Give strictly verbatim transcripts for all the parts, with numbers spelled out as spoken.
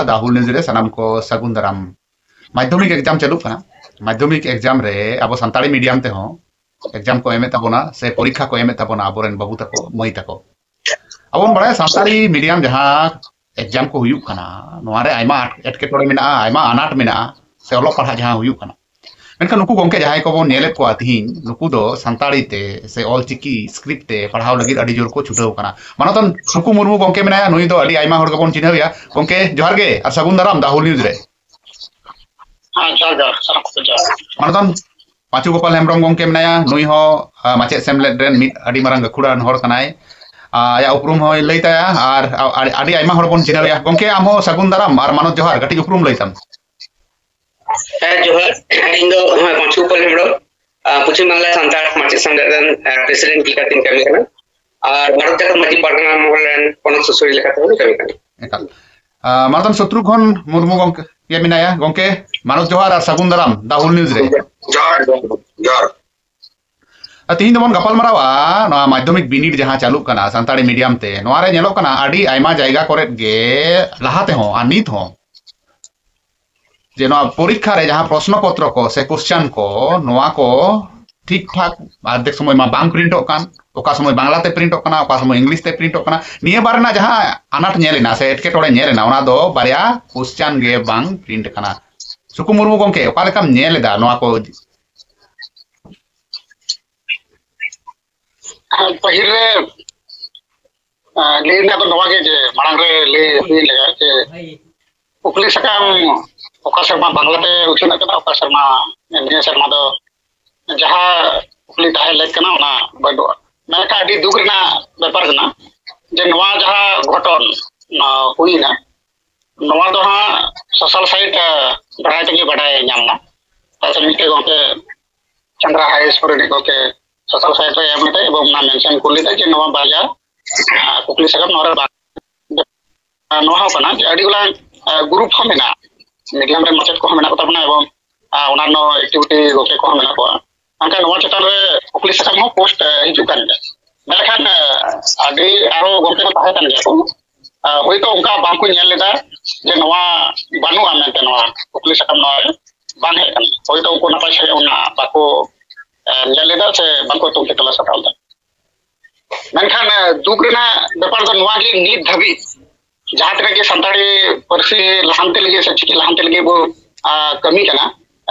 ᱫᱟ ᱦᱩᱞ ᱱᱤᱭᱩᱡᱽ ᱨᱮ ᱥᱟᱱᱟᱢ ᱠᱚ ᱥᱟᱹᱜᱩᱱ ᱫᱟᱨᱟᱢ᱾ ᱢᱟᱫᱽᱫᱷᱚᱢᱤᱠ ᱮᱠᱡᱟᱢ ᱪᱟᱹᱞᱩᱜ ᱠᱟᱱᱟ᱾ ᱢᱟᱫᱽᱫᱷᱚᱢᱤᱠ ᱮᱠᱡᱟᱢ ᱨᱮ ᱟᱵᱚ ᱥᱟᱱᱛᱟᱲᱤ ᱢᱤᱰᱤᱭᱟᱢ ᱛᱮᱦᱚᱸ ᱮᱠᱡᱟᱢ ᱠᱚ ᱮᱢᱮᱫ ᱛᱟᱵᱚᱱᱟ ᱥᱮ ᱯᱚᱨᱤᱠᱠᱷᱟ ᱠᱚ ᱮᱢᱮᱫ ᱛᱟᱵᱚᱱᱟ ᱟᱵᱚᱨᱮᱱ ᱵᱟᱹᱵᱩ ᱛᱟᱠᱚ, ᱢᱟᱹᱭ ᱛᱟᱠᱚ᱾ ᱟᱵᱚ ᱵᱚᱱ ᱵᱟᱲᱟᱭᱟ ᱥᱟᱱᱛᱟᱲᱤ ᱢᱤᱰᱤᱭᱟᱢ ᱡᱟᱦᱟᱸ ᱮᱠᱡᱟᱢ ᱠᱚ ᱦᱩᱭᱩᱜ ᱠᱟᱱᱟ, ᱱᱚᱣᱟ ᱨᱮ ᱟᱭᱢᱟ ᱮᱴᱠᱮᱴᱚᱬᱮ ᱢᱮᱱᱟᱜᱼᱟ, ᱟᱭᱢᱟ ᱟᱱᱟᱴ ᱢᱮᱱᱟᱜᱼᱟ, ᱥᱮ ᱚᱞᱚᱜ ᱯᱟᱲᱦᱟᱜ ᱡᱟᱦᱟᱸ ᱦᱩᱭᱩᱜ ᱠᱟᱱᱟ᱾ ᱢᱮᱱᱠᱷᱟᱱ ᱱᱩᱠᱩ ᱜᱚᱝᱠᱮ ᱡᱟᱦᱟᱸᱭ ᱠᱚᱵᱚᱱ ᱧᱮᱞᱮᱫ ᱠᱚᱣᱟ ᱛᱤᱦᱤᱧ, ᱱᱩᱠᱩ ᱫᱚ ᱥᱟᱱᱛᱟᱲᱤ ᱛᱮ ᱥᱮ ᱚᱞᱪᱤᱠᱤ ᱥᱠᱨᱤᱯᱴ ᱛᱮ ᱯᱟᱲᱦᱟᱣ ᱞᱟᱹᱜᱤᱫ ᱟᱹᱰᱤ ᱡᱳᱨ ᱠᱚ ᱪᱷᱩᱴᱟᱹᱣ ᱠᱟᱱᱟ᱾ ᱢᱟᱱᱚᱛᱟᱱ ᱥᱩᱠᱩ ᱢᱩᱨᱢᱩ ᱜᱚᱝᱠᱮ ᱢᱮᱱᱟᱭᱟ, ᱱᱩᱭ ᱫᱚ ᱟᱹᱰᱤ ᱟᱭᱢᱟ ᱦᱚᱲ ᱜᱮᱵᱚᱱ ᱪᱤᱱᱦᱟᱹᱣᱮᱭᱟ᱾ ᱜᱚᱝᱠᱮ, ᱡᱚᱦᱟᱨ ᱜᱮ ᱟᱨ ᱥᱟᱹᱜᱩᱱ ᱫᱟᱨᱟᱢ ᱫᱟ ᱦᱩᱞ ᱱᱤᱭᱩᱡᱽ ᱨᱮ᱾ ᱦᱮᱸ, ᱡᱚᱦᱟᱨ, ᱡᱚᱦᱟᱨ, ᱥᱟᱱᱟᱢ ᱠᱚ ᱡᱚᱦᱟᱨ᱾ ᱢᱟᱱᱚᱛᱟᱱ ᱯᱟᱸᱪᱩ ᱜᱳᱯᱟᱞ ᱦᱮᱢᱵᱨᱚᱢ ᱜᱚᱝᱠᱮ ᱢᱮᱱᱟᱭᱟ, ᱱᱩᱭ ᱦᱚᱸ, ᱟ, ᱢᱟᱪᱮᱫ ᱥᱮᱢᱞᱮᱫ ᱨᱮᱱ ᱢᱤᱫ ᱟᱹᱰᱤ ᱢᱟᱨᱟᱝ ᱜᱟᱹᱠᱷᱩᱲᱟᱱ ᱦᱚᱲ ᱠᱟᱱᱟᱭ᱾ ᱟ, ᱟᱭᱟᱜ ᱩᱯᱨᱩᱢ ᱦᱚᱸᱭ ᱞᱟᱹᱭ ᱛᱟᱭᱟ ᱟᱨ ᱟ-, ᱟᱹᱰᱤ, ᱟᱹᱰᱤ ᱟᱭᱢᱟ ᱦᱚᱲ ᱵᱚᱱ ᱪᱤᱱᱦᱟᱹᱣᱮᱭᱟ᱾ ᱜᱚᱝᱠᱮ, ᱟᱢ ᱦᱚᱸ ᱥᱟᱹᱜᱩᱱ ᱫᱟᱨᱟᱢ ᱟᱨ ᱢᱟᱱᱚᱛ ᱡᱚᱦᱟᱨ, ᱠᱟᱹᱴᱤᱡ ᱩᱯᱨᱩᱢ ᱞᱟᱹᱭ ᱛᱟᱢ᱾ ᱦᱮᱸ, ᱡᱚᱦᱟᱨ᱾ ᱤᱧ ᱫᱚ, ᱦᱮᱸ, ᱯᱟᱸᱪᱩ ᱜᱳᱯᱟᱞ ᱦᱮᱢᱵᱨᱚᱢ, ᱟ, ᱯᱚᱪᱷᱤᱢ ᱵᱟᱝᱞᱟ ᱥᱟᱱᱛᱟᱲ ᱢᱟᱪᱮᱫ ᱥᱮᱢᱞᱮᱫ ᱨᱮᱱ, ᱟ, ᱯᱨᱮᱥᱤᱰᱮᱱᱴ ᱞᱮᱠᱟᱛᱤᱧ ᱠᱟᱹᱢᱤ ᱠᱟᱱᱟ᱾ ᱟᱨ ᱵᱷᱟᱨᱚᱛ ᱡᱟᱠᱟᱛ ᱢᱟᱹᱡᱷᱤ ᱯᱟᱨᱜᱟᱱᱟ ᱢᱚᱦᱚᱞ ᱨᱮᱱ ᱯᱚᱱᱚᱛ ᱥᱩᱥᱟᱹᱨᱤᱭᱟᱹ ᱞᱮᱠᱟᱛᱮ ᱦᱚᱸᱧ ᱠᱟᱹᱢᱤ ᱠᱟᱱᱟ᱾ ᱮᱠᱟᱞ᱾ ᱟ, ᱢᱟᱱᱚᱛᱟᱱ ᱥᱚᱛᱨᱩᱜᱷᱚᱱ ᱢᱩᱨᱢᱩ ᱜᱚᱝᱠᱮ ᱢᱮᱱᱟᱭᱟ᱾ ᱜᱚᱝᱠᱮ, ᱢᱟᱱᱚᱛ ᱡᱚᱦᱟᱨ ᱟᱨ ᱥᱟᱹᱜᱩᱱ ᱫᱟᱨᱟᱢ ᱫᱟ ᱦᱩᱞ ᱱᱤᱭᱩᱡᱽ ᱨᱮ᱾ ᱡᱚᱦᱟᱨ, ᱡᱚᱦᱟᱨ, ᱡᱚᱦᱟᱨ᱾ ᱟᱨ ᱛᱤᱦᱤᱧ ᱫᱚᱵᱚᱱ ᱜᱟᱯᱟᱞ ᱢᱟᱨᱟᱣᱟ ᱱᱚᱣᱟ ᱢᱟᱫᱽᱫᱷᱚᱢᱤᱠ ᱵᱤᱱᱤᱰ ᱡᱟᱦᱟᱸ ᱪᱟᱹᱞᱩᱜ ᱠᱟᱱᱟ ᱥᱟᱱᱛᱟᱲᱤ ᱢᱤᱰᱤᱭᱟᱢ ᱛᱮ, ᱱᱚᱣᱟ ᱨᱮ ᱧᱮᱞᱚᱜ ᱠᱟᱱᱟ ᱟᱹᱰᱤ ᱟᱭᱢᱟ ᱡᱟᱭᱜᱟ ᱠᱚᱨᱮᱫ ᱜᱮ ᱞᱟᱦᱟ ᱛᱮᱦᱚᱸ ᱟᱨ ᱱᱤᱛ ᱦᱚᱸ ᱡᱮ ᱱᱚᱣᱟ ᱯᱚᱨᱤᱠᱠᱷᱟ ᱨᱮ ᱡᱟᱦᱟᱸ ᱯᱨᱚᱥᱱᱚ ᱯᱚᱛᱨᱚ ᱠᱚ ᱥᱮ ᱠᱚᱥᱪᱟᱱ ᱠᱚ, ᱱᱚᱣᱟ ᱠᱚ ᱴᱷᱤᱠ ᱴᱷᱟᱠ ᱟᱫᱷᱮᱠ ᱥᱚᱢᱚᱭ ᱢᱟ ᱵᱟᱝ ᱯᱨᱤᱱᱴᱚᱜ ᱠᱟᱱ, ᱚᱠᱟ ᱥᱚᱢᱚᱭ ᱵᱟᱝᱞᱟ ᱛᱮ ᱯᱨᱤᱱᱴᱚᱜ ᱠᱟᱱᱟ, ᱚᱠᱟ ᱥᱚᱢᱚᱭ ᱤᱝᱞᱤᱥ ᱛᱮ ᱯᱨᱤᱱᱴᱚᱜ ᱠᱟᱱᱟ᱾ ᱱᱤᱭᱟᱹ ᱵᱟᱨ ᱨᱮᱱᱟᱜ ᱡᱟᱦᱟᱸ ᱟᱱᱟᱴ ᱧᱮᱞ ᱮᱱᱟ ᱥᱮ ᱮᱴᱠᱮᱴᱚᱬᱮ ᱧᱮᱞ ᱮᱱᱟ, ᱚᱱᱟ ᱫᱚ ᱵᱟᱨᱭᱟ ᱠᱚᱥᱪᱟᱱ ᱜᱮ ᱵᱟᱝ ᱯᱨᱤᱱᱴ ᱠᱟᱱᱟ᱾ ᱥᱩᱠᱩ ᱢᱩᱨᱢᱩ ᱜᱚᱝᱠᱮ, ᱚᱠᱟ ᱞᱮᱠᱟᱢ ᱧᱮᱞ ᱮᱫᱟ ᱱᱚᱣᱟ ᱠᱚ? ᱯᱟᱹᱦᱤᱞ ᱨᱮ, ᱟᱸ, ᱞᱟᱹᱭ ᱨᱮᱱᱟᱜ ᱫᱚ ᱱᱚᱣᱟ ᱜᱮ ᱡᱮ ᱢᱟᱲᱟᱝ ᱨᱮ ᱞᱟᱹᱭ ᱦᱩᱭ ᱞᱮᱠᱟ ᱡᱮ ᱠᱩᱠᱞᱤ ᱥᱟᱠᱟᱢ ᱚᱠᱟ ᱥᱮᱨᱢᱟ ᱵᱟᱝᱞᱟᱛᱮ ᱩᱪᱷᱟᱹᱱ ᱟᱠᱟᱱᱟ, ᱚᱠᱟ ᱥᱮᱨᱢᱟ ᱱᱤᱭᱟᱹ ᱥᱮᱨᱢᱟ ᱫᱚ ᱡᱟᱦᱟᱸ ᱠᱩᱠᱞᱤ ᱛᱟᱦᱮᱸ ᱞᱮᱠ ᱠᱟᱱᱟ ᱚᱱᱟ ᱵᱟᱹᱱᱩᱜᱼᱟ᱾ ᱢᱮᱱᱠᱷᱟᱱ ᱟᱹᱰᱤ ᱫᱩᱠ ᱨᱮᱱᱟᱜ ᱵᱮᱯᱟᱨ ᱠᱟᱱᱟ ᱡᱮ ᱱᱚᱣᱟ ᱡᱟᱦᱟᱸ ᱜᱷᱚᱴᱚᱱ, ᱟᱸ, ᱦᱩᱭᱱᱟ, ᱱᱚᱣᱟ ᱫᱚ ᱦᱟᱸᱜ ᱥᱳᱥᱟᱞ ᱥᱟᱭᱤᱴ, ᱟᱸ, ᱵᱟᱲᱟᱭ ᱛᱮᱜᱮ ᱵᱟᱰᱟᱭ ᱧᱟᱢ ᱮᱱᱟ᱾ ᱛᱟᱪᱷᱟᱲᱟ ᱢᱤᱫᱴᱮᱡ ᱜᱚᱢᱠᱮ ᱪᱟᱸᱫᱽᱨᱟ ᱦᱟᱭ ᱥᱠᱩᱞ ᱨᱤᱱᱤᱡ ᱜᱚᱢᱠᱮ ᱥᱳᱥᱟᱞ ᱥᱟᱭᱤᱴ ᱨᱮ ᱮᱢ ᱞᱮᱫᱟᱭ ᱮᱵᱚᱝ ᱚᱱᱟ ᱢᱮᱱᱥᱚᱱ ᱠᱚ ᱞᱮᱫᱟ ᱡᱮ ᱱᱚᱣᱟ ᱵᱟᱨᱭᱟ, ᱟᱸ, ᱠᱩᱠᱞᱤ ᱥᱟᱠᱟᱢ ᱱᱚᱣᱟ ᱨᱮ ᱵᱟᱝ᱾ ᱟᱨ ᱱᱚᱣᱟ ᱦᱚᱸ ᱠᱟᱱᱟ ᱡᱮ ᱟᱹᱰᱤ ᱜᱚᱴᱟᱝ, ᱟᱸ, ᱜᱨᱩᱯ ᱦᱚᱸ ᱢᱮᱱᱟᱜᱼᱟ, ᱢᱤᱰᱤᱭᱟᱢ ᱨᱮ ᱢᱟᱪᱮᱫ ᱠᱚᱦᱚᱸ ᱢᱮᱱᱟᱜ ᱠᱚᱛᱟ ᱵᱚᱱᱟ ᱮᱵᱚᱝ, ᱟᱸ, ᱚᱱᱟᱱᱱᱚ ᱮᱠᱴᱤᱵᱷᱤᱴᱤ ᱜᱚᱢᱠᱮ ᱠᱚᱦᱚᱸ ᱢᱮᱱᱟᱜ ᱠᱚᱣᱟ᱾ ᱢᱮᱱᱠᱷᱟᱱ ᱱᱚᱣᱟ ᱪᱮᱛᱟᱱ ᱨᱮ ᱠᱩᱠᱞᱤ ᱥᱟᱠᱟᱢ ᱦᱚᱸ ᱯᱳᱥᱴ, ᱟᱸ, ᱦᱤᱡᱩᱜ ᱠᱟᱱ ᱜᱮᱭᱟ᱾ ᱢᱮᱱᱠᱷᱟᱱ, ᱟᱸ, ᱟᱹᱰᱤ ᱟᱨᱚ ᱜᱚᱢᱠᱮ ᱠᱚ ᱛᱟᱦᱮᱸ ᱠᱟᱱ ᱜᱮᱭᱟ ᱠᱚ, ᱦᱳᱭᱛᱳ ᱚᱱᱠᱟ ᱵᱟᱝᱠᱚ ᱧᱮᱞ ᱞᱮᱫᱟ ᱡᱮ ᱱᱚᱣᱟ ᱵᱟᱹᱱᱩᱜᱼᱟ ᱢᱮᱱᱛᱮ, ᱱᱚᱣᱟ ᱠᱩᱠᱞᱤ ᱥᱟᱠᱟᱢ ᱱᱚᱣᱟ ᱨᱮ ᱵᱟᱝ ᱦᱮᱡ ᱟᱠᱟᱱᱟ᱾ ᱦᱳᱭᱛᱳ ᱩᱱᱠᱩ ᱱᱟᱯᱟᱭ ᱥᱟᱺᱦᱤᱡ ᱚᱱᱟ ᱵᱟᱠᱚ ᱧᱮᱞ ᱞᱮᱫᱟ ᱥᱮ ᱵᱟᱝᱠᱚ ᱛᱩᱱᱠᱷᱤ ᱛᱚᱞᱟᱥ ᱦᱟᱛᱟᱣ ᱞᱮᱫᱟ᱾ ᱢᱮᱱᱠᱷᱟᱱ ᱫᱩᱠ ᱨᱮᱱᱟᱜ ᱵᱮᱯᱟᱨ ᱫᱚ ᱱᱚᱣᱟ ᱜᱮ, ᱱᱤᱛ ᱫᱷᱟᱹᱵᱤᱡ ᱡᱟᱦᱟᱸ ᱛᱤᱱᱟᱹᱜ ᱜᱮ ᱥᱟᱱᱛᱟᱲᱤ ᱯᱟᱹᱨᱥᱤ ᱞᱟᱦᱟᱱᱛᱤ ᱞᱟᱹᱜᱤᱫ ᱥᱮ ᱪᱤᱠᱤ ᱞᱟᱦᱟᱱᱛᱤ ᱞᱟᱹᱜᱤᱫ ᱵᱚ ᱠᱟᱹᱢᱤ ᱠᱟᱱᱟ,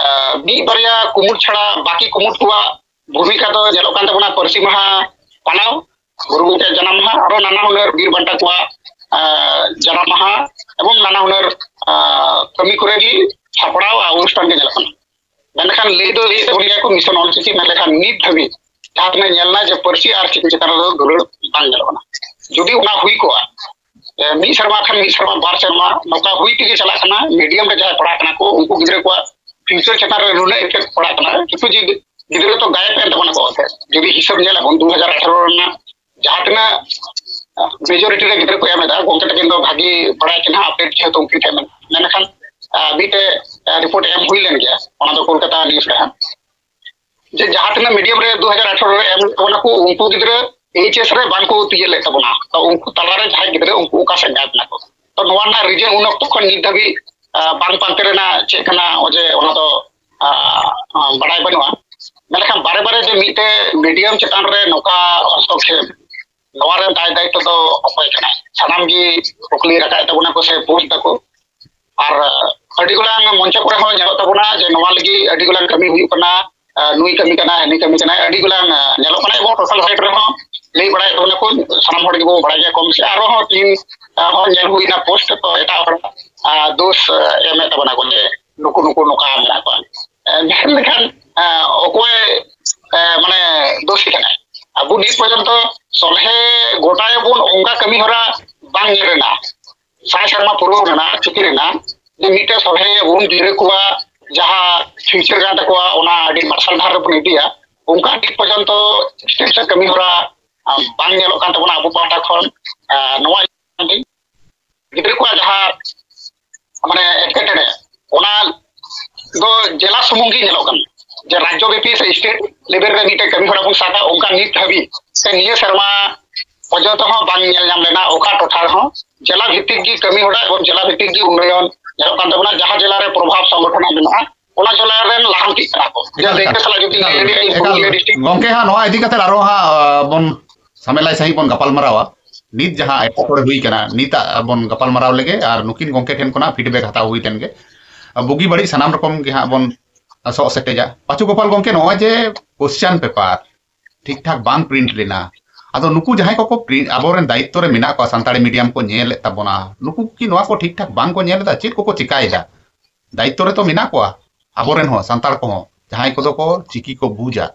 ᱢᱤᱫ ᱵᱟᱨᱭᱟ ᱠᱩᱢᱩᱴ ᱪᱷᱟᱲᱟ ᱵᱟᱹᱠᱤ ᱠᱩᱢᱩᱴ ᱠᱚᱣᱟᱜ ᱵᱷᱩᱢᱤᱠᱟ ᱫᱚ ᱧᱮᱞᱚᱜ ᱠᱟᱱ ᱛᱟᱵᱚᱱᱟ ᱯᱟᱹᱨᱥᱤ ᱢᱟᱦᱟ ᱯᱟᱞᱟᱣ, ᱜᱩᱨᱩ ᱜᱚᱢᱠᱮ ᱡᱟᱱᱟᱢ ᱢᱟᱦᱟ, ᱟᱨᱚ ᱱᱟᱱᱟ ᱦᱩᱱᱟᱹᱨ ᱵᱤᱨ ᱵᱟᱱᱴᱟ ᱠᱚᱣᱟᱜ ᱡᱟᱱᱟᱢ ᱢᱟᱦᱟ ᱮᱵᱚᱝ ᱱᱟᱱᱟ ᱦᱩᱱᱟᱹᱨ ᱠᱟᱹᱢᱤ ᱠᱚᱨᱮ ᱜᱮ ᱥᱟᱯᱲᱟᱣ ᱟᱨ ᱚᱱᱩᱥᱴᱷᱟᱱ ᱜᱮ ᱧᱮᱞᱚᱜ ᱠᱟᱱᱟ᱾ ᱢᱮᱱᱠᱷᱟᱱ ᱞᱟᱹᱭ ᱫᱚ ᱞᱟᱹᱭ ᱛᱟᱵᱚᱱ ᱜᱮᱭᱟ ᱠᱚ ᱢᱤᱥᱚᱱ ᱚᱞᱪᱤᱠᱤ, ᱢᱮᱱ ᱞᱮᱠᱷᱟᱱ ᱱᱤᱛ ᱫᱷᱟᱹᱵᱤᱡ ᱡᱟᱦᱟᱸ ᱛᱤᱱᱟᱹᱜ ᱧᱮᱞ ᱮᱱᱟ ᱡᱮ ᱯᱟᱹᱨᱥᱤ ᱟᱨ ᱪᱤᱠᱤ ᱪᱮᱛᱟᱱ ᱨᱮᱫᱚ ᱫᱩᱞᱟᱹᱲ ᱵᱟᱝ ᱧᱮᱞᱚᱜ ᱠᱟᱱᱟ᱾ ᱡᱩᱫᱤ ᱚᱱᱟ ᱦᱩᱭ ᱠᱚᱜᱼᱟ, ᱢᱤᱫ ᱥᱮᱨᱢᱟ ᱠᱷᱟᱱ ᱢᱤᱫ ᱥᱮᱨᱢᱟ, ᱵᱟᱨ ᱥᱮᱨᱢᱟ ᱱᱚᱝᱠᱟ ᱦᱩᱭ ᱛᱮᱜᱮ ᱪᱟᱞᱟᱜ ᱠᱟᱱᱟ, ᱢᱤᱰᱤᱭᱟᱢ ᱨᱮ ᱡᱟᱦᱟᱸᱭ ᱯᱟᱲᱦᱟᱜ ᱠᱟᱱᱟ ᱠᱚ ᱩᱱᱠᱩ ᱜᱤᱫᱽᱨᱟᱹ ᱠᱚᱣᱟᱜ ᱯᱷᱤᱭᱩᱪᱟᱨ ᱪᱮᱛᱟᱱ ᱨᱮ ᱱᱩᱱᱟᱹᱜ ᱤᱯᱷᱮᱠᱴ ᱯᱟᱲᱟᱜ ᱠᱟᱱᱟ᱾ ᱠᱤᱪᱷᱩ ᱡᱩᱫᱤ ᱜᱤᱫᱽᱨᱟᱹ ᱛᱚ ᱜᱟᱭᱮᱵ ᱮᱱ ᱛᱟᱵᱚᱱᱟ ᱠᱚ᱾ ᱡᱩᱫᱤ ᱦᱤᱥᱟᱹᱵ ᱧᱮᱞ ᱟᱵᱚᱱ, ᱫᱩ ᱦᱟᱡᱟᱨ ᱟᱴᱷᱟᱨᱚ ᱨᱮᱱᱟᱜ ᱡᱟᱦᱟᱸ ᱛᱤᱱᱟᱹᱜ ᱢᱮᱡᱚᱨᱤᱴᱤ ᱨᱮ ᱜᱤᱫᱽᱨᱟᱹ ᱠᱚ ᱮᱢ ᱮᱫᱟ, ᱜᱚᱢᱠᱮ ᱛᱟᱹᱠᱤᱱ ᱫᱚ ᱵᱷᱟᱹᱜᱤ ᱵᱟᱲᱟᱭ ᱠᱤᱱ ᱦᱟᱸᱜ, ᱟᱯᱰᱮᱴ ᱡᱮᱦᱮᱛᱩ ᱩᱱᱠᱤᱱ ᱴᱷᱮᱱ ᱢᱮᱱᱟᱜᱼᱟ᱾ ᱢᱮᱱᱠᱷᱟᱱ ᱢᱤᱫᱴᱮᱡ ᱨᱤᱯᱳᱨᱴ ᱮᱢ ᱦᱩᱭ ᱞᱮᱱ ᱜᱮᱭᱟ, ᱚᱱᱟ ᱫᱚ ᱠᱳᱞᱠᱟᱛᱟ ᱱᱤᱭᱩᱡᱽ ᱨᱮ ᱦᱟᱸᱜ, ᱡᱮ ᱡᱟᱦᱟᱸ ᱛᱤᱱᱟᱹᱜ ᱢᱤᱰᱤᱭᱟᱢ ᱨᱮ ᱫᱩ ᱦᱟᱡᱟᱨ ᱟᱴᱷᱟᱨᱚ ᱨᱮ ᱮᱢ ᱞᱮᱫ ᱛᱟᱵᱚᱱᱟ ᱠᱚ, ᱩᱱᱠᱩ ᱜᱤᱫᱽᱨᱟᱹ ᱮᱭᱤᱪ ᱮᱥ ᱨᱮ ᱵᱟᱝ ᱠᱚ ᱛᱤᱭᱟᱹᱜ ᱞᱮᱫ ᱛᱟᱵᱚᱱᱟ᱾ ᱛᱚ ᱩᱱᱠᱩ ᱛᱟᱞᱟᱨᱮ ᱡᱟᱦᱟᱸᱭ ᱜᱤᱫᱽᱨᱟᱹ, ᱩᱱᱠᱩ ᱚᱠᱟ ᱥᱮᱫ ᱜᱟᱭᱮᱵ ᱮᱱᱟ ᱠᱚ? ᱛᱚ ᱱᱚᱣᱟ ᱨᱮᱱᱟᱜ ᱨᱤᱡᱮᱱ ᱩᱱ ᱚᱠᱛᱚ ᱠᱷᱚᱱ ᱱᱤᱛ ᱫᱷᱟᱹᱵᱤᱡ ᱵᱟᱝ ᱯᱟᱱᱛᱮ ᱨᱮᱱᱟᱜ ᱪᱮᱫ ᱠᱟᱱᱟ ᱚᱡᱮ, ᱚᱱᱟ ᱫᱚ ᱵᱟᱲᱟᱭ ᱵᱟᱹᱱᱩᱜᱼᱟ᱾ ᱢᱮᱱᱠᱷᱟᱱ ᱵᱟᱨᱮ ᱵᱟᱨᱮ ᱡᱮ ᱢᱤᱫᱴᱮᱡ ᱢᱤᱰᱤᱭᱟᱢ ᱪᱮᱛᱟᱱ ᱨᱮ ᱱᱚᱝᱠᱟ ᱦᱚᱥᱛᱚᱠᱷᱮᱯ, ᱱᱚᱣᱟ ᱨᱮ ᱫᱟᱭ ᱫᱟᱭᱤᱛᱛᱚ ᱫᱚ ᱚᱠᱚᱭ ᱠᱟᱱᱟᱭ? ᱥᱟᱱᱟᱢ ᱜᱮ ᱠᱩᱠᱞᱤ ᱨᱟᱠᱟᱵ ᱛᱟᱵᱚᱱᱟ ᱠᱚ ᱥᱮ ᱯᱳᱥᱴ ᱫᱟᱠᱚ᱾ ᱟᱨ ᱟᱹᱰᱤ ᱜᱚᱴᱟᱝ ᱢᱚᱧᱪᱚ ᱠᱚᱨᱮ ᱦᱚᱸ ᱧᱮᱞᱚᱜ ᱛᱟᱵᱚᱱᱟ ᱡᱮ ᱱᱚᱣᱟ ᱞᱟᱹᱜᱤᱫ ᱟᱹᱰᱤ ᱜᱚᱴᱟᱝ ᱠᱟᱹᱢᱤ ᱦᱩᱭᱩᱜ ᱠᱟᱱᱟ, ᱱᱩᱭ ᱠᱟᱹᱢᱤ ᱠᱟᱱᱟ, ᱦᱟᱹᱱᱤ ᱠᱟᱹᱢᱤ ᱠᱟᱱᱟᱭ, ᱟᱹᱰᱤ ᱜᱚᱴᱟᱝ ᱧᱮᱞᱚᱜ ᱠᱟᱱᱟ᱾ ᱮᱵᱚᱝ ᱥᱳᱥᱟᱞ ᱥᱟᱭᱤᱴ ᱨᱮᱦᱚᱸ ᱞᱟᱹᱭ ᱵᱟᱲᱟᱭᱮᱫ ᱛᱟᱵᱚᱱᱟ ᱠᱚ, ᱥᱟᱱᱟᱢ ᱦᱚᱲ ᱜᱮᱵᱚ ᱵᱟᱲᱟᱭ ᱜᱮᱭᱟ ᱠᱚᱢ ᱵᱮᱥᱤ᱾ ᱟᱨᱦᱚᱸ ᱛᱤᱦᱤᱧ ᱦᱚᱸ ᱧᱮᱞ ᱦᱩᱭᱱᱟ ᱯᱳᱥᱴ, ᱛᱚ ᱮᱴᱟᱜ ᱦᱚᱲ ᱫᱳᱥ ᱮᱢᱮᱫ ᱛᱟᱵᱚᱱᱟ ᱠᱚ ᱡᱮ ᱱᱩᱠᱩ ᱱᱩᱠᱩ ᱱᱚᱝᱠᱟ ᱢᱮᱱᱟᱜ ᱠᱚᱣᱟ᱾ ᱢᱮᱱ ᱞᱮᱠᱷᱟᱱ ᱚᱠᱚᱭ ᱢᱟᱱᱮ ᱫᱳᱥᱤ ᱠᱟᱱᱟᱭ? ᱟᱵᱚ ᱱᱤᱛ ᱯᱚᱨᱡᱚᱱᱛᱚ ᱥᱚᱞᱦᱮ ᱜᱚᱴᱟᱭᱟᱵᱚᱱ, ᱚᱱᱠᱟ ᱠᱟᱹᱢᱤ ᱦᱚᱨᱟ ᱵᱟᱝ ᱧᱮᱞ ᱨᱮᱱᱟᱜ᱾ ᱥᱟᱭ ᱥᱮᱨᱢᱟ ᱯᱩᱨᱟᱹᱣ ᱨᱮᱱᱟᱜ ᱪᱤᱠᱤ ᱨᱮᱱᱟᱜ ᱡᱮ ᱢᱤᱫᱴᱮᱱ ᱥᱚᱞᱦᱮᱭᱟᱵᱚᱱ, ᱜᱤᱫᱽᱨᱟᱹ ᱠᱚᱣᱟᱜ ᱡᱟᱦᱟᱸ ᱯᱷᱤᱭᱩᱪᱟᱨ ᱠᱟᱱ ᱛᱟᱠᱚᱣᱟ ᱚᱱᱟ ᱟᱹᱰᱤ ᱢᱟᱨᱥᱟᱞ ᱰᱟᱦᱟᱨ ᱨᱮᱵᱚᱱ ᱤᱫᱤᱭᱟ, ᱚᱱᱠᱟ ᱱᱤᱛ ᱯᱚᱨᱡᱚᱱᱛᱚ ᱥᱴᱮᱯ ᱥᱮ ᱠᱟᱹᱢᱤ ᱦᱚᱨᱟ ᱵᱟᱝ ᱧᱮᱞᱚᱜ ᱠᱟᱱ ᱛᱟᱵᱚᱱᱟ ᱟᱵᱚ ᱯᱟᱦᱴᱟ ᱠᱷᱚᱱ᱾ ᱱᱚᱣᱟ ᱜᱤᱫᱽᱨᱟᱹ ᱠᱚᱣᱟᱜ ᱡᱟᱦᱟᱸ ᱢᱟᱱᱮ ᱮᱴᱠᱮᱴᱚᱬᱮ, ᱚᱱᱟ ᱫᱚ ᱡᱮᱞᱟ ᱥᱩᱢᱩᱝ ᱜᱮ ᱧᱮᱞᱚᱜ ᱠᱟᱱᱟ᱾ ᱡᱮ ᱨᱟᱡᱽᱡᱚ ᱵᱮᱯᱤ ᱥᱮ ᱥᱴᱮᱴ ᱞᱮᱵᱮᱞ ᱨᱮ ᱢᱤᱫᱴᱮᱱ ᱠᱟᱹᱢᱤ ᱦᱚᱨᱟ ᱵᱚᱱ ᱥᱟᱵᱟ, ᱚᱱᱠᱟ ᱱᱤᱛ ᱦᱟᱹᱵᱤᱡ ᱥᱮ ᱱᱤᱭᱟᱹ ᱥᱮᱨᱢᱟ ᱚᱡᱚᱛ ᱦᱚᱸ ᱵᱟᱝ ᱧᱮᱞ ᱧᱟᱢ ᱞᱮᱱᱟ᱾ ᱚᱠᱟ ᱴᱚᱴᱷᱟ ᱨᱮᱦᱚᱸ ᱡᱮᱞᱟ ᱵᱷᱤᱛᱛᱤᱠ ᱜᱮ ᱠᱟᱹᱢᱤ ᱦᱚᱨᱟ ᱮᱵᱚᱝ ᱡᱮᱞᱟ ᱵᱷᱤᱛᱛᱤᱠ ᱜᱮ ᱩᱱᱱᱚᱭᱚᱱ ᱧᱮᱞᱚᱜ ᱠᱟᱱ ᱛᱟᱵᱚᱱᱟ᱾ ᱡᱟᱦᱟᱸ ᱡᱮᱞᱟ ᱨᱮ ᱯᱨᱚᱵᱷᱟᱵᱽ ᱥᱚᱝᱜᱚᱴᱷᱚᱱᱟᱜ ᱢᱮᱱᱟᱜᱼᱟ, ᱚᱱᱟ ᱡᱮᱞᱟ ᱨᱮᱱ ᱞᱟᱦᱟᱱᱛᱤᱜ ᱠᱟᱱᱟ ᱠᱚ᱾ ᱡᱮ ᱮᱠᱟᱞ, ᱫᱟᱹᱭᱠᱟᱹ ᱥᱟᱞᱟᱜ ᱡᱩᱫᱤ ᱮᱠᱟᱞ, ᱞᱟᱹᱭ ᱞᱮᱠᱷᱟᱱ ᱮᱠᱟᱞ᱾ ᱯᱩᱨᱩᱞᱤᱭᱟᱹ district ᱜᱚᱝᱠᱮ, ᱦᱟᱸᱜ ᱱᱚᱣᱟ ᱤᱫᱤ ᱠᱟᱛᱮ ᱟᱨᱦᱚᱸ ᱦᱟᱸᱜ, ᱟᱸ, ᱵᱚᱱ ᱥᱟᱢᱮᱞᱟᱭ ᱥᱟᱺᱦᱤᱡ ᱵᱚᱱ ᱜᱟᱯᱟᱞ ᱢᱟᱨᱟᱣᱟ᱾ ᱱᱤᱛ ᱡᱟᱦᱟᱸ ᱮᱴᱠᱮᱴᱚᱬᱮ ᱦᱩᱭ ᱠᱟᱱᱟ, ᱱᱤᱛᱟᱜ ᱵᱚᱱ ᱜᱟᱯᱟᱞ ᱢᱟᱨᱟᱣ ᱞᱮᱜᱮ ᱟᱨ ᱱᱩᱠᱤᱱ ᱜᱚᱝᱠᱮ ᱴᱷᱮᱱ ᱠᱷᱚᱱᱟᱜ feedback ᱦᱟᱛᱟᱣ ᱦᱩᱭ ᱞᱮᱱ ᱜᱮ᱾ ᱵᱩᱜᱤ ᱵᱟᱹᱲᱤᱡ ᱥᱟᱱᱟᱢ ᱨᱚᱠᱚᱢ ᱜᱮ ᱦᱟᱸᱜ ᱵᱚᱱ ᱥᱚᱜ ᱥᱮᱴᱮᱡᱟ᱾ ᱯᱟᱪᱩ ᱜᱳᱯᱟᱞ ᱜᱚᱝᱠᱮ, ᱱᱚᱜᱼᱚᱭ ᱡᱮ question paper ᱴᱷᱤᱠ ᱴᱷᱟᱠ ᱵᱟᱝ print ᱞᱮᱱᱟ, ᱟᱫᱚ ᱱᱩᱠᱩ ᱡᱟᱦᱟᱸᱭ ᱠᱚᱠᱚ print, ᱟᱵᱚᱨᱮᱱ ᱫᱟᱭᱤᱛᱛᱚ ᱨᱮ ᱢᱮᱱᱟᱜ ᱠᱚᱣᱟ, ᱥᱟᱱᱛᱟᱲᱤ medium ᱠᱚ ᱧᱮᱞᱮᱫ ᱛᱟᱵᱚᱱᱟ, ᱱᱩᱠᱩ ᱠᱤ ᱱᱚᱣᱟ ᱠᱚ ᱴᱷᱤᱠ ᱴᱷᱟᱠ ᱵᱟᱝ ᱠᱚ ᱧᱮᱞ ᱮᱫᱟ? ᱪᱮᱫ ᱠᱚᱠᱚ ᱪᱮᱠᱟᱭᱮᱫᱟ? ᱫᱟᱭᱤᱛᱛᱚ ᱨᱮ ᱛᱚ ᱢᱮᱱᱟᱜ ᱠᱚᱣᱟ ᱟᱵᱚᱨᱮᱱ ᱦᱚᱸ, ᱥᱟᱱᱛᱟᱲ ᱠᱚᱦᱚᱸ, ᱡᱟᱦᱟᱸᱭ ᱠᱚᱫᱚ ᱠᱚ ᱪᱤᱠᱤ ᱠᱚ ᱵᱩᱡᱟ,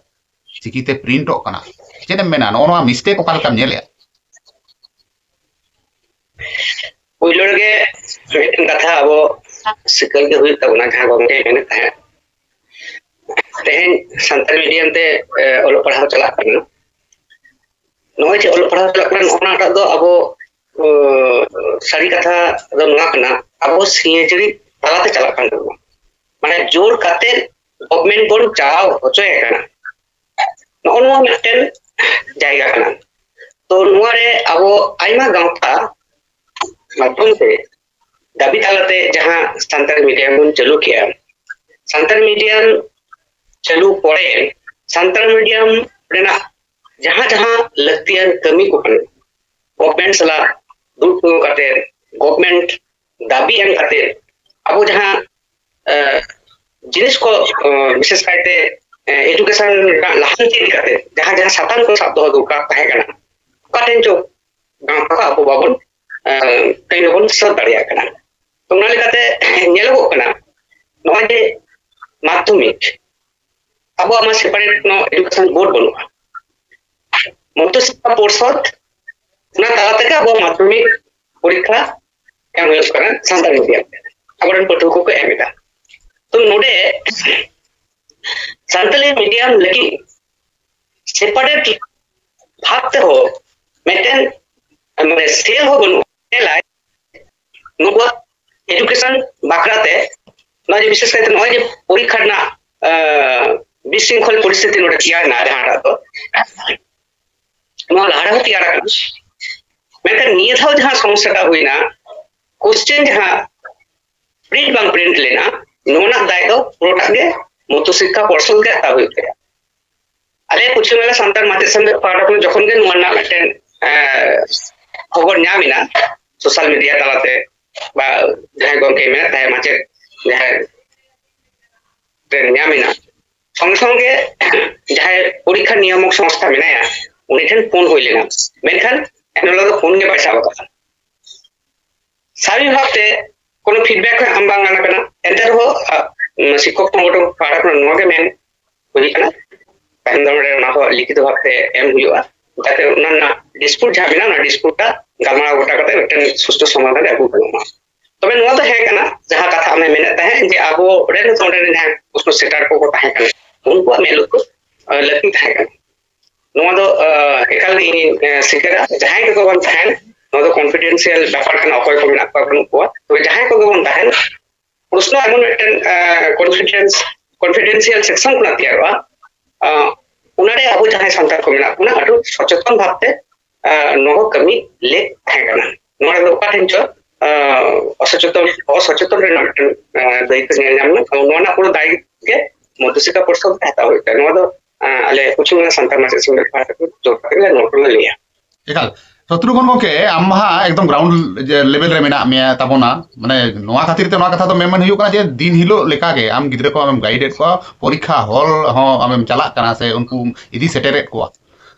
ᱪᱤᱠᱤᱛᱮ ᱯᱨᱤᱱᱴᱚᱜ ᱠᱟᱱᱟ᱾ ᱪᱮᱫ ᱮᱢ ᱢᱮᱱᱟ, ᱱᱚᱜᱼᱚ ᱱᱚᱣᱟ mistake ᱚᱠᱟ ᱞᱮᱠᱟᱢ ᱧᱮᱞᱮᱫᱼᱟ? ᱯᱳᱭᱞᱳ ᱨᱮᱜᱮ ᱢᱤᱫᱴᱮᱱ ᱠᱟᱛᱷᱟ ᱟᱵᱚ ᱥᱤᱠᱟᱹᱨ ᱜᱮ ᱦᱩᱭᱩᱜ ᱛᱟᱵᱚᱱᱟ, ᱡᱟᱦᱟᱸ ᱜᱚᱢᱠᱮ ᱢᱮᱱᱮᱫ ᱛᱟᱦᱮᱸᱫ, ᱛᱮᱦᱮᱧ ᱥᱟᱱᱛᱟᱲᱤ medium ᱛᱮ, ᱮ, ᱚᱞᱚᱜ ᱯᱟᱲᱦᱟᱣ ᱪᱟᱞᱟᱜ ᱠᱟᱱᱟ᱾ ᱱᱚᱜᱼᱚᱭ ᱡᱮ ᱚᱞᱚᱜ ᱯᱟᱲᱦᱟᱣ ᱪᱟᱞᱟᱜ ᱠᱟᱱᱟ, ᱚᱱᱟᱴᱟᱜ ᱫᱚ ᱟᱵᱚ, ᱚ, ᱥᱟᱹᱨᱤ ᱠᱟᱛᱷᱟ ᱫᱚ ᱱᱚᱣᱟ ᱠᱟᱱᱟ, ᱟᱵᱚ ᱥᱤᱧᱡᱟᱹᱲᱤ ᱛᱟᱞᱟᱛᱮ ᱪᱟᱞᱟᱜ ᱠᱟᱱ ᱛᱟᱵᱚᱱᱟ᱾ ᱢᱟᱱᱮ ᱡᱳᱨ ᱠᱟᱛᱮ government ᱵᱚᱱ ᱪᱟᱞᱟᱣ ᱦᱚᱪᱚᱭᱮ ᱠᱟᱱᱟ᱾ ᱱᱚᱜᱼᱚ ᱱᱚᱣᱟ ᱢᱤᱫᱴᱮᱱ ᱡᱟᱭᱜᱟ ᱠᱟᱱᱟ᱾ ᱛᱚ ᱱᱚᱣᱟ ᱨᱮ ᱟᱵᱚ ᱟᱭᱢᱟ ᱜᱟᱶᱛᱟ ᱢᱟᱫᱽᱫᱷᱚᱢ ᱛᱮ ᱫᱟᱹᱵᱤ ᱛᱟᱞᱟᱛᱮ ᱡᱟᱦᱟᱸ ᱥᱟᱱᱛᱟᱲᱤ medium ᱵᱚᱱ ᱪᱟᱹᱞᱩ ᱠᱮᱜᱼᱟ, ᱥᱟᱱᱛᱟᱲᱤ medium ᱪᱟᱹᱞᱩ ᱯᱚᱨᱮ ᱥᱟᱱᱛᱟᱲᱤ medium ᱨᱮᱱᱟᱜ ᱡᱟᱦᱟᱸ ᱡᱟᱦᱟᱸ ᱞᱟᱹᱠᱛᱤᱭᱟᱱ ᱠᱟᱹᱢᱤ ᱠᱚ ᱠᱟᱱᱟ, government ᱥᱟᱞᱟᱜ ᱫᱩᱲᱩᱵ ᱛᱤᱸᱜᱩ ᱠᱟᱛᱮ, government ᱫᱟᱹᱵᱤ ᱮᱢ ᱠᱟᱛᱮ, ᱟᱵᱚ ᱡᱟᱦᱟᱸ, ᱮ, ᱡᱤᱱᱤᱥ ᱠᱚ, ᱮ, ᱵᱤᱥᱮᱥ ᱠᱟᱭᱛᱮ, ᱮ, education ᱨᱮᱱᱟᱜ ᱞᱟᱦᱟᱱᱛᱤ ᱤᱫᱤ ᱠᱟᱛᱮ ᱡᱟᱦᱟᱸ ᱡᱟᱦᱟᱸ ᱥᱟᱛᱟᱢ ᱠᱚ ᱥᱟᱵ ᱫᱚᱦᱚ ᱫᱚᱨᱠᱟᱨ ᱛᱟᱦᱮᱸ ᱠᱟᱱᱟ, ᱚᱠᱟ ᱴᱷᱮᱱ ᱪᱚ ᱜᱟᱶᱛᱟ ᱠᱚ ᱟᱵᱚ ᱵᱟᱵᱚᱱ, ᱮ, ᱠᱟᱹᱢᱤ ᱵᱟᱵᱚᱱ ᱥᱟᱹᱛ ᱫᱟᱲᱮᱭᱟᱜ ᱠᱟᱱᱟ᱾ ᱛᱚ, ᱚᱱᱟ ᱞᱮᱠᱟᱛᱮ ᱧᱮᱞᱚᱜᱚᱜ ᱠᱟᱱᱟ, ᱱᱚᱜᱼᱚᱭ ᱡᱮ ᱢᱟᱫᱽᱫᱷᱚᱢᱤᱠ, ᱟᱵᱚᱣᱟᱜ ᱢᱟ separate ᱱᱚ education board ᱵᱟᱹᱱᱩᱜᱼᱟ, ᱢᱚᱫᱽᱫᱷᱚ ᱥᱤᱠᱠᱷᱟ ᱯᱚᱨᱥᱚᱫ, ᱚᱱᱟ ᱛᱟᱞᱟ ᱛᱮᱜᱮ ᱟᱵᱚᱣᱟᱜ ᱢᱟᱫᱽᱫᱷᱚᱢᱤᱠ ᱯᱚᱨᱤᱠᱠᱷᱟ ᱮᱢ ᱦᱩᱭᱩᱜ ᱠᱟᱱᱟ ᱥᱟᱱᱛᱟᱲᱤ medium ᱛᱮ, ᱟᱵᱚᱨᱮᱱ ᱯᱟᱹᱴᱷᱩᱣᱟᱹ ᱠᱚᱠᱚ ᱮᱢ ᱮᱫᱟ᱾ ᱛᱚ, ᱱᱚᱰᱮ ᱥᱟᱱᱛᱟᱲᱤ medium ᱞᱟᱹᱜᱤᱫ separate ᱵᱷᱟᱵ ᱛᱮᱦᱚᱸ ᱢᱤᱫᱴᱮᱱ, ᱢᱟᱱᱮ, cell ᱦᱚᱸ ᱵᱟᱹᱱᱩᱜᱼᱟ᱾ ᱧᱮᱞᱟᱭ, ᱱᱩᱠᱩᱣᱟᱜ education ᱵᱟᱠᱷᱨᱟ ᱛᱮ ᱱᱚᱜᱼᱚᱭ ᱡᱮ ᱵᱤᱥᱮᱥ ᱠᱟᱭᱛᱮ ᱱᱚᱜᱼᱚᱭ ᱡᱮ ᱯᱚᱨᱤᱠᱠᱷᱟ ᱨᱮᱱᱟᱜ, ᱟᱸ, ᱵᱤᱥᱨᱤᱝᱠᱷᱚᱞ ᱯᱚᱨᱤᱥᱛᱷᱤᱛᱤ ᱱᱚᱰᱮ ᱛᱮᱭᱟᱨ ᱮᱱᱟ, ᱡᱟᱦᱟᱸᱴᱟᱜ ᱫᱚ ᱱᱚᱣᱟ ᱞᱟᱦᱟ ᱨᱮᱦᱚᱸ ᱛᱮᱭᱟᱨ ᱟᱠᱟᱱᱟ᱾ ᱢᱮᱱᱠᱷᱟᱱ ᱱᱤᱭᱟᱹ ᱫᱷᱟᱣ ᱡᱟᱦᱟᱸ ᱥᱚᱢᱚᱥᱥᱟᱴᱟ ᱦᱩᱭᱱᱟ, ᱠᱳᱥᱪᱮᱱ ᱡᱟᱦᱟᱸ ᱯᱨᱤᱱᱴ ᱵᱟᱝ ᱯᱨᱤᱱᱴ ᱞᱮᱱᱟ, ᱱᱚᱣᱟ ᱨᱮᱱᱟᱜ ᱫᱟᱭ ᱫᱚ ᱯᱩᱨᱟᱹᱴᱟᱜ ᱜᱮ ᱢᱚᱫᱽᱫᱷᱚ ᱥᱤᱠᱠᱷᱟ ᱯᱚᱨᱥᱚᱫ ᱜᱮ ᱦᱟᱛᱟᱣ ᱦᱩᱭᱩᱜ ᱛᱟᱭᱟ᱾ ᱟᱞᱮ ᱯᱚᱪᱷᱤᱢ ᱵᱟᱝᱞᱟ ᱥᱟᱱᱛᱟᱲ ᱢᱟᱪᱮᱫ ᱥᱚᱢᱤᱛᱤ ᱯᱟᱦᱴᱟ ᱠᱷᱚᱱ ᱡᱚᱠᱷᱚᱱ ᱜᱮ ᱱᱚᱣᱟ ᱨᱮᱱᱟᱜ ᱢᱤᱫᱴᱮᱱ ᱠᱷᱚᱵᱚᱨ ᱧᱟᱢ ᱮᱱᱟ, ᱥᱳᱥᱟᱞ ᱢᱤᱰᱤᱭᱟ ᱛᱟᱞᱟᱛᱮ ᱵᱟ ᱡᱟᱦᱟᱸᱭ ᱜᱚᱢᱠᱮ ᱢᱮᱱᱟᱜ ᱛᱟᱭᱟ, ᱢᱟᱪᱮᱫ ᱡᱟᱦᱟᱸᱭ ᱨᱮ ᱧᱟᱢ ᱮᱱᱟ, ᱥᱚᱝᱜᱮ ᱥᱚᱝᱜᱮ ᱡᱟᱦᱟᱸᱭ ᱯᱚᱨᱤᱠᱠᱷᱟ ᱱᱤᱭᱟᱢᱚᱠ ᱥᱚᱝᱥᱛᱷᱟ ᱢᱮᱱᱟᱭᱟ, ᱩᱱᱤ ᱴᱷᱮᱱ ᱯᱷᱳᱱ ᱦᱩᱭ ᱞᱮᱱᱟ, ᱢᱮᱱᱠᱷᱟᱱ ᱮᱱᱦᱤᱞᱳᱜ ᱫᱚ ᱯᱷᱳᱱ ᱜᱮ ᱵᱟᱭ ᱥᱟᱵ ᱟᱠᱟᱫᱟ᱾ ᱥᱟᱵᱷᱟᱵᱤᱠ ᱵᱷᱟᱵᱛᱮ ᱠᱳᱱᱳ ᱯᱷᱤᱰᱵᱮᱠ ᱦᱚᱸ ᱮᱢ ᱵᱟᱝ ᱜᱟᱱ ᱟᱠᱟᱱᱟ᱾ ᱮᱱᱛᱮ ᱨᱮᱦᱚᱸ ᱥᱤᱠᱠᱷᱚᱠ ᱥᱚᱝᱜᱚᱴᱷᱚᱱ ᱯᱟᱦᱴᱟ ᱠᱷᱚᱱ ᱱᱚᱣᱟ ᱜᱮ ᱢᱮᱱ ᱦᱩᱭ ᱟᱠᱟᱱᱟ, ᱛᱟᱭᱚᱢ ᱫᱟᱨᱟᱢ ᱨᱮ ᱚᱱᱟ ᱠᱚ ᱞᱤᱠᱷᱤᱛ ᱵᱷᱟᱵᱛᱮ ᱮᱢ ᱦᱩᱭᱩᱜᱼᱟ, ᱡᱟᱛᱮ ᱚᱱᱟ ᱨᱮᱱᱟᱜ ᱰᱤᱥᱯᱩᱴ ᱡᱟᱦᱟᱸ ᱢᱮᱱᱟᱜᱼᱟ, ᱚᱱᱟ ᱰᱤᱥᱯᱩᱴ ᱴᱟ ᱜᱟᱞᱢᱟᱨᱟᱣ ᱜᱚᱴᱟ ᱠᱟᱛᱮ ᱢᱤᱫᱴᱮᱱ ᱥᱩᱥᱴᱷᱩ ᱥᱚᱢᱟᱫᱷᱟᱱ ᱨᱮ ᱟᱹᱜᱩ ᱜᱟᱱᱚᱜ ᱢᱟ᱾ ᱛᱚᱵᱮ ᱱᱚᱣᱟ ᱫᱚ ᱦᱮᱸ ᱠᱟᱱᱟ, ᱡᱟᱦᱟᱸ ᱠᱟᱛᱷᱟ ᱟᱢᱮ ᱢᱮᱱᱮᱫ ᱛᱟᱦᱮᱸᱫ ᱡᱮ ᱟᱵᱚ ᱨᱮᱱ ᱚᱸᱰᱮ ᱨᱮᱱ ᱡᱟᱦᱟᱸᱭ ᱯᱨᱚᱥᱱᱚ ᱥᱮᱴᱟᱨ ᱠᱚᱠᱚ ᱛᱟᱦᱮᱸ ᱠᱟᱱᱟ, ᱩᱱᱠᱩᱣᱟᱜ ᱢᱮᱫ ᱞᱩᱛᱩᱨ ᱞᱟᱹᱠᱛᱤ ᱛᱟᱦᱮᱸ ᱠᱟᱱᱟ᱾ ᱱᱚᱣᱟ ᱫᱚ ᱮᱠᱟᱞ ᱤᱧ ᱥᱤᱠᱟᱹᱨᱟ, ᱡᱟᱦᱟᱸᱭ ᱠᱚᱜᱮ ᱵᱚᱱ ᱛᱟᱦᱮᱱ, ᱱᱚᱣᱟ ᱫᱚ ᱠᱚᱱᱯᱷᱤᱰᱮᱱᱥᱤᱭᱟᱞ ᱵᱮᱯᱟᱨ ᱠᱟᱱᱟ, ᱚᱠᱚᱭ ᱠᱚ ᱢᱮᱱᱟᱜ ᱠᱚᱣᱟ ᱵᱟᱹᱱᱩᱜ ᱠᱚᱣᱟ᱾ ᱛᱚᱵᱮ ᱡᱟᱦᱟᱸᱭ ᱠᱚᱜᱮ ᱵᱚᱱ ᱛᱟᱦᱮᱱ, ᱯᱨᱚᱥᱱᱚ ᱮᱢᱚᱱ ᱢᱤᱫᱴᱮᱱ ᱠᱚᱱᱯᱷᱤᱰᱮᱱᱥ ᱠᱚᱱᱯᱷᱤᱰᱮᱱᱥᱤᱭᱟᱞ ᱥᱮᱠᱥᱚᱱ ᱠᱷᱚᱱᱟᱜ ᱛᱮᱭᱟᱨᱚᱜᱼᱟ᱾ ᱚᱱᱟᱨᱮ ᱟᱵᱚ ᱡᱟᱦᱟᱸᱭ ᱥᱟᱱᱛᱟᱲ ᱠᱚ ᱢᱮᱱᱟᱜ ᱵᱚᱱᱟ, ᱟᱹᱰᱤ ᱥᱚᱪᱮᱛᱚᱱ ᱵᱷᱟᱵᱛᱮ ᱱᱚᱣᱟ ᱠᱟᱹᱢᱤ ᱞᱮᱠ ᱛᱟᱦᱮᱸ ᱠᱟᱱᱟ᱾ ᱱᱚᱣᱟ ᱨᱮᱫᱚ ᱚᱠᱟ ᱴᱷᱮᱱ ᱪᱚ ᱚᱥᱚᱪᱮᱛᱚᱱ ᱚᱥᱚᱪᱮᱛᱚᱱ ᱨᱮᱱᱟᱜ ᱢᱤᱫᱴᱮᱱ ᱫᱟᱹᱭᱠᱟᱹ ᱧᱮᱞ ᱧᱟᱢ ᱮᱱᱟ᱾ ᱱᱚᱣᱟ ᱨᱮᱱᱟᱜ ᱯᱩᱨᱟᱹ ᱫᱟᱭ ᱜᱮ ᱢᱚᱫᱷᱩᱥᱤᱠᱟ ᱯᱚᱨᱥᱚᱫ ᱨᱮ ᱦᱟᱛᱟᱣ ᱦᱩᱭᱩᱜ ᱛᱟᱭᱟ᱾ ᱱᱚᱣᱟ ᱫᱚ ᱟᱞᱮ ᱯᱚᱪᱷᱤᱢ ᱵᱟᱝᱞᱟ ᱥᱟᱱᱛᱟᱲ ᱢᱟᱪᱮᱫ ᱥᱚᱢᱤᱛᱤ ᱯᱟᱦᱴᱟ ᱠᱷᱚᱱ ᱡᱳᱨ ᱠᱟᱛᱮ ᱞᱮ ᱱᱚᱣᱟ ᱠᱚᱞᱮ ᱞᱟᱹᱭᱟ᱾ ᱮᱠᱟᱞ᱾ ᱥᱚᱛᱨᱩᱜᱷᱚᱱ ᱜᱚᱢᱠᱮ, ᱟᱢ ᱢᱟ ᱦᱟᱸᱜ ᱮᱠᱫᱚᱢ ᱜᱨᱟᱣᱩᱱᱰ ᱞᱮᱵᱮᱞ ᱨᱮ ᱢᱮᱱᱟᱜ ᱢᱮᱭᱟ ᱛᱟᱵᱚᱱᱟ, ᱢᱟᱱᱮ ᱱᱚᱣᱟ ᱠᱷᱟᱹᱛᱤᱨ ᱛᱮ ᱱᱚᱣᱟ ᱠᱟᱛᱷᱟ ᱫᱚ ᱢᱮᱱ ᱦᱩᱭᱩᱜ ᱠᱟᱱᱟ ᱡᱮ ᱫᱤᱱ ᱦᱤᱞᱳᱜ ᱞᱮᱠᱟᱜᱮ ᱟᱢ ᱜᱤᱫᱽᱨᱟᱹ ᱠᱚ ᱟᱢᱮᱢ ᱜᱟᱭᱤᱰ ᱮᱫ ᱠᱚᱣᱟ, ᱯᱚᱨᱤᱠᱠᱷᱟ ᱦᱚᱞ ᱦᱚᱸ ᱟᱢᱮᱢ ᱪᱟᱞᱟᱜ ᱠᱟᱱᱟ ᱥᱮ ᱩᱱᱠᱩᱢ ᱤᱫᱤ ᱥᱮᱴᱮᱨᱮᱫ ᱠᱚᱣᱟ,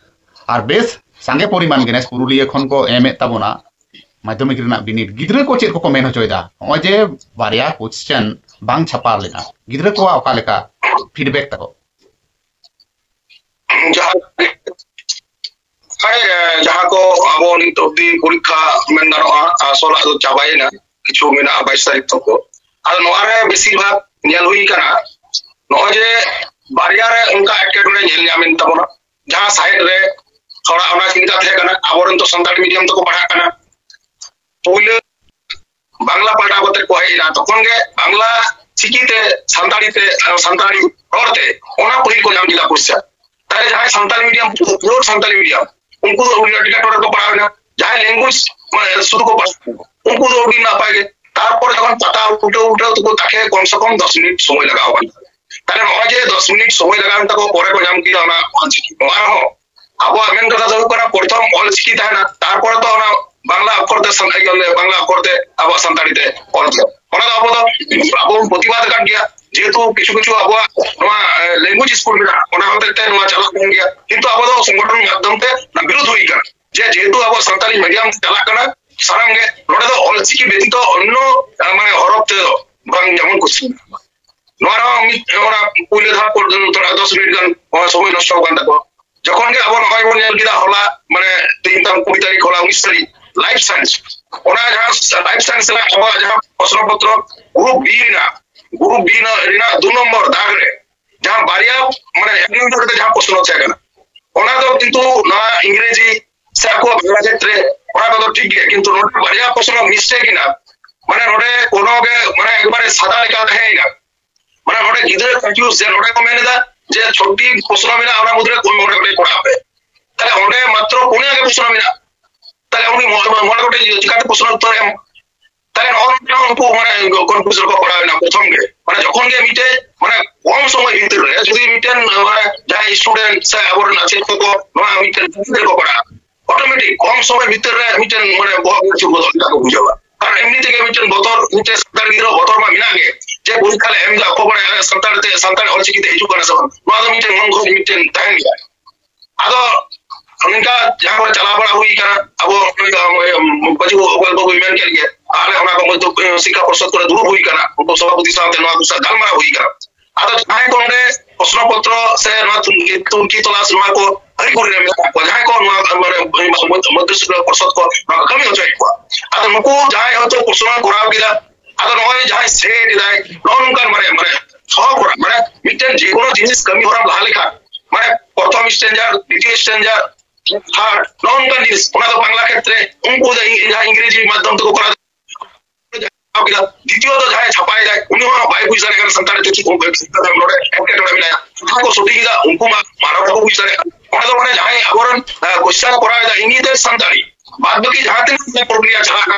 ᱟᱨ ᱵᱮᱥ ᱥᱟᱸᱜᱮ ᱯᱚᱨᱤᱢᱟᱱ ᱜᱮ ᱱᱮᱥ ᱯᱩᱨᱩᱞᱤᱭᱟᱹ ᱠᱷᱚᱱ ᱠᱚ ᱮᱢᱮᱫ ᱛᱟᱵᱚᱱᱟ ᱢᱟᱫᱽᱫᱷᱚᱢᱤᱠ ᱨᱮᱱᱟᱜ ᱵᱤᱱᱤᱰ᱾ ᱜᱤᱫᱽᱨᱟᱹ ᱠᱚ ᱪᱮᱫ ᱠᱚᱠᱚ ᱢᱮᱱ ᱦᱚᱪᱚᱭᱮᱫᱟ? ᱱᱚᱜᱼᱚᱭ ᱡᱮ ᱵᱟᱨᱭᱟ ᱠᱳᱥᱪᱮᱱ ᱵᱟᱝ ᱪᱷᱟᱯᱟ ᱞᱮᱱᱟ, ᱜᱤᱫᱽᱨᱟᱹ ᱠᱚᱣᱟᱜ ᱚᱠᱟ ᱞᱮᱠᱟ ᱯᱷᱤᱰᱵᱮᱠ ᱛᱟᱠᱚ? ᱡᱟᱦᱟᱸ ᱦᱮᱸ, ᱡᱟᱦᱟᱸ ᱠᱚ ᱟᱵᱚ ᱱᱤᱛ ᱚᱵᱫᱤ ᱯᱚᱨᱤᱠᱠᱷᱟ ᱢᱮᱱ ᱜᱟᱱᱚᱜᱼᱟ, ᱟᱥᱚᱞᱟᱜ ᱫᱚ ᱪᱟᱵᱟᱭᱮᱱᱟ, ᱠᱤᱪᱷᱩ ᱢᱮᱱᱟᱜᱼᱟ ᱵᱟᱭᱤᱥ ᱛᱟᱹᱨᱤᱠᱷ ᱛᱚᱠᱚ᱾ ᱟᱫᱚ ᱱᱚᱣᱟ ᱨᱮ ᱵᱮᱥᱤᱨ ᱵᱷᱟᱜᱽ ᱧᱮᱞ ᱦᱩᱭ ᱠᱟᱱᱟ, ᱱᱚᱜᱼᱚᱭ ᱡᱮ ᱵᱟᱨᱭᱟ ᱨᱮ ᱚᱱᱠᱟ ᱮᱴᱠᱮᱴᱚᱬᱮ ᱧᱮᱞ ᱧᱟᱢᱮᱱ ᱛᱟᱵᱚᱱᱟ᱾ ᱡᱟᱦᱟᱸ ᱥᱟᱭᱤᱰ ᱨᱮ ᱛᱷᱚᱲᱟ ᱚᱱᱟ ᱪᱤᱱᱛᱟ ᱛᱟᱦᱮᱸ ᱠᱟᱱᱟ, ᱟᱵᱚᱨᱮᱱ ᱛᱚ ᱥᱟᱱᱛᱟᱲᱤ ᱢᱤᱰᱤᱭᱟᱢ ᱛᱮᱠᱚ ᱯᱟᱲᱦᱟᱜ ᱠᱟᱱᱟ, ᱯᱩᱭᱞᱟᱹ ᱵᱟᱝᱞᱟ ᱯᱟᱲᱦᱟᱣ ᱠᱟᱛᱮ ᱠᱚ ᱦᱮᱡ ᱮᱱᱟ, ᱛᱚᱠᱷᱚᱱ ᱜᱮ ᱵᱟᱝᱞᱟ ᱪᱤᱠᱤ ᱛᱮ ᱥᱟᱱᱛᱟᱲᱤ ᱛᱮ, ᱥᱟᱱᱛᱟᱲᱤ ᱨᱚᱲ ᱛᱮ ᱚᱱᱟ ᱯᱟᱹᱦᱤᱞ ᱠᱚ ᱧᱟᱢ ᱠᱮᱫᱟ ᱯᱚᱭᱥᱟ᱾ ᱛᱟᱦᱞᱮ ᱡᱟᱦᱟᱸᱭ ᱥᱟᱱᱛᱟᱲᱤ ᱢᱤᱰᱤᱭᱟᱢ, ᱯᱩᱨᱟᱹ ᱥᱟᱱᱛᱟᱲᱤ ᱢᱤᱰᱤᱭᱟᱢ, ᱩᱱᱠᱩ ᱫᱚ ᱩᱱᱤ ᱴᱤᱠᱟ ᱴᱚᱴᱷᱟ ᱨᱮᱠᱚ ᱯᱟᱲᱦᱟᱣ ᱮᱱᱟ, ᱡᱟᱦᱟᱸᱭ ᱞᱮᱝᱜᱩᱭᱮᱡᱽ ᱢᱟᱱᱮ ᱥᱩᱫᱷᱩ ᱠᱚ ᱯᱟᱲᱦᱟᱣ, ᱩᱱᱠᱩ ᱫᱚ ᱟᱹᱰᱤ ᱱᱟᱯᱟᱭ ᱜᱮ᱾ ᱛᱟᱨᱯᱚᱨᱮ ᱡᱚᱠᱷᱚᱱ ᱯᱟᱛᱟ ᱩᱞᱴᱟᱹᱣ ᱩᱞᱴᱟᱹᱣ ᱛᱮᱠᱚ ᱛᱟᱠᱮ ᱠᱚᱢ ᱥᱮ ᱠᱚᱢ ᱫᱚᱥ ᱢᱤᱱᱤᱴ ᱥᱚᱢᱚᱭ ᱞᱟᱜᱟᱣ ᱟᱠᱟᱱᱟ᱾ ᱛᱟᱦᱞᱮ ᱱᱚᱜᱼᱚᱭ ᱡᱮ ᱫᱚᱥ ᱢᱤᱱᱤᱴ ᱥᱚᱢᱚᱭ ᱞᱟᱜᱟᱣ ᱮᱱ ᱛᱟᱠᱚ, ᱯᱚᱨᱮ ᱠᱚ ᱧᱟᱢ ᱠᱮᱫᱟ ᱚᱱᱟ ᱚᱞᱪᱤᱠᱤ᱾ ᱱᱚᱣᱟ ᱨᱮᱦᱚᱸ ᱟᱵᱚᱣᱟᱜ ᱢᱮᱱ ᱠᱟᱛᱷᱟ ᱫᱚ ᱦᱩᱭᱩᱜ ᱠᱟᱱᱟ, ᱯᱨᱚᱛᱷᱚᱢ ᱚᱞᱪᱤᱠᱤ ᱛᱟᱦᱮᱱᱟ, ᱛᱟᱨᱯᱚᱨᱮ ᱛᱚ ᱚᱱᱟ ᱵᱟᱝᱞᱟ ᱚᱠᱠᱷᱚᱨ ᱛᱮ ᱥᱟᱱ-, ᱤᱭᱟᱹ, ᱵᱟᱝᱞᱟ ᱚᱠᱠᱷᱚᱨ ᱛᱮ ᱟᱵᱚᱣᱟᱜ ᱥᱟᱱᱛᱟᱲᱤ ᱛᱮ ᱚᱞ ᱛᱮ᱾ ᱚᱱᱟ ᱫᱚ ᱟᱵᱚ ᱫᱚ, ᱟᱵᱚ ᱵᱚᱱ ᱯᱨᱚᱛᱤᱵᱟᱫ ᱟᱠᱟᱫ ᱜᱮᱭᱟ, ᱡᱮᱦᱮᱛᱩ ᱠᱤᱪᱷᱩ ᱠᱤᱪᱷᱩ ᱟᱵᱚᱣᱟᱜ ᱱᱚᱣᱟ, ᱮ, ᱞᱮᱝᱜᱩᱭᱮᱡᱽ ᱥᱠᱩᱞ ᱢᱮᱱᱟᱜᱼᱟ, ᱚᱱᱟ ᱦᱚᱛᱮᱡ ᱛᱮ ᱱᱚᱣᱟ ᱪᱟᱞᱟᱜ ᱠᱟᱱ ᱜᱮᱭᱟ, ᱠᱤᱱᱛᱩ ᱟᱵᱚ ᱫᱚ ᱥᱚᱝᱜᱚᱴᱷᱚᱱ ᱢᱟᱫᱽᱫᱷᱚᱢ ᱛᱮ ᱚᱱᱟ ᱵᱤᱨᱩᱫᱷ ᱦᱩᱭ ᱠᱟᱱᱟ, ᱡᱮ ᱡᱮᱦᱮᱛᱩ ᱟᱵᱚ ᱥᱟᱱᱛᱟᱲᱤ ᱢᱤᱰᱤᱭᱟᱢ ᱛᱮ ᱪᱟᱞᱟᱜ ᱠᱟᱱᱟ ᱥᱟᱱᱟᱢ ᱜᱮ, ᱱᱚᱰᱮ ᱫᱚ ᱚᱞᱪᱤᱠᱤ ᱵᱮᱛᱤᱛᱚ ᱚᱱᱱᱚ, ᱮ, ᱢᱟᱱᱮ ᱦᱚᱨᱚᱯ ᱛᱮᱫᱚ ᱵᱟᱝ ᱡᱮᱢᱚᱱ ᱠᱩᱥᱤ᱾ ᱱᱚᱣᱟ ᱨᱮᱦᱚᱸ ᱢᱤᱫ ᱚᱱᱟ ᱯᱩᱭᱞᱩ ᱫᱷᱟᱣ ᱯᱚᱨᱡᱚᱱᱛᱚ ᱛᱷᱚᱲᱟ ᱫᱚᱥ ᱢᱤᱱᱤᱴ ᱜᱟᱱ ᱚᱱᱟ ᱥᱚᱢᱚᱭ ᱱᱚᱥᱴᱚ ᱟᱠᱟᱱ ᱛᱟᱠᱚᱣᱟ᱾ ᱡᱚᱠᱷᱚᱱ ᱜᱮ ᱟᱵᱚ ᱱᱚᱜᱼᱚᱭ ᱵᱚᱱ ᱧᱮᱞ ᱠᱮᱫᱟ ᱦᱚᱞᱟ, ᱢᱟᱱᱮ ᱛᱮᱦᱮᱧ ᱛᱟᱢ ᱠᱩᱲᱤ ᱛᱟᱹᱨᱤᱠᱷ, ᱦᱚᱞᱟ ᱩᱱᱤᱥ ᱛᱟᱹᱨᱤᱠᱷ, ᱞᱟᱭᱤᱯᱷ ᱥᱟᱭᱮᱱᱥ, ᱚᱱᱟ ᱡᱟᱦᱟᱸ ᱞᱟᱭᱤᱯᱷ ᱥᱟᱭᱮᱱᱥ ᱨᱮᱱᱟᱜ ᱟᱵᱚᱣᱟᱜ ᱡᱟᱦᱟᱸ ᱯᱨᱚᱥᱱᱚ ᱯᱚᱛᱨᱚ ᱜᱨᱩᱯ ᱵᱤ ᱨᱮᱱᱟᱜ, ᱜᱨᱩᱯ ᱵᱤ ᱨᱮᱱᱟᱜ ᱫᱩ ᱱᱚᱢᱵᱚᱨ ᱫᱟᱜᱽ ᱨᱮ ᱡᱟᱦᱟᱸ ᱵᱟᱨᱭᱟ, ᱢᱟᱱᱮ ᱮᱠ ᱱᱚᱢᱵᱚᱨ ᱨᱮ ᱡᱟᱦᱟᱸ ᱯᱨᱚᱥᱱᱚ ᱛᱟᱦᱮᱸ ᱠᱟᱱᱟ, ᱚᱱᱟ ᱫᱚ ᱠᱤᱱᱛᱩ ᱱᱚᱣᱟ ᱤᱝᱨᱮᱡᱤ ᱥᱮ ᱟᱠᱚᱣᱟᱜ ᱵᱟᱝᱞᱟ ᱠᱷᱮᱛᱨᱮ ᱚᱱᱟ ᱠᱚᱫᱚ ᱴᱷᱤᱠ ᱜᱮᱭᱟ, ᱠᱤᱱᱛᱩ ᱱᱚᱰᱮ ᱵᱟᱨᱭᱟ ᱯᱨᱚᱥᱱᱚ ᱢᱤᱥᱴᱮᱠ ᱮᱱᱟ, ᱢᱟᱱᱮ ᱱᱚᱰᱮ ᱠᱳᱱᱳ ᱜᱮ ᱢᱟᱱᱮ ᱮᱠᱵᱟᱨᱮ ᱥᱟᱫᱟ ᱞᱮᱠᱟ ᱛᱟᱦᱮᱸ ᱮᱱᱟ᱾ ᱢᱟᱱᱮ ᱱᱚᱰᱮ ᱜᱤᱫᱽᱨᱟᱹ ᱠᱚᱱᱯᱷᱤᱭᱩᱡᱽ ᱡᱮ ᱱᱚᱰᱮ ᱠᱚ ᱢᱮᱱ ᱮᱫᱟ ᱡᱮ ᱪᱷᱚᱴᱤ ᱯᱨᱚᱥᱱᱚ ᱢᱮᱱᱟᱜᱼᱟ, ᱚᱱᱟ ᱢᱩᱫᱽᱨᱮ ᱠᱚ ᱢᱚᱬᱮ ᱜᱚᱴᱮᱡ ᱠᱚᱨᱟᱣ ᱯᱮ᱾ ᱛᱟᱦᱞᱮ ᱚᱸᱰᱮ ᱢᱟᱛᱨᱚ ᱯᱩᱱᱭᱟ ᱜᱮ ᱯᱨᱚᱥᱱᱚ ᱢᱮᱱᱟᱜᱼᱟ, ᱛᱟᱦᱞᱮ ᱩᱱᱤ ᱢᱚᱬᱮ, ᱢᱚᱬᱮ ᱜᱚᱴᱮᱡ ᱪᱤᱠᱟᱹᱛᱮ ᱯᱨᱚᱥᱱᱚ ᱩᱛᱛᱚᱨ ᱮᱢ? ᱛᱟᱦᱞᱮ ᱱᱚᱜᱼᱚ ᱱᱚᱝᱠᱟ ᱩᱱᱠᱩ ᱢᱟᱱᱮ ᱠᱚᱱᱯᱷᱤᱭᱩᱡᱽ ᱨᱮᱠᱚ ᱯᱟᱲᱟᱣ ᱮᱱᱟ ᱯᱨᱚᱛᱷᱚᱢ ᱜᱮ᱾ ᱢᱟᱱᱮ ᱡᱚᱠᱷᱚᱱ ᱜᱮ ᱢᱤᱫᱴᱮᱡ ᱢᱟᱱᱮ ᱠᱚᱢ ᱥᱚᱢᱚᱭ ᱵᱷᱤᱛᱤᱨ ᱨᱮ ᱡᱩᱫᱤ ᱢᱤᱫᱴᱮᱱ ᱢᱟᱱᱮ ᱡᱟᱦᱟᱸᱭ ᱥᱴᱩᱰᱮᱱᱴ ᱥᱮ ᱟᱵᱚᱨᱮᱱ ᱢᱟᱪᱮᱫ ᱠᱚᱠᱚ ᱱᱚᱣᱟ ᱢᱤᱫᱴᱮᱱ ᱠᱚ ᱯᱟᱲᱟᱜᱼᱟ, ᱚᱴᱳᱢᱮᱴᱤᱠ ᱠᱚᱢ ᱥᱚᱢᱚᱭ ᱵᱷᱤᱛᱤᱨ ᱨᱮ ᱢᱤᱫᱴᱮᱱ ᱢᱟᱱᱮ ᱵᱚᱦᱚᱜ ᱨᱮ ᱪᱩᱯ ᱜᱚᱫᱚᱜ ᱞᱮᱠᱟ ᱠᱚ ᱵᱩᱡᱷᱟᱹᱣᱟ᱾ ᱟᱨ ᱮᱢᱱᱤ ᱛᱮᱜᱮ ᱢᱤᱫᱴᱮᱱ ᱵᱚᱛᱚᱨ, ᱢᱤᱫᱴᱮᱱ ᱥᱟᱱᱛᱟᱲ ᱜᱤᱫᱽᱨᱟᱹ ᱵᱚᱛᱚᱨ ᱢᱟ ᱢᱮᱱᱟᱜ ᱜᱮ, ᱡᱮ ᱯᱚᱨᱤᱠᱠᱷᱟ ᱞᱮ ᱮᱢ ᱮᱫᱟ, ᱚᱠᱚᱭ ᱵᱟᱲᱟᱭᱟ ᱥᱟᱱᱛᱟᱲ ᱛᱮ, ᱥᱟᱱᱛᱟᱲ ᱚᱞᱪᱤᱠᱤ ᱛᱮ ᱦᱤᱡᱩᱜ ᱠᱟᱱᱟ ᱥᱮ ᱵᱟᱝ, ᱱᱚᱣᱟ ᱫᱚ ᱢᱤᱫᱴᱮᱱ ᱢᱚᱱ ᱠᱷᱚᱡ ᱢᱤᱫᱴᱮᱱ ᱛᱟᱦᱮᱱ ᱜᱮᱭᱟ᱾ ᱟᱫᱚ ᱱᱚᱝᱠᱟ ᱡᱟᱦᱟᱸ ᱠᱚᱨᱮ ᱪᱟᱞᱟᱣ ᱵᱟᱲᱟ ᱦᱩᱭ ᱠᱟᱱᱟ, ᱟᱵᱚ ᱱᱚᱝᱠᱟ ᱢᱟᱹᱡᱷᱤ ᱵᱟᱵᱩ ᱵᱟᱹᱵᱩᱭ ᱢᱮᱱ ᱠᱮᱫ ᱜᱮ, ᱟᱞᱮ ᱚᱱᱟ ᱠᱚ ᱢᱚᱫᱽᱫᱷᱚ ᱥᱤᱠᱠᱷᱟ ᱯᱚᱨᱥᱚᱫ ᱠᱚᱨᱮ ᱫᱩᱲᱩᱵ ᱦᱩᱭ ᱠᱟᱱᱟ, ᱩᱱᱠᱩ ᱥᱚᱵᱷᱟᱯᱚᱛᱤ ᱥᱟᱶᱛᱮ ᱱᱚᱣᱟ ᱠᱚ ᱥᱟᱶ ᱜᱟᱞᱢᱟᱨᱟᱣ ᱦᱩᱭ ᱠᱟᱱᱟ᱾ ᱟᱫᱚ ᱡᱟᱦᱟᱸᱭ ᱠᱚ ᱱᱚᱰᱮ ᱯᱨᱚᱥᱱᱚ ᱯᱚᱛᱨᱚ ᱥᱮ ᱱᱚᱣᱟ ᱛᱩᱝᱠᱤ, ᱛᱩᱝᱠᱤ ᱛᱚᱞᱟᱥ ᱱᱚᱣᱟ ᱠᱚ ᱟᱹᱨᱤ ᱠᱚᱨᱮ ᱨᱮ ᱢᱮᱱᱟᱜ ᱠᱚᱣᱟ, ᱡᱟᱦᱟᱸᱭ ᱠᱚ ᱱᱚᱣᱟ ᱢᱟᱱᱮ ᱢᱚᱫᱽᱫᱷᱚ ᱥᱤᱠᱠᱷᱟ ᱯᱚᱨᱥᱚᱫ ᱠᱚ ᱱᱚᱣᱟ ᱠᱚ ᱠᱟᱹᱢᱤ ᱦᱚᱪᱚᱭᱮᱫ ᱠᱚᱣᱟ, ᱟᱫᱚ ᱱᱩᱠᱩ ᱡᱟᱦᱟᱸᱭ ᱦᱚᱭᱛᱳ ᱯᱨᱚᱥᱱᱚ ᱠᱚᱨᱟᱣ ᱠᱮᱫᱟ, ᱟᱫᱚ ᱱᱚᱜᱼᱚᱭ ᱡᱟᱦᱟᱸᱭ ᱥᱮᱴ ᱮᱫᱟᱭ, ᱱᱚᱜᱼᱚ ᱱᱚᱝᱠᱟᱱ ᱢᱟᱱᱮ, ᱢᱟᱱᱮ ᱥᱚᱦᱚ ᱠᱚᱨᱟᱣ, ᱢᱟᱱᱮ ᱢᱤᱫᱴᱮᱱ ᱡᱮᱠᱳᱱᱳ ᱡᱤᱱᱤᱥ ᱠᱟᱹᱢᱤ ᱦᱚᱨᱟᱢ ᱞᱟᱦᱟ ᱞᱮᱠᱷᱟᱱ, ᱢᱟᱱᱮ ᱯᱨᱚᱛᱷᱚᱢ ᱥᱴᱮᱱᱡᱟᱨ, ᱫᱤᱛᱤᱭᱚ ᱥᱴᱮᱱᱡᱟᱨ, ᱛᱷᱟᱨᱰ, ᱱᱚᱜᱼᱚ ᱱᱚᱝᱠᱟᱱ ᱡᱤᱱᱤᱥ, ᱚᱱᱟ ᱫᱚ ᱵᱟᱝᱞᱟ ᱠᱷᱮᱛᱨᱮ ᱩᱱᱠᱩ ᱫᱚ ᱤᱝ-, ᱡᱟᱦᱟᱸ ᱤᱝᱨᱮᱡᱤ ᱢᱟᱫᱽᱫᱷᱚᱢ ᱛᱮᱠᱚ ᱠᱚᱨᱟᱣ ᱠᱮᱫᱟ᱾ ᱫᱤᱛᱤᱭᱚ ᱫᱚ ᱡᱟᱦᱟᱸᱭ ᱪᱷᱟᱯᱟᱭ ᱫᱟᱭ, ᱩᱱᱤ ᱦᱚᱸ ᱵᱟᱭ ᱵᱩᱡᱽ ᱫᱟᱲᱮᱭᱟᱜ ᱠᱟᱱᱟ ᱥᱟᱱᱛᱟᱲᱤ ᱛᱮ ᱪᱮᱫ ᱚᱞ ᱱᱚᱰᱮ ᱮᱴᱠᱮᱴᱚᱬᱮ ᱢᱮᱱᱟᱭᱟ᱾ ᱡᱟᱦᱟᱸᱭ ᱠᱚ ᱥᱚᱴᱷᱤᱠ ᱮᱫᱟ, ᱩᱱᱠᱩ ᱢᱟ ᱢᱟᱱᱟᱣ ᱵᱟᱠᱚ ᱵᱩᱡᱽ ᱫᱟᱲᱮᱭᱟᱜ ᱠᱟᱱᱟ᱾ ᱚᱱᱟ ᱫᱚ ᱢᱟᱱᱮ ᱡᱟᱦᱟᱸᱭ ᱟᱵᱚᱨᱮᱱ ᱠᱚᱥᱪᱟᱱ ᱠᱚᱨᱟᱣ ᱮᱫᱟ, ᱤᱝᱜᱤᱛ ᱥᱟᱱᱛᱟᱲᱤ, ᱵᱟᱫ ᱵᱟᱹᱠᱤ ᱡᱟᱦᱟᱸ ᱛᱤᱱᱟᱹᱜ ᱯᱨᱚᱠᱨᱤᱭᱟ ᱪᱟᱞᱟᱜ ᱠᱟᱱᱟ,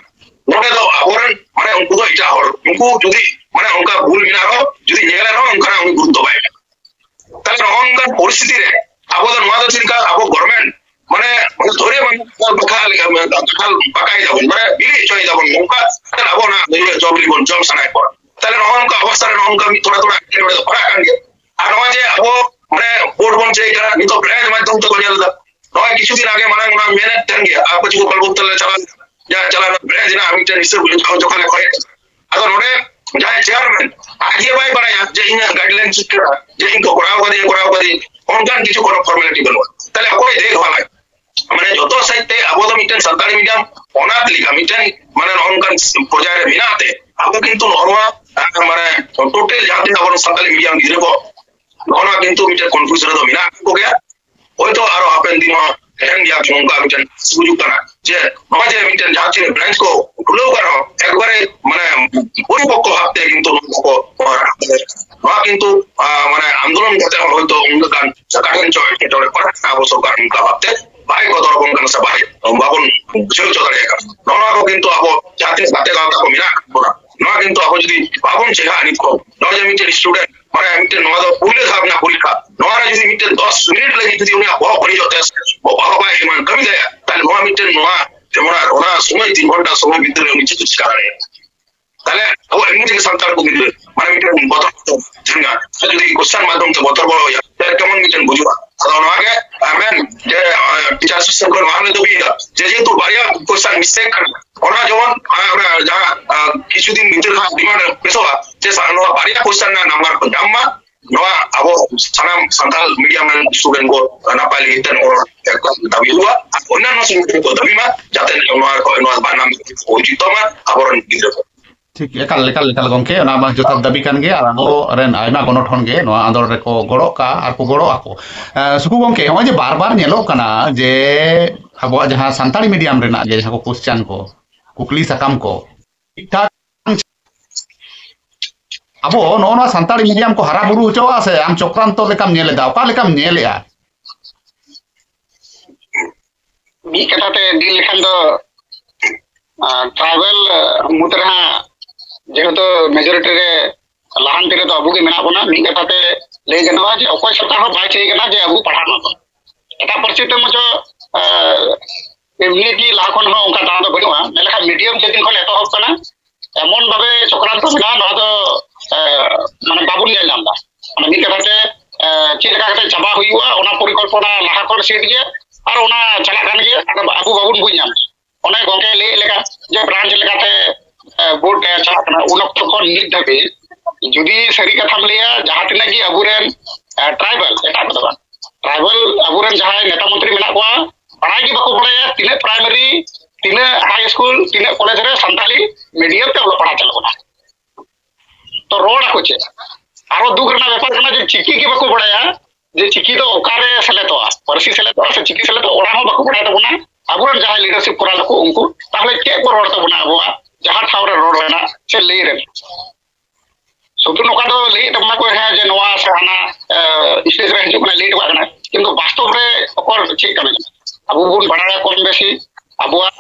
ᱱᱚᱰᱮ ᱫᱚ ᱟᱵᱚᱨᱮᱱ ᱢᱟᱱᱮ ᱩᱱᱠᱩ ᱫᱚ ᱮᱴᱟᱜ ᱦᱚᱲ, ᱩᱱᱠᱩ ᱡᱩᱫᱤ ᱢᱟᱱᱮ ᱚᱱᱠᱟ ᱵᱷᱩᱞ ᱢᱮᱱᱟᱜ ᱨᱮᱦᱚᱸ, ᱡᱩᱫᱤ ᱧᱮᱞ ᱨᱮᱦᱚᱸ, ᱚᱱᱠᱟᱱᱟᱜ ᱩᱱᱤ ᱜᱩᱨᱩᱛᱛᱚ ᱵᱟᱭ ᱮᱢᱟ᱾ ᱛᱟᱦᱞᱮ ᱱᱚᱜᱼᱚ ᱱᱚᱝᱠᱟᱱ ᱯᱚᱨᱤᱥᱛᱷᱤᱛᱤ ᱨᱮ ᱟᱵᱚ ᱫᱚ ᱱᱚᱣᱟ ᱫᱚ ᱪᱮᱫ ᱞᱮᱠᱟ ᱟᱵᱚ ᱜᱚᱨᱢᱮᱱᱴ ᱢᱟᱱᱮ ᱫᱷᱚᱨᱮ ᱵᱟᱝ ᱵᱟᱠᱷᱟᱞ ᱵᱟᱠᱷᱟᱞ ᱯᱟᱠᱟᱭ ᱫᱟᱵᱚᱱ, ᱢᱟᱱᱮ ᱵᱤᱞᱤ ᱦᱚᱪᱚᱭ ᱫᱟᱵᱚᱱ, ᱱᱚᱝᱠᱟ ᱠᱟᱛᱮ ᱟᱵᱚ ᱚᱱᱟ ᱡᱚ ᱵᱤᱞᱤ ᱵᱚᱱ ᱡᱚᱢ ᱥᱟᱱᱟᱭᱮᱫ ᱵᱚᱱᱟ᱾ ᱛᱟᱦᱞᱮ ᱱᱚᱜᱼᱚ ᱱᱚᱝᱠᱟ ᱚᱵᱚᱥᱛᱷᱟ ᱨᱮ ᱱᱚᱜᱼᱚ ᱱᱚᱝᱠᱟ ᱢᱤᱫ ᱛᱷᱚᱲᱟ ᱛᱷᱚᱲᱟ ᱮᱴᱠᱮᱴᱚᱬᱮ ᱫᱚ ᱯᱟᱲᱟᱜ ᱠᱟᱱ ᱜᱮᱭᱟ᱾ ᱟᱨ ᱱᱚᱜᱼᱚᱭ ᱡᱮ ᱟᱵᱚ ᱢᱟᱱᱮ ᱵᱳᱨᱰ ᱵᱚᱱ ᱪᱮᱠ ᱠᱟᱱᱟ, ᱱᱤᱛᱚᱜ ᱵᱨᱟᱧᱪ ᱢᱟᱫᱽᱫᱷᱚᱢ ᱛᱮᱠᱚ ᱧᱮᱞ ᱮᱫᱟ᱾ ᱱᱚᱜᱼᱚᱭ ᱠᱤᱪᱷᱩ ᱫᱤᱱ ᱟᱜᱮ ᱢᱟᱲᱟᱝ ᱚᱱᱟ ᱢᱮᱱᱮᱫ ᱛᱟᱦᱮᱱ ᱜᱮᱭᱟ, ᱟᱨ ᱯᱟᱹᱪᱩ ᱜᱳᱯᱟᱞ ᱵᱚᱱᱫᱚ ᱞᱮ ᱪᱟᱞᱟᱣ ᱞᱮᱱᱟ, ᱡᱟᱦᱟᱸ ᱪᱟᱞᱟᱣ ᱮᱱᱟ ᱵᱨᱟᱧᱪ ᱨᱮᱱᱟᱜ ᱢᱤᱫᱴᱮᱱ ᱦᱤᱥᱟᱹᱵ ᱡᱚᱠᱷᱚᱱ ᱞᱮ ᱠᱷᱚᱭᱮᱫ ᱛᱟᱦᱮᱱᱟ᱾ ᱟᱫᱚ ᱱᱚᱰᱮ ᱡᱟᱦᱟᱸᱭ ᱪᱮᱭᱟᱨᱢᱮᱱ ᱟᱡ ᱜᱮ ᱵᱟᱭ ᱵᱟᱲᱟᱭᱟ ᱡᱮ ᱤᱧᱟᱹᱜ ᱜᱟᱭᱤᱰᱞᱟᱭᱤᱱ ᱪᱮᱫ ᱠᱟᱱᱟ, ᱡᱮ ᱤᱧ ᱠᱚ ᱠᱚᱨᱟᱣ ᱠᱟᱫᱤᱧ, ᱠᱚᱨᱟᱣ ᱠᱟᱫᱤᱧ, ᱚᱱᱠᱟᱱ ᱠᱤᱪᱷᱩ ᱠᱳᱱᱳ ᱯᱷᱚᱨᱢᱟᱞᱤᱴᱤ ᱵᱟᱹᱱᱩᱜᱼᱟ᱾ ᱛᱟᱦᱞᱮ ᱚᱠᱚᱭ ᱫᱮᱠᱷᱵᱷᱟᱞᱟᱭ? ᱢᱟᱱᱮ ᱡᱚᱛᱚ ᱥᱮᱫ ᱛᱮ ᱟᱵᱚ ᱫᱚ ᱢᱤᱫᱴᱮᱱ ᱥᱟᱱᱛᱟᱲᱤ ᱢᱤᱰᱤᱭᱟᱢ ᱚᱱᱟᱛᱷ ᱞᱮᱠᱟ ᱢᱤᱫᱴᱮᱱ ᱢᱟᱱᱮ ᱱᱚᱜᱼᱚ ᱱᱚᱝᱠᱟᱱ ᱯᱚᱨᱡᱟᱭ ᱨᱮ ᱢᱮᱱᱟᱜ ᱛᱮ ᱟᱵᱚ ᱠᱤᱱᱛᱩ ᱱᱚᱜᱼᱚ ᱱᱚᱣᱟ ᱟᱸ, ᱢᱟᱱᱮ ᱴᱳᱴᱟᱞ ᱡᱟᱦᱟᱸ ᱛᱤᱱᱟᱹᱜ ᱟᱵᱚ ᱥᱟᱱᱛᱟᱲᱤ ᱢᱤᱰᱤᱭᱟᱢ ᱜᱤᱫᱽᱨᱟᱹ ᱠᱚ ᱱᱚᱜᱼᱚ ᱱᱚᱣᱟ ᱠᱤᱱᱛᱩ ᱢᱤᱫᱴᱮᱱ ᱠᱚᱱᱯᱷᱤᱭᱩᱡᱽ ᱨᱮᱫᱚ ᱢᱮᱱᱟᱜ ᱠᱚᱜᱮᱭᱟ᱾ ᱦᱳᱭᱛᱳ ᱟᱨᱚ ᱦᱟᱯᱮᱱ ᱫᱤᱱ ᱦᱚᱸ ᱛᱟᱦᱮᱱ ᱜᱮᱭᱟ ᱠᱚ, ᱱᱚᱝᱠᱟ ᱢᱤᱫᱴᱮᱱ ᱦᱤᱡᱩᱜ ᱠᱟᱱᱟ ᱡᱮ ᱱᱚᱜᱼᱚᱭ ᱡᱮ ᱢᱤᱫᱴᱮᱱ ᱡᱟᱦᱟᱸ ᱛᱤᱱᱟᱹᱜ ᱵᱨᱟᱧᱪ ᱠᱚ ᱠᱷᱩᱞᱟᱹᱣ ᱠᱟᱱ ᱨᱮᱦᱚᱸ ᱮᱠᱵᱟᱨᱮ ᱢᱟᱱᱮ ᱯᱚᱨᱤᱯᱚᱠᱠᱚ ᱵᱷᱟᱵᱛᱮ ᱠᱤᱱᱛᱩ ᱱᱚᱣᱟ ᱠᱚ ᱱᱚᱣᱟ ᱠᱤᱱᱛᱩ ᱟᱸ, ᱢᱟᱱᱮ ᱟᱱᱫᱳᱞᱚᱱ ᱠᱟᱛᱮ ᱦᱚᱸ ᱦᱳᱭᱛᱳ ᱩᱱᱟᱹᱜ ᱜᱟᱱ ᱚᱠᱟ ᱴᱷᱮᱱ ᱪᱚ ᱮᱴᱠᱮᱴᱚᱬᱮ ᱯᱟᱲᱟᱜ ᱠᱟᱱᱟ, ᱟᱵᱚ ᱥᱚᱨᱠᱟᱨ ᱚᱱᱠᱟ ᱵᱷᱟᱵᱛᱮ ᱵᱟᱭ ᱠᱚᱫᱚᱨ ᱟᱵᱚᱱ ᱠᱟᱱᱟ ᱥᱮ ᱵᱟᱭ ᱵᱟᱵᱚᱱ ᱵᱩᱡᱷᱟᱹᱣ ᱦᱚᱪᱚ ᱫᱟᱲᱮᱭᱟᱜ ᱠᱟᱱᱟ᱾ ᱱᱚᱜᱼᱚ ᱱᱚᱣᱟ ᱠᱚ ᱠᱤᱱᱛᱩ ᱟᱵᱚ ᱡᱟᱦᱟᱸ ᱛᱤᱱᱟᱹᱜ ᱜᱟᱛᱮ ᱜᱟᱶᱛᱟ ᱠᱚ ᱢᱮᱱᱟᱜ ᱵᱚᱱᱟ, ᱱᱚᱣᱟ ᱠᱤᱱᱛᱩ ᱟᱵᱚ ᱡᱩᱫᱤ ᱵᱟᱵᱚᱱ ᱪᱮᱸᱜᱷᱟᱜᱼᱟ ᱱᱤᱛ ᱠᱷᱚᱱ, ᱱᱚᱜᱼᱚᱭ ᱡᱮ ᱢᱤᱫᱴᱮᱱ ᱥᱴᱩᱰᱮᱱᱴ ᱢᱟᱱᱮ ᱢᱤᱫᱴᱮᱱ ᱱᱚᱣᱟ ᱫᱚ ᱯᱩᱭᱞᱟᱹ ᱫᱷᱟᱯ ᱨᱮᱱᱟᱜ ᱯᱚᱨᱤᱠᱠᱷᱟ, ᱱᱚᱣᱟ ᱨᱮ ᱡᱩᱫᱤ ᱢᱤᱫᱴᱮᱱ ᱫᱚᱥ ᱢᱤᱱᱤᱴ ᱞᱟᱹᱜᱤᱫ ᱡᱩᱫᱤ ᱩᱱᱤᱭᱟᱜ ᱵᱚᱦᱚᱜ ᱵᱟᱹᱲᱤᱡᱚᱜ ᱛᱟᱭᱟ ᱥᱮ ᱵᱟᱵᱟ ᱵᱟᱭ ᱮᱢᱟ ᱠᱟᱹᱢᱤ ᱫᱟᱲᱮᱭᱟᱜᱼᱟ, ᱛᱟᱦᱞᱮ ᱱᱚᱣᱟ ᱢᱤᱫᱴᱮᱱ ᱱᱚᱣᱟ ᱡᱮᱢᱚᱱ ᱚᱱᱟ ᱥᱚᱢᱚᱭ ᱛᱤᱱ ᱜᱷᱚᱱᱴᱟ ᱥᱚᱢᱚᱭ ᱵᱷᱤᱛᱨᱤ ᱨᱮ ᱩᱱᱤ ᱪᱮᱫ ᱮ ᱪᱤᱠᱟ ᱫᱟᱲᱮᱭᱟᱜᱼᱟ? ᱛᱟᱦᱞᱮ ᱟᱵᱚ ᱮᱢᱱᱤ ᱛᱮᱜᱮ ᱥᱟᱱᱛᱟᱲ ᱠᱚ ᱜᱤᱫᱽᱨᱟᱹ ᱢᱟᱱᱮ ᱢᱤᱫᱴᱮᱱ ᱵᱚᱛᱚᱨ ᱡᱟᱦᱟᱸ ᱡᱩᱫᱤ ᱠᱚᱥᱪᱟᱱ ᱢᱟᱫᱽᱫᱷᱚᱢ ᱛᱮ ᱵᱚᱛᱚᱨ ᱵᱚᱞᱚ ᱦᱩᱭᱩᱜᱼᱟ, ᱛᱟᱦᱞᱮ ᱠᱮᱢᱚᱱ ᱢᱤᱫᱴᱮᱱ ᱵᱩᱡᱩᱜᱼᱟ? ᱟᱫᱚ ᱱᱚᱣᱟ ᱜᱮ ᱟᱵᱮᱱ ᱡᱮ ᱴᱤᱪᱟᱨ ᱥᱮᱥᱚᱱ ᱠᱷᱚᱱ ᱱᱚᱣᱟ ᱞᱮ ᱫᱟᱹᱵᱤᱭᱮᱫᱟ ᱡᱮ ᱡᱮᱦᱮᱛᱩ ᱵᱟᱨᱭᱟ ᱠᱚᱥᱪᱟᱱ ᱢᱤᱥᱴᱮᱠ ᱠᱟᱱᱟ, ᱚᱱᱟ ᱡᱮᱢᱚᱱ ᱟᱸ, ᱚᱱᱟ ᱡᱟᱦᱟᱸ ᱟᱸ, ᱠᱤᱪᱷᱩ ᱫᱤᱱ ᱵᱷᱤᱛᱤᱨ ᱠᱷᱚᱱ ᱰᱤᱢᱟᱱᱰ ᱯᱮᱥᱚᱜᱼᱟ ᱡᱮ ᱥᱟ- ᱱᱚᱣᱟ ᱵᱟᱨᱭᱟ ᱠᱚᱥᱪᱟᱱ ᱨᱮᱱᱟᱜ ᱱᱟᱢᱵᱟᱨ ᱠᱚ ᱧᱟᱢ ᱢᱟ᱾ ᱱᱚᱣᱟ ᱟᱵᱚ ᱥᱟᱱᱟᱢ ᱥᱟᱱᱛᱟᱲ ᱢᱤᱰᱤᱭᱟᱢ ᱨᱮᱱ ᱥᱴᱩᱰᱮᱱᱴ ᱠᱚ ᱱᱟᱯᱟᱭ ᱞᱟᱹᱜᱤᱫ ᱛᱮ ᱱᱚᱣᱟ ᱮᱠᱫᱚᱢ ᱫᱟᱹᱵᱤ ᱦᱩᱭᱩᱜᱼᱟ᱾ ᱟᱨ ᱚᱱᱱᱟᱱᱚ ᱥᱚᱝᱜᱚᱴᱷᱚᱱ ᱠᱚ ᱫᱟᱹᱵᱤ ᱢᱟ ᱡᱟᱛᱮ ᱱᱚᱣᱟ ᱠᱚ ᱱᱚᱣᱟ ᱵᱟᱨ ᱱᱟᱢᱵᱟᱨ ᱠᱚ ᱩᱪᱤᱛ ᱛᱟᱵᱚᱱᱟ ᱟᱵᱚᱨᱮᱱ ᱜᱤᱫᱽᱨᱟᱹ ᱠᱚ᱾ ᱴᱷᱤᱠ, ᱮᱠᱟᱞ ᱮᱠᱟᱞ ᱮᱠᱟᱞ ᱜᱚᱢᱠᱮ, ᱚᱱᱟ ᱢᱟ ᱡᱚᱛᱷᱟᱛ ᱫᱟᱹᱵᱤ ᱠᱟᱱ ᱜᱮᱭᱟ, ᱟᱨ ᱟᱵᱚ ᱨᱮᱱ ᱟᱭᱢᱟ ᱜᱚᱱᱚᱴᱷᱚᱱ ᱜᱮ ᱱᱚᱣᱟ ᱟᱸᱫᱳᱲ ᱨᱮᱠᱚ ᱜᱚᱲᱚᱜ ᱠᱟ ᱟᱨ ᱠᱚ ᱜᱚᱲᱚᱜ ᱟᱠᱚ᱾ ᱮᱸ, ᱥᱩᱠᱩ ᱜᱚᱢᱠᱮ, ᱱᱚᱜᱼᱚᱭ ᱡᱮ ᱵᱟᱨ ᱵᱟᱨ ᱧᱮᱞᱚᱜ ᱠᱟᱱᱟ ᱡᱮ ᱟᱵᱚᱣᱟᱜ ᱡᱟᱦᱟᱸ ᱥᱟᱱᱛᱟᱲᱤ ᱢᱤᱰᱤᱭᱟᱢ ᱨᱮᱱᱟᱜ ᱜᱮ ᱡᱟᱦᱟᱸ ᱠᱚ ᱠᱚᱥᱪᱟᱱ ᱠᱚ, ᱠᱩᱠᱞᱤ ᱥᱟᱠᱟᱢ ᱠᱚ ᱴᱷᱤᱠ ᱴᱷᱟᱠ ᱟᱵᱚ ᱱᱚᱜᱼᱚ ᱱᱚᱣᱟ ᱥᱟᱱᱛᱟᱲᱤ ᱢᱤᱰᱤᱭᱟᱢ ᱠᱚ ᱦᱟᱨᱟ ᱵᱩᱨᱩ ᱦᱚᱪᱚᱣᱟᱜᱼᱟ ᱥᱮ ᱟᱢ ᱪᱚᱠᱨᱟᱱᱛᱚ ᱞᱮᱠᱟᱢ ᱧᱮᱞ ᱮᱫᱟ? ᱚᱠᱟ ᱞᱮᱠᱟᱢ ᱧᱮᱞᱮᱫᱼᱟ? ᱢᱤᱫ ᱠᱟᱛᱷᱟ ᱛᱮ ᱰᱤᱞ ᱞᱮᱠᱷᱟᱱ ᱫᱚ ᱴᱨᱟᱭᱵᱟᱞ ᱢᱩᱫᱽ ᱨᱮᱦᱟᱸᱜ ᱡᱮᱦᱮᱛᱩ ᱢᱮᱡᱚᱨᱤᱴᱤ ᱨᱮ ᱞᱟᱦᱟᱱᱛᱤ ᱨᱮᱫᱚ ᱟᱵᱚ ᱜᱮ ᱢᱮᱱᱟᱜ ᱵᱚᱱᱟ᱾ ᱢᱤᱫ ᱠᱟᱛᱷᱟ ᱛᱮ ᱞᱟᱹᱭ ᱜᱟᱱᱚᱜᱼᱟ ᱡᱮ ᱚᱠᱚᱭ ᱥᱚᱨᱠᱟᱨ ᱦᱚᱸ ᱵᱟᱭ ᱪᱟᱹᱭ ᱠᱟᱱᱟ ᱡᱮ ᱟᱵᱚ ᱯᱟᱲᱦᱟᱜ ᱢᱟᱵᱚᱱ᱾ ᱮᱴᱟᱜ ᱯᱟᱹᱨᱥᱤ ᱛᱮ ᱢᱚᱪᱚ ᱮᱢᱱᱤ ᱜᱮ ᱞᱟᱦᱟ ᱠᱷᱚᱱ ᱦᱚᱸ ᱚᱱᱠᱟ ᱫᱟᱣ ᱫᱚ ᱵᱟᱹᱱᱩᱜᱼᱟ᱾ ᱢᱮᱱᱠᱷᱟᱱ ᱢᱤᱰᱤᱭᱟᱢ ᱡᱮᱫᱤᱱ ᱠᱷᱚᱱ ᱮᱛᱚᱦᱚᱵ ᱠᱟᱱᱟ, ᱮᱢᱚᱱ ᱵᱷᱟᱵᱮ ᱪᱚᱠᱨᱟᱱᱛᱚ ᱢᱮᱱᱟᱜᱼᱟ, ᱱᱚᱣᱟ ᱫᱚ ᱢᱟᱱᱮ ᱵᱟᱵᱚᱱ ᱧᱮᱞ ᱧᱟᱢ ᱮᱫᱟ᱾ ᱢᱟᱱᱮ ᱢᱤᱫ ᱠᱟᱛᱷᱟ ᱛᱮ ᱪᱮᱫ ᱞᱮᱠᱟ ᱠᱟᱛᱮ ᱪᱟᱵᱟ ᱦᱩᱭᱩᱜᱼᱟ, ᱚᱱᱟ ᱯᱚᱨᱤᱠᱚᱞᱯᱚᱱᱟ ᱞᱟᱦᱟ ᱠᱷᱚᱱ ᱥᱮᱴ ᱜᱮᱭᱟ ᱟᱨ ᱚᱱᱟ ᱪᱟᱞᱟᱜ ᱠᱟᱱ ᱜᱮᱭᱟ᱾ ᱟᱵᱚ ᱵᱟᱵᱚᱱ ᱵᱩᱡᱽ ᱧᱟᱢ ᱮᱫᱟ᱾ ᱚᱱᱮ ᱜᱚᱝᱠᱮ ᱞᱟᱹᱭᱮᱫ ᱞᱮᱠᱟ ᱡᱮ ᱵᱨᱟᱧᱪ ᱞᱮᱠᱟᱛᱮ ᱵᱳᱨᱰ ᱪᱟᱞᱟᱜ ᱠᱟᱱᱟ, ᱩᱱ ᱚᱠᱛᱚ ᱠᱷᱚᱱ ᱱᱤᱛ ᱫᱷᱟᱹᱵᱤᱡ ᱡᱩᱫᱤ ᱥᱟᱹᱨᱤ ᱠᱟᱛᱷᱟᱢ ᱞᱟᱹᱭᱟ, ᱡᱟᱦᱟᱸ ᱛᱤᱱᱟᱹᱜ ᱜᱮ ᱟᱵᱚᱨᱮᱱ ᱴᱨᱟᱭᱵᱟᱞ, ᱮᱴᱟᱜ ᱠᱚᱫᱚ ᱵᱟᱝ, ᱴᱨᱟᱭᱵᱟᱞ ᱟᱵᱚᱨᱮᱱ ᱡᱟᱦᱟᱸᱭ ᱱᱮᱛᱟ ᱢᱚᱱᱛᱨᱤ ᱢᱮᱱᱟᱜ ᱠᱚᱣᱟ, ᱵᱟᱲᱟᱭ ᱜᱮ ᱵᱟᱠᱚ ᱵᱟᱲᱟᱭᱟ ᱛᱤᱱᱟᱹᱜ ᱯᱨᱟᱭᱢᱟᱨᱤ, ᱛᱤᱱᱟᱹᱜ ᱦᱟᱭ ᱥᱠᱩᱞ, ᱛᱤᱱᱟᱹᱜ ᱠᱚᱞᱮᱡᱽ ᱨᱮ ᱥᱟᱱᱛᱟᱞᱤ ᱢᱤᱰᱤᱭᱟᱢ ᱛᱮ ᱚᱞᱚᱜ ᱯᱟᱲᱦᱟᱜ ᱪᱟᱞᱟᱜ ᱠᱟᱱᱟ᱾ ᱛᱚ ᱨᱚᱲ ᱟᱠᱚ ᱪᱮᱫ? ᱟᱨᱚ ᱫᱩᱠ ᱨᱮᱱᱟᱜ ᱵᱮᱯᱟᱨ ᱠᱟᱱᱟ ᱡᱮ ᱪᱤᱠᱤ ᱜᱮ ᱵᱟᱠᱚ ᱵᱟᱲᱟᱭᱟ, ᱡᱮ ᱪᱤᱠᱤ ᱫᱚ ᱚᱠᱟᱨᱮ ᱥᱮᱞᱮᱫᱚᱜᱼᱟ, ᱯᱟᱹᱨᱥᱤ ᱥᱮᱞᱮᱫᱚᱜᱼᱟ ᱥᱮ ᱪᱤᱠᱤ ᱥᱮᱞᱮᱫᱚᱜᱼᱟ, ᱚᱱᱟ ᱦᱚᱸ ᱵᱟᱠᱚ ᱵᱟᱲᱟᱭ ᱛᱟᱵᱚᱱᱟ᱾ ᱟᱵᱚᱨᱮᱱ ᱡᱟᱦᱟᱸᱭ ᱞᱤᱰᱟᱨᱥᱤᱯ ᱠᱚᱨᱟᱣ ᱫᱟᱠᱚ ᱩᱱᱠᱩ ᱛᱟᱦᱚᱞᱮ ᱪᱮᱫ ᱠᱚ ᱨᱚᱲ ᱛᱟᱵᱚᱱᱟ ᱟᱵᱚᱣᱟᱜ ᱡᱟᱦᱟᱸ ᱴᱷᱟᱶ ᱨᱮ ᱨᱚᱲ ᱨᱮᱱᱟᱜ ᱥᱮ ᱞᱟᱹᱭ ᱨᱮᱱᱟᱜ? ᱥᱩᱫᱷᱩ ᱱᱚᱝᱠᱟ ᱫᱚ ᱞᱟᱹᱭᱮᱫ ᱛᱟᱵᱚᱱᱟ ᱠᱚ, ᱦᱮᱸ, ᱡᱮ ᱱᱚᱣᱟ ᱥᱮ ᱦᱟᱱᱟ ᱥᱴᱮᱡ ᱨᱮ ᱦᱤᱡᱩᱜ ᱠᱟᱱᱟ, ᱞᱟᱹᱭ ᱦᱚᱴᱚ ᱠᱟᱜ ᱠᱟᱱᱟ, ᱠᱤᱱᱛᱩ ᱵᱟᱥᱛᱚᱵ ᱨᱮ ᱚᱠᱚᱭ ᱪᱮᱫ ᱠᱟᱱᱟ? ᱟᱵᱚ ᱵᱚᱱ ᱵᱟᱲᱟᱭᱟ ᱠᱚᱢ ᱵᱮᱥᱤ ᱟᱵᱚᱣᱟᱜ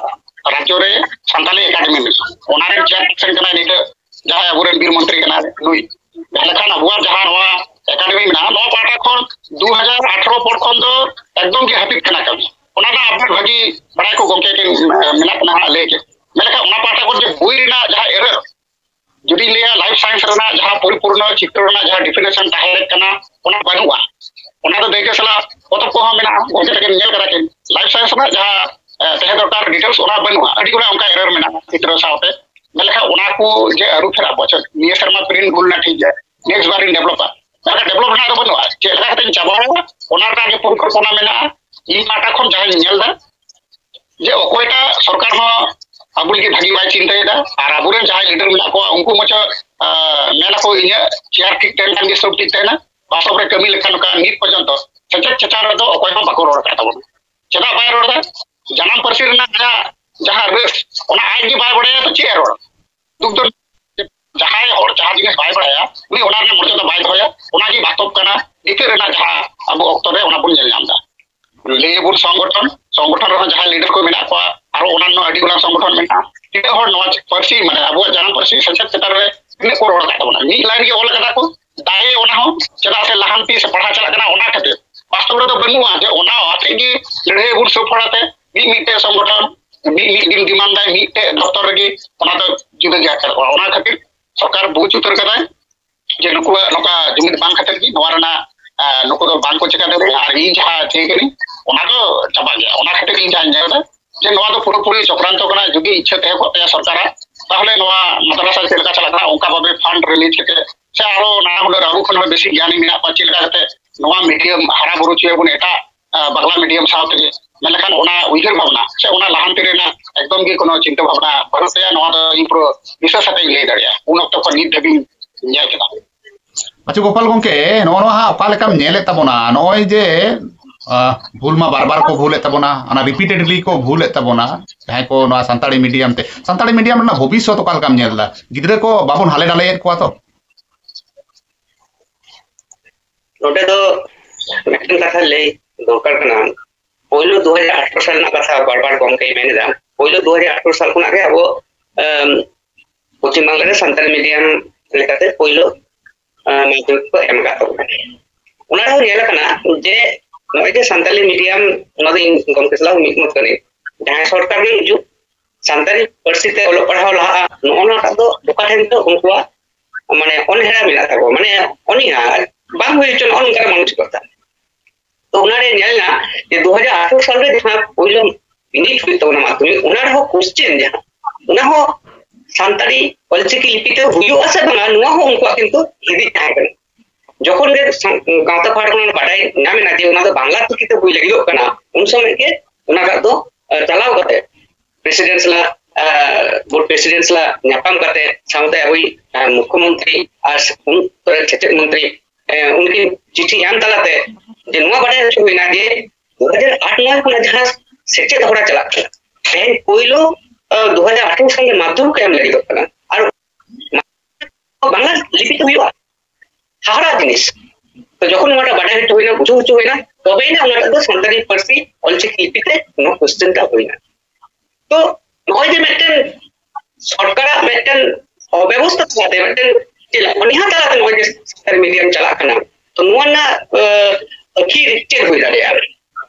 ᱨᱟᱡᱽᱡᱚ ᱨᱮ ᱥᱟᱱᱛᱟᱞᱤ ᱮᱠᱟᱰᱮᱢᱤ ᱢᱮᱱᱟᱜᱼᱟ, ᱚᱱᱟ ᱨᱮᱱ ᱪᱮᱭᱟᱨᱯᱟᱨᱥᱚᱱ ᱠᱟᱱᱟᱭ ᱱᱤᱛᱚᱜ ᱡᱟᱦᱟᱸᱭ ᱟᱵᱚᱨᱮᱱ ᱵᱤᱨ ᱢᱚᱱᱛᱨᱤ ᱠᱟᱱᱟᱭ ᱱᱩᱭ᱾ ᱡᱟᱦᱟᱸ ᱞᱮᱠᱷᱟᱱ ᱟᱵᱚᱣᱟᱜ ᱡᱟᱦᱟᱸ ᱱᱚᱣᱟ ᱮᱠᱟᱰᱮᱢᱤ ᱢᱮᱱᱟᱜᱼᱟ, ᱱᱚᱣᱟ ᱯᱟᱦᱴᱟ ᱠᱷᱚᱱ ᱫᱩ ᱦᱟᱡᱟᱨ ᱟᱴᱷᱨᱚ ᱯᱚᱨ ᱠᱷᱚᱱ ᱫᱚ ᱮᱠᱫᱚᱢ ᱜᱮ ᱦᱟᱹᱯᱤᱫ ᱠᱟᱱᱟ ᱠᱟᱹᱢᱤ᱾ ᱚᱱᱟ ᱨᱮᱱᱟᱜ ᱟᱯᱰᱮᱴ ᱵᱷᱟᱹᱜᱤ ᱵᱟᱲᱟᱭ ᱠᱚ ᱜᱚᱢᱠᱮ ᱴᱷᱮᱱ ᱢᱮᱱᱟᱜ ᱠᱟᱱᱟ ᱦᱟᱸᱜ, ᱞᱟᱹᱭ ᱠᱮᱫ᱾ ᱢᱮᱱᱠᱷᱟᱱ ᱚᱱᱟ ᱯᱟᱦᱴᱟ ᱠᱷᱚᱱ ᱡᱮ ᱵᱳᱭ ᱨᱮᱱᱟᱜ ᱡᱟᱦᱟᱸ ᱮᱨᱟᱨ, ᱡᱩᱫᱤᱧ ᱞᱟᱹᱭᱟ ᱞᱟᱭᱤᱯᱷ ᱥᱟᱭᱮᱱᱥ ᱨᱮᱱᱟᱜ ᱡᱟᱦᱟᱸ ᱯᱚᱨᱤᱯᱩᱨᱱᱚ ᱪᱤᱛᱨᱚ ᱨᱮᱱᱟᱜ ᱡᱟᱦᱟᱸ ᱰᱤᱯᱷᱤᱱᱮᱥᱚᱱ ᱛᱟᱦᱮᱸ ᱠᱟᱱᱟ, ᱚᱱᱟ ᱵᱟᱹᱱᱩᱜᱼᱟ᱾ ᱚᱱᱟ ᱫᱚ ᱫᱟᱹᱭᱠᱟᱹ ᱥᱟᱞᱟᱜ ᱯᱚᱛᱚᱵ ᱠᱚᱦᱚᱸ ᱢᱮᱱᱟᱜᱼᱟ, ᱜᱚᱢᱠᱮ ᱛᱟᱹᱠᱤᱱ ᱧᱮᱞ ᱠᱟᱫᱟ ᱠᱤᱱ᱾ ᱞᱟᱭᱤᱯᱷ ᱥᱟᱭᱮᱱᱥ ᱨᱮᱱᱟᱜ ᱡᱟᱦᱟᱸ ᱛᱟᱦᱮᱸ ᱫᱚᱨᱠᱟᱨ ᱰᱤᱴᱮᱞᱥ, ᱚᱱᱟ ᱵᱟᱹᱱᱩᱜᱼᱟ᱾ ᱟᱹᱰᱤ ᱜᱚᱴᱟᱝ ᱚᱱᱠᱟ ᱮᱨᱟᱨ ᱢᱮᱱᱟᱜᱼᱟ ᱪᱤᱛᱨᱚ ᱥᱟᱶᱛᱮ᱾ ᱢᱮᱱᱠᱷᱟᱱ ᱚᱱᱟ ᱠᱚ ᱡᱮ ᱟᱹᱨᱩ ᱯᱷᱮᱨᱟᱜ ᱵᱚᱪᱷᱚᱨ, ᱱᱤᱭᱟᱹ ᱥᱮᱨᱢᱟ ᱯᱨᱤᱱᱴ ᱵᱷᱩᱞ ᱞᱮᱱᱟ, ᱴᱷᱤᱠ ᱜᱮᱭᱟ, ᱱᱮᱠᱥᱴ ᱵᱟᱨ ᱤᱧ ᱰᱮᱵᱷᱞᱚᱯᱟ᱾ ᱢᱮᱱᱠᱷᱟᱱ ᱰᱮᱵᱷᱞᱚᱯ ᱨᱮᱱᱟᱜ ᱫᱚ ᱵᱟᱹᱱᱩᱜᱼᱟ, ᱪᱮᱫ ᱞᱮᱠᱟ ᱠᱟᱛᱮᱧ ᱪᱟᱵᱟᱭᱟ, ᱚᱱᱟ ᱨᱮᱱᱟᱜ ᱜᱮ ᱯᱚᱨᱤᱠᱚᱞᱯᱚᱱᱟ ᱢᱮᱱᱟᱜᱼᱟ᱾ ᱤᱧ ᱯᱟᱦᱴᱟ ᱠᱷᱚᱱ ᱡᱟᱦᱟᱸᱧ ᱧᱮᱞ ᱮᱫᱟ, ᱡᱮ ᱚᱠᱚᱭᱴᱟᱜ ᱥᱚᱨᱠᱟᱨ ᱦᱚᱸ ᱟᱵᱚ ᱞᱟᱹᱜᱤᱫ ᱵᱷᱟᱹᱜᱤ ᱵᱟᱭ ᱪᱤᱱᱛᱟᱹᱭᱮᱫᱟ, ᱟᱨ ᱟᱵᱚᱨᱮᱱ ᱡᱟᱦᱟᱸᱭ ᱞᱤᱰᱟᱨ ᱢᱮᱱᱟᱜ ᱠᱚᱣᱟ ᱩᱱᱠᱩ ᱢᱚᱪᱚ ᱢᱮᱱᱟᱠᱚ ᱤᱧᱟᱹᱜ ᱪᱮᱭᱟᱨ ᱴᱷᱤᱠ ᱛᱟᱦᱮᱱ ᱠᱷᱟᱱ ᱜᱮ ᱥᱚᱵ ᱴᱷᱤᱠ ᱛᱟᱦᱮᱱᱟ, ᱵᱟᱥᱛᱚᱵ ᱨᱮ ᱠᱟᱹᱢᱤ ᱞᱮᱠᱷᱟᱱ ᱱᱚᱝᱠᱟ ᱱᱤᱛ ᱯᱚᱨᱡᱚᱱᱛᱚ ᱥᱮᱪᱮᱫ ᱪᱮᱛᱟᱱ ᱨᱮᱫᱚ ᱚᱠᱚᱭ ᱦᱚᱸ ᱵᱟᱠᱚ ᱨᱚᱲ ᱟᱠᱟᱫ ᱛᱟᱵᱚᱱᱟ᱾ ᱪᱮᱫᱟᱜ ᱵᱟᱭ ᱨᱚᱲ ᱮᱫᱟ? ᱡᱟᱱᱟᱢ ᱯᱟᱹᱨᱥᱤ ᱨᱮᱱᱟᱜ ᱡᱟᱦᱟᱸ, ᱡᱟᱦᱟᱸ ᱨᱟᱹᱥ, ᱚᱱᱟ ᱟᱡ ᱜᱮ ᱵᱟᱭ ᱵᱟᱲᱟᱭᱟ ᱛᱚ ᱪᱮᱫ ᱮ ᱨᱚᱲᱟ? ᱫᱩᱠ ᱫᱚ ᱡᱟᱦᱟᱸᱭ ᱦᱚᱲ ᱡᱟᱦᱟᱸ ᱡᱤᱱᱤᱥ ᱵᱟᱭ ᱵᱟᱲᱟᱭᱟ, ᱩᱱᱤ ᱚᱱᱟ ᱨᱮᱱᱟᱜ ᱢᱚᱨᱡᱟᱫᱟ ᱵᱟᱭ ᱫᱚᱦᱚᱭᱟ᱾ ᱚᱱᱟᱜᱮ ᱵᱟᱥᱛᱚᱵ ᱠᱟᱱᱟ ᱱᱤᱛᱚᱜ ᱨᱮᱱᱟᱜ ᱡᱟᱦᱟᱸ ᱟᱵᱚ ᱚᱠᱛᱚ ᱨᱮ ᱚᱱᱟ ᱵᱚᱱ ᱧᱮᱞ ᱧᱟᱢ ᱮᱫᱟ᱾ ᱞᱟᱹᱭ ᱟᱵᱚᱱ ᱥᱚᱝᱜᱚᱴᱷᱚᱱ, ᱥᱚᱝᱜᱚᱴᱷᱚᱱ ᱨᱮᱦᱚᱸ ᱡᱟᱦᱟᱸᱭ ᱞᱤᱰᱟᱨ ᱠᱚ ᱢᱮᱱᱟᱜ ᱠᱚᱣᱟ, ᱟᱨᱚ ᱚᱱᱟᱱᱱᱚ ᱟᱹᱰᱤ ᱜᱚᱴᱟᱝ ᱥᱚᱝᱜᱚᱴᱷᱚᱱ ᱢᱮᱱᱟᱜᱼᱟ᱾ ᱛᱤᱱᱟᱹᱜ ᱦᱚᱲ ᱱᱚᱣᱟ ᱯᱟᱹᱨᱥᱤ, ᱢᱟᱱᱮ ᱟᱵᱚᱣᱟᱜ ᱡᱟᱱᱟᱢ ᱯᱟᱹᱨᱥᱤ ᱥᱮᱪᱮᱫ ᱪᱮᱛᱟᱱ ᱨᱮ ᱛᱤᱱᱟᱹᱜ ᱠᱚ ᱨᱚᱲ ᱟᱠᱟᱫ ᱛᱟᱵᱚᱱᱟ? ᱢᱤᱫ ᱞᱟᱭᱤᱱ ᱜᱮ ᱚᱞ ᱟᱠᱟᱫᱟ ᱠᱚ, ᱫᱟᱭᱮ ᱚᱱᱟ ᱦᱚᱸ, ᱪᱮᱫᱟᱜ ᱥᱮ ᱞᱟᱦᱟᱱᱛᱤ ᱥᱮ ᱯᱟᱲᱦᱟᱣ ᱪᱟᱞᱟᱜ ᱠᱟᱱᱟ, ᱚᱱᱟ ᱠᱷᱟᱹᱛᱤᱨ᱾ ᱵᱟᱥᱛᱚᱵ ᱨᱮᱫᱚ ᱵᱟᱹᱱᱩᱜᱼᱟ ᱡᱮ ᱚᱱᱟ ᱟᱛᱮ ᱜᱮ ᱞᱟᱹᱲᱦᱟᱹᱭ ᱟᱵᱚᱱ ᱥᱚᱵ ᱦᱚᱲ ᱟᱛᱮ, ᱢᱤᱫ ᱢᱤᱫᱴᱮᱡ ᱥᱚᱝᱜᱚᱴᱷᱚᱱ, ᱢᱤᱫ ᱢᱤᱫ ᱫᱤᱱ ᱰᱤᱢᱟᱱᱰ ᱫᱟᱭ, ᱢᱤᱫᱴᱮᱡ ᱫᱚᱯᱛᱚᱨ ᱨᱮᱜᱮ ᱚᱱᱟ ᱫᱚ ᱡᱩᱫᱟᱹ ᱜᱮ ᱟᱴᱠᱟᱨᱚᱜᱼᱟ᱾ ᱚᱱᱟ ᱠᱷᱟᱹᱛᱤᱨ ᱥᱚᱨᱠᱟᱨ ᱵᱩᱡᱽ ᱩᱛᱟᱹᱨ ᱠᱟᱫᱟᱭ ᱡᱮ ᱱᱩᱠᱩᱣᱟᱜ ᱱᱚᱝᱠᱟ ᱡᱩᱢᱤᱫ ᱵᱟᱝ ᱠᱷᱟᱹᱛᱤᱨ ᱜᱮ ᱱᱚᱣᱟ ᱨᱮᱱᱟᱜ, ᱟᱸ, ᱱᱩᱠᱩ ᱫᱚ ᱵᱟᱝ ᱠᱚ ᱪᱮᱠᱟ ᱫᱟᱲᱮᱭᱟᱜᱼᱟ᱾ ᱟᱨ ᱤᱧ ᱡᱟᱦᱟᱸ ᱪᱮᱫ ᱠᱟᱹᱱᱟᱹᱧ, ᱚᱱᱟ ᱫᱚ ᱪᱟᱵᱟᱜ ᱜᱮᱭᱟ᱾ ᱚᱱᱟ ᱠᱷᱟᱹᱛᱤᱨ ᱤᱧ ᱡᱟᱦᱟᱸᱧ ᱧᱮᱞ ᱮᱫᱟ ᱡᱮ ᱱᱚᱣᱟ ᱫᱚ ᱯᱩᱨᱟᱹᱯᱩᱨᱤ ᱪᱚᱠᱨᱟᱱᱛᱚ ᱠᱟᱱᱟ᱾ ᱡᱩᱫᱤ ᱤᱪᱪᱷᱟᱹ ᱛᱟᱦᱮᱸ ᱠᱚᱜ ᱛᱟᱭᱟ ᱥᱚᱨᱠᱟᱨᱟᱜ, ᱛᱟᱦᱚᱞᱮ ᱱᱚᱣᱟ ᱢᱟᱫᱽᱨᱟᱥᱟ ᱪᱮᱫ ᱞᱮᱠᱟ ᱪᱟᱞᱟᱜ ᱠᱟᱱᱟ, ᱚᱱᱠᱟ ᱵᱷᱟᱵᱮ ᱯᱷᱟᱱᱰ ᱨᱤᱞᱤᱡᱽ ᱠᱟᱛᱮ ᱥᱮ ᱟᱨᱚ ᱱᱟᱱᱟ ᱦᱩᱱᱟᱹᱨ ᱟᱵᱚ ᱠᱷᱚᱱ ᱦᱚᱸ ᱵᱮᱥᱤ ᱜᱮᱭᱟᱱᱤ ᱢᱮᱱᱟᱜ ᱠᱚᱣᱟ, ᱪᱮᱫ ᱞᱮᱠᱟ ᱠᱟᱛᱮ ᱱᱚᱣᱟ ᱢᱤᱰᱤᱭᱟᱢ ᱦᱟᱨᱟ ᱵᱩᱨᱩ ᱦᱚᱪᱚᱭᱟᱵᱚᱱ ᱮᱴᱟᱜ, ᱟᱸ, ᱵᱟᱝᱞᱟ ᱢᱤᱰᱤᱭᱟᱢ ᱥᱟᱶ ᱛᱮᱜᱮ᱾ ᱢᱮᱱᱠᱷᱟᱱ ᱚᱱᱟ ᱩᱭᱦᱟᱹᱨ ᱵᱷᱟᱵᱽᱱᱟ ᱥᱮ ᱚᱱᱟ ᱞᱟᱦᱟᱱᱛᱤ ᱨᱮᱱᱟᱜ ᱮᱠᱫᱚᱢ ᱜᱮ ᱠᱳᱱᱳ ᱪᱤᱱᱛᱟᱹ ᱵᱷᱟᱵᱽᱱᱟ ᱵᱟᱹᱱᱩᱜ ᱛᱟᱭᱟ, ᱱᱚᱣᱟ ᱫᱚ ᱤᱧ ᱯᱩᱨᱟᱹ ᱵᱤᱥᱣᱟᱥ ᱟᱛᱮ ᱤᱧ ᱞᱟᱹᱭ ᱫᱟᱲᱮᱭᱟᱜᱼᱟ᱾ ᱩᱱ ᱚᱠᱛᱚ ᱠᱷᱚᱱ ᱱᱤᱛ ᱫᱷᱟᱹᱵᱤᱡ ᱤᱧ ᱧᱮᱞ ᱠᱮᱫᱟ᱾ ᱟᱪᱪᱷᱟ ᱜᱳᱯᱟᱞ ᱜᱚᱢᱠᱮ, ᱱᱚᱜᱼᱚ ᱱᱚᱣᱟ ᱦᱟᱸᱜ ᱚᱠᱟ ᱞᱮᱠᱟᱢ ᱧᱮᱞᱮᱫ ᱛᱟᱵᱚᱱᱟ? ᱱᱚᱜᱼᱚᱭ ᱡᱮ, ᱟᱸ, ᱵᱷᱩᱞ ᱢᱟ ᱵᱟᱨ ᱵᱟᱨ ᱠᱚ ᱵᱷᱩᱞᱮᱫ ᱛᱟᱵᱚᱱᱟ, ᱚᱱᱟ ᱨᱤᱯᱤᱴᱮᱰᱞᱤ ᱠᱚ ᱵᱷᱩᱞᱮᱫ ᱛᱟᱵᱚᱱᱟ ᱡᱟᱦᱟᱸᱭ ᱠᱚ ᱱᱚᱣᱟ ᱥᱟᱱᱛᱟᱲᱤ ᱢᱤᱰᱤᱭᱟᱢ ᱛᱮ, ᱥᱟᱱᱛᱟᱲᱤ ᱢᱤᱰᱤᱭᱟᱢ ᱨᱮᱱᱟᱜ ᱵᱷᱚᱵᱤᱥᱥᱚᱛ ᱚᱠᱟ ᱞᱮᱠᱟᱢ ᱧᱮᱞ ᱮᱫᱟ? ᱜᱤᱫᱽᱨᱟᱹ ᱠᱚ ᱵᱟᱵᱚᱱ ᱦᱟᱞᱮ ᱰᱟᱞᱮᱭᱮᱫ ᱠᱚᱣᱟ ᱛᱚ? ᱱᱚᱰᱮ ᱫᱚ ᱢᱤᱫᱴᱮᱱ ᱠᱟᱛᱷᱟ ᱞᱟᱹᱭ ᱫᱚᱨᱠᱟᱨ ᱠᱟᱱᱟ᱾ ᱯᱳᱭᱞᱳ ᱫᱩ ᱦᱟᱡᱟᱨ ᱟᱴᱷᱨᱚ ᱥᱟᱞ ᱨᱮᱱᱟᱜ ᱠᱟᱛᱷᱟ ᱵᱟᱨ ᱵᱟᱨ ᱜᱚᱢᱠᱮᱭ ᱢᱮᱱ ᱮᱫᱟ᱾ ᱯᱳᱭᱞᱳ ᱫᱩ ᱦᱟᱡᱟᱨ ᱟᱴᱷᱨᱚ ᱥᱟᱞ ᱠᱷᱚᱱᱟᱜ ᱜᱮ ᱟᱵᱚ, ᱮᱢ, ᱯᱚᱪᱷᱤᱢ ᱵᱟᱝᱞᱟ ᱨᱮ ᱥᱟᱱᱛᱟᱲᱤ ᱢᱤᱰᱤᱭᱟᱢ ᱞᱮᱠᱟᱛᱮ ᱯᱳᱭᱞᱳ, ᱮ, ᱢᱟᱫᱽᱫᱷᱚᱢᱤᱠ ᱠᱚ ᱮᱢ ᱟᱠᱟᱫ ᱛᱟᱵᱚᱱᱟ᱾ ᱚᱱᱟ ᱨᱮᱦᱚᱸ ᱧᱮᱞ ᱟᱠᱟᱱᱟ ᱡᱮ ᱱᱚᱜᱼᱚᱭ ᱡᱮ ᱥᱟᱱᱛᱟᱲᱤ ᱢᱤᱰᱤᱭᱟᱢ, ᱚᱱᱟ ᱫᱚ ᱤᱧ ᱜᱚᱢᱠᱮ ᱥᱟᱞᱟᱜ ᱢᱤᱫ ᱢᱚᱛ ᱠᱟᱹᱱᱟᱹᱧ, ᱡᱟᱦᱟᱸᱭ ᱥᱚᱨᱠᱟᱨ ᱜᱮ ᱦᱤᱡᱩᱜ, ᱥᱟᱱᱛᱟᱲᱤ ᱯᱟᱹᱨᱥᱤ ᱛᱮ ᱚᱞᱚᱜ ᱯᱟᱲᱦᱟᱣ ᱞᱟᱦᱟᱜᱼᱟ, ᱱᱚᱜᱼᱚ ᱱᱚᱣᱟᱴᱟᱜ ᱫᱚ ᱚᱠᱟ ᱴᱷᱮᱱ ᱪᱚ ᱩᱱᱠᱩᱣᱟᱜ ᱢᱟᱱᱮ ᱚᱱᱦᱮᱲᱟ ᱢᱮᱱᱟᱜ ᱛᱟᱠᱚᱣᱟ, ᱢᱟᱱᱮ ᱚᱱᱤᱦᱟ ᱵᱟᱝ ᱦᱩᱭ ᱦᱚᱪᱚ, ᱱᱚᱜᱼᱚ ᱱᱚᱝᱠᱟᱱᱟᱜ ᱢᱟᱱᱚᱥᱤᱠᱚᱛᱟ᱾ ᱛᱚ ᱚᱱᱟᱨᱮ ᱧᱮᱞ ᱮᱱᱟ ᱡᱮ ᱫᱩ ᱦᱟᱡᱟᱨ ᱟᱴᱷᱨᱚ ᱥᱟᱞᱨᱮ ᱡᱟᱦᱟᱸ ᱯᱳᱭᱞᱳ ᱵᱤᱱᱤᱰ ᱦᱩᱭᱩᱜ ᱛᱟᱵᱚᱱᱟ ᱢᱟᱫᱽᱫᱷᱚᱢᱤᱠ, ᱚᱱᱟ ᱨᱮᱦᱚᱸ ᱠᱚᱥᱪᱮᱱ ᱡᱟᱦᱟᱸ, ᱚᱱᱟ ᱦᱚᱸ ᱥᱟᱱᱛᱟᱲᱤ ᱚᱞᱪᱤᱠᱤ ᱞᱤᱯᱤ ᱛᱮ ᱦᱩᱭᱩᱜᱼᱟ ᱥᱮ ᱵᱟᱝᱟ, ᱱᱚᱣᱟ ᱦᱚᱸ ᱩᱱᱠᱩᱣᱟᱜ ᱠᱤᱱᱛᱩ ᱦᱤᱫᱤᱡ ᱛᱟᱦᱮᱸ ᱠᱟᱱᱟ᱾ ᱡᱚᱠᱷᱚᱱ ᱜᱮ ᱥᱟᱝ-, ᱜᱟᱶᱛᱟ ᱯᱟᱦᱴᱟ ᱠᱷᱚᱱ ᱵᱟᱰᱟᱭ ᱧᱟᱢ ᱮᱱᱟ ᱡᱮ ᱚᱱᱟ ᱫᱚ ᱵᱟᱝᱞᱟ ᱪᱤᱠᱤ ᱛᱮ ᱦᱩᱭ ᱞᱟᱹᱜᱤᱫᱚᱜ ᱠᱟᱱᱟ, ᱩᱱ ᱥᱚᱢᱚᱭ ᱜᱮ ᱚᱱᱟᱴᱟᱜ ᱫᱚ, ᱟᱸ, ᱪᱟᱞᱟᱣ ᱠᱟᱛᱮ ᱯᱨᱮᱥᱤᱰᱮᱱᱴ ᱥᱟᱞᱟᱜ, ᱟᱸ, ᱵᱳᱨᱰ ᱯᱨᱮᱥᱤᱰᱮᱱᱴ ᱥᱟᱞᱟᱜ ᱧᱟᱯᱟᱢ ᱠᱟᱛᱮ, ᱥᱟᱶᱛᱮ ᱟᱵᱚᱭᱤᱡ, ᱟᱸ, ᱢᱩᱠᱷᱭᱚᱢᱚᱱᱛᱨᱤ ᱟᱨ ᱩᱱ ᱚᱠᱛᱚ ᱨᱮ ᱥᱮᱪᱮᱫ ᱢᱚᱱᱛᱨᱤ, ᱟᱸ, ᱩᱱᱠᱤᱱ ᱪᱤᱴᱷᱤ ᱮᱢ ᱛᱟᱞᱟᱛᱮ ᱡᱮ ᱱᱚᱣᱟ ᱵᱟᱰᱟᱭ ᱦᱚᱪᱚ ᱦᱩᱭᱱᱟ ᱡᱮ ᱫᱩ ᱦᱟᱡᱟᱨ ᱟᱴ ᱱᱚᱭ ᱠᱷᱚᱱᱟᱜ ᱡᱟᱦᱟᱸ ᱥᱮᱪᱮᱫ ᱦᱚᱨᱟ ᱪᱟᱞᱟᱜ ᱠᱟᱱᱟ, ᱛᱮᱦᱮᱧ ᱯᱳᱭᱞᱳ, ᱟᱸ, ᱫᱩ ᱦᱟᱡᱟᱨ ᱟᱴᱷᱨᱚ ᱥᱟᱞ ᱨᱮ ᱢᱟᱫᱽᱫᱷᱚᱢᱤᱠ ᱮᱢ ᱞᱟᱹᱜᱤᱫᱚᱜ ᱠᱟᱱᱟ, ᱟᱨ ᱵᱟᱝᱞᱟ ᱞᱤᱯᱤ ᱛᱮ ᱦᱩᱭᱩᱜᱼᱟ᱾ ᱦᱟᱦᱟᱲᱟ ᱡᱤᱱᱤᱥ᱾ ᱛᱚ ᱡᱚᱠᱷᱚᱱ ᱚᱱᱟᱴᱟᱜ ᱵᱟᱰᱟᱭ ᱦᱚᱪᱚ ᱦᱩᱭᱱᱟ, ᱵᱩᱡᱷᱟᱹᱣ ᱦᱚᱪᱚ ᱦᱩᱭᱱᱟ, ᱛᱚᱵᱮᱭᱮᱱᱟ ᱚᱱᱟᱴᱟᱜ ᱫᱚ ᱥᱟᱱᱛᱟᱲᱤ ᱯᱟᱹᱨᱥᱤ ᱚᱞᱪᱤᱠᱤ ᱞᱤᱯᱤ ᱛᱮ ᱱᱚᱣᱟ ᱠᱚᱥᱪᱮᱱ ᱴᱟᱜ ᱦᱩᱭᱱᱟ᱾ ᱛᱚ ᱱᱚᱜᱼᱚᱭ ᱡᱮ ᱢᱤᱫᱴᱮᱱ ᱥᱚᱨᱠᱟᱨᱟᱜ ᱢᱤᱫᱴᱮᱱ ᱚᱵᱮᱵᱚᱥᱛᱷᱟ ᱛᱟᱞᱟᱛᱮ, ᱢᱤᱫᱴᱮᱱ ᱪᱮᱫ ᱞᱮᱠᱟ ᱚᱱᱤᱦᱟ ᱛᱟᱞᱟᱛᱮ ᱱᱚᱜᱼᱚᱭ ᱡᱮ ᱥᱟᱱᱛᱟᱲᱤ ᱢᱤᱰᱤᱭᱟᱢ ᱪᱟᱞᱟᱜ ᱠᱟᱱᱟ, ᱛᱚ ᱱᱚᱣᱟ ᱨᱮᱱᱟᱜ ᱟᱹᱠᱷᱤᱨ ᱪᱮᱫ ᱦᱩᱭ ᱫᱟᱲᱮᱭᱟᱜᱼᱟ?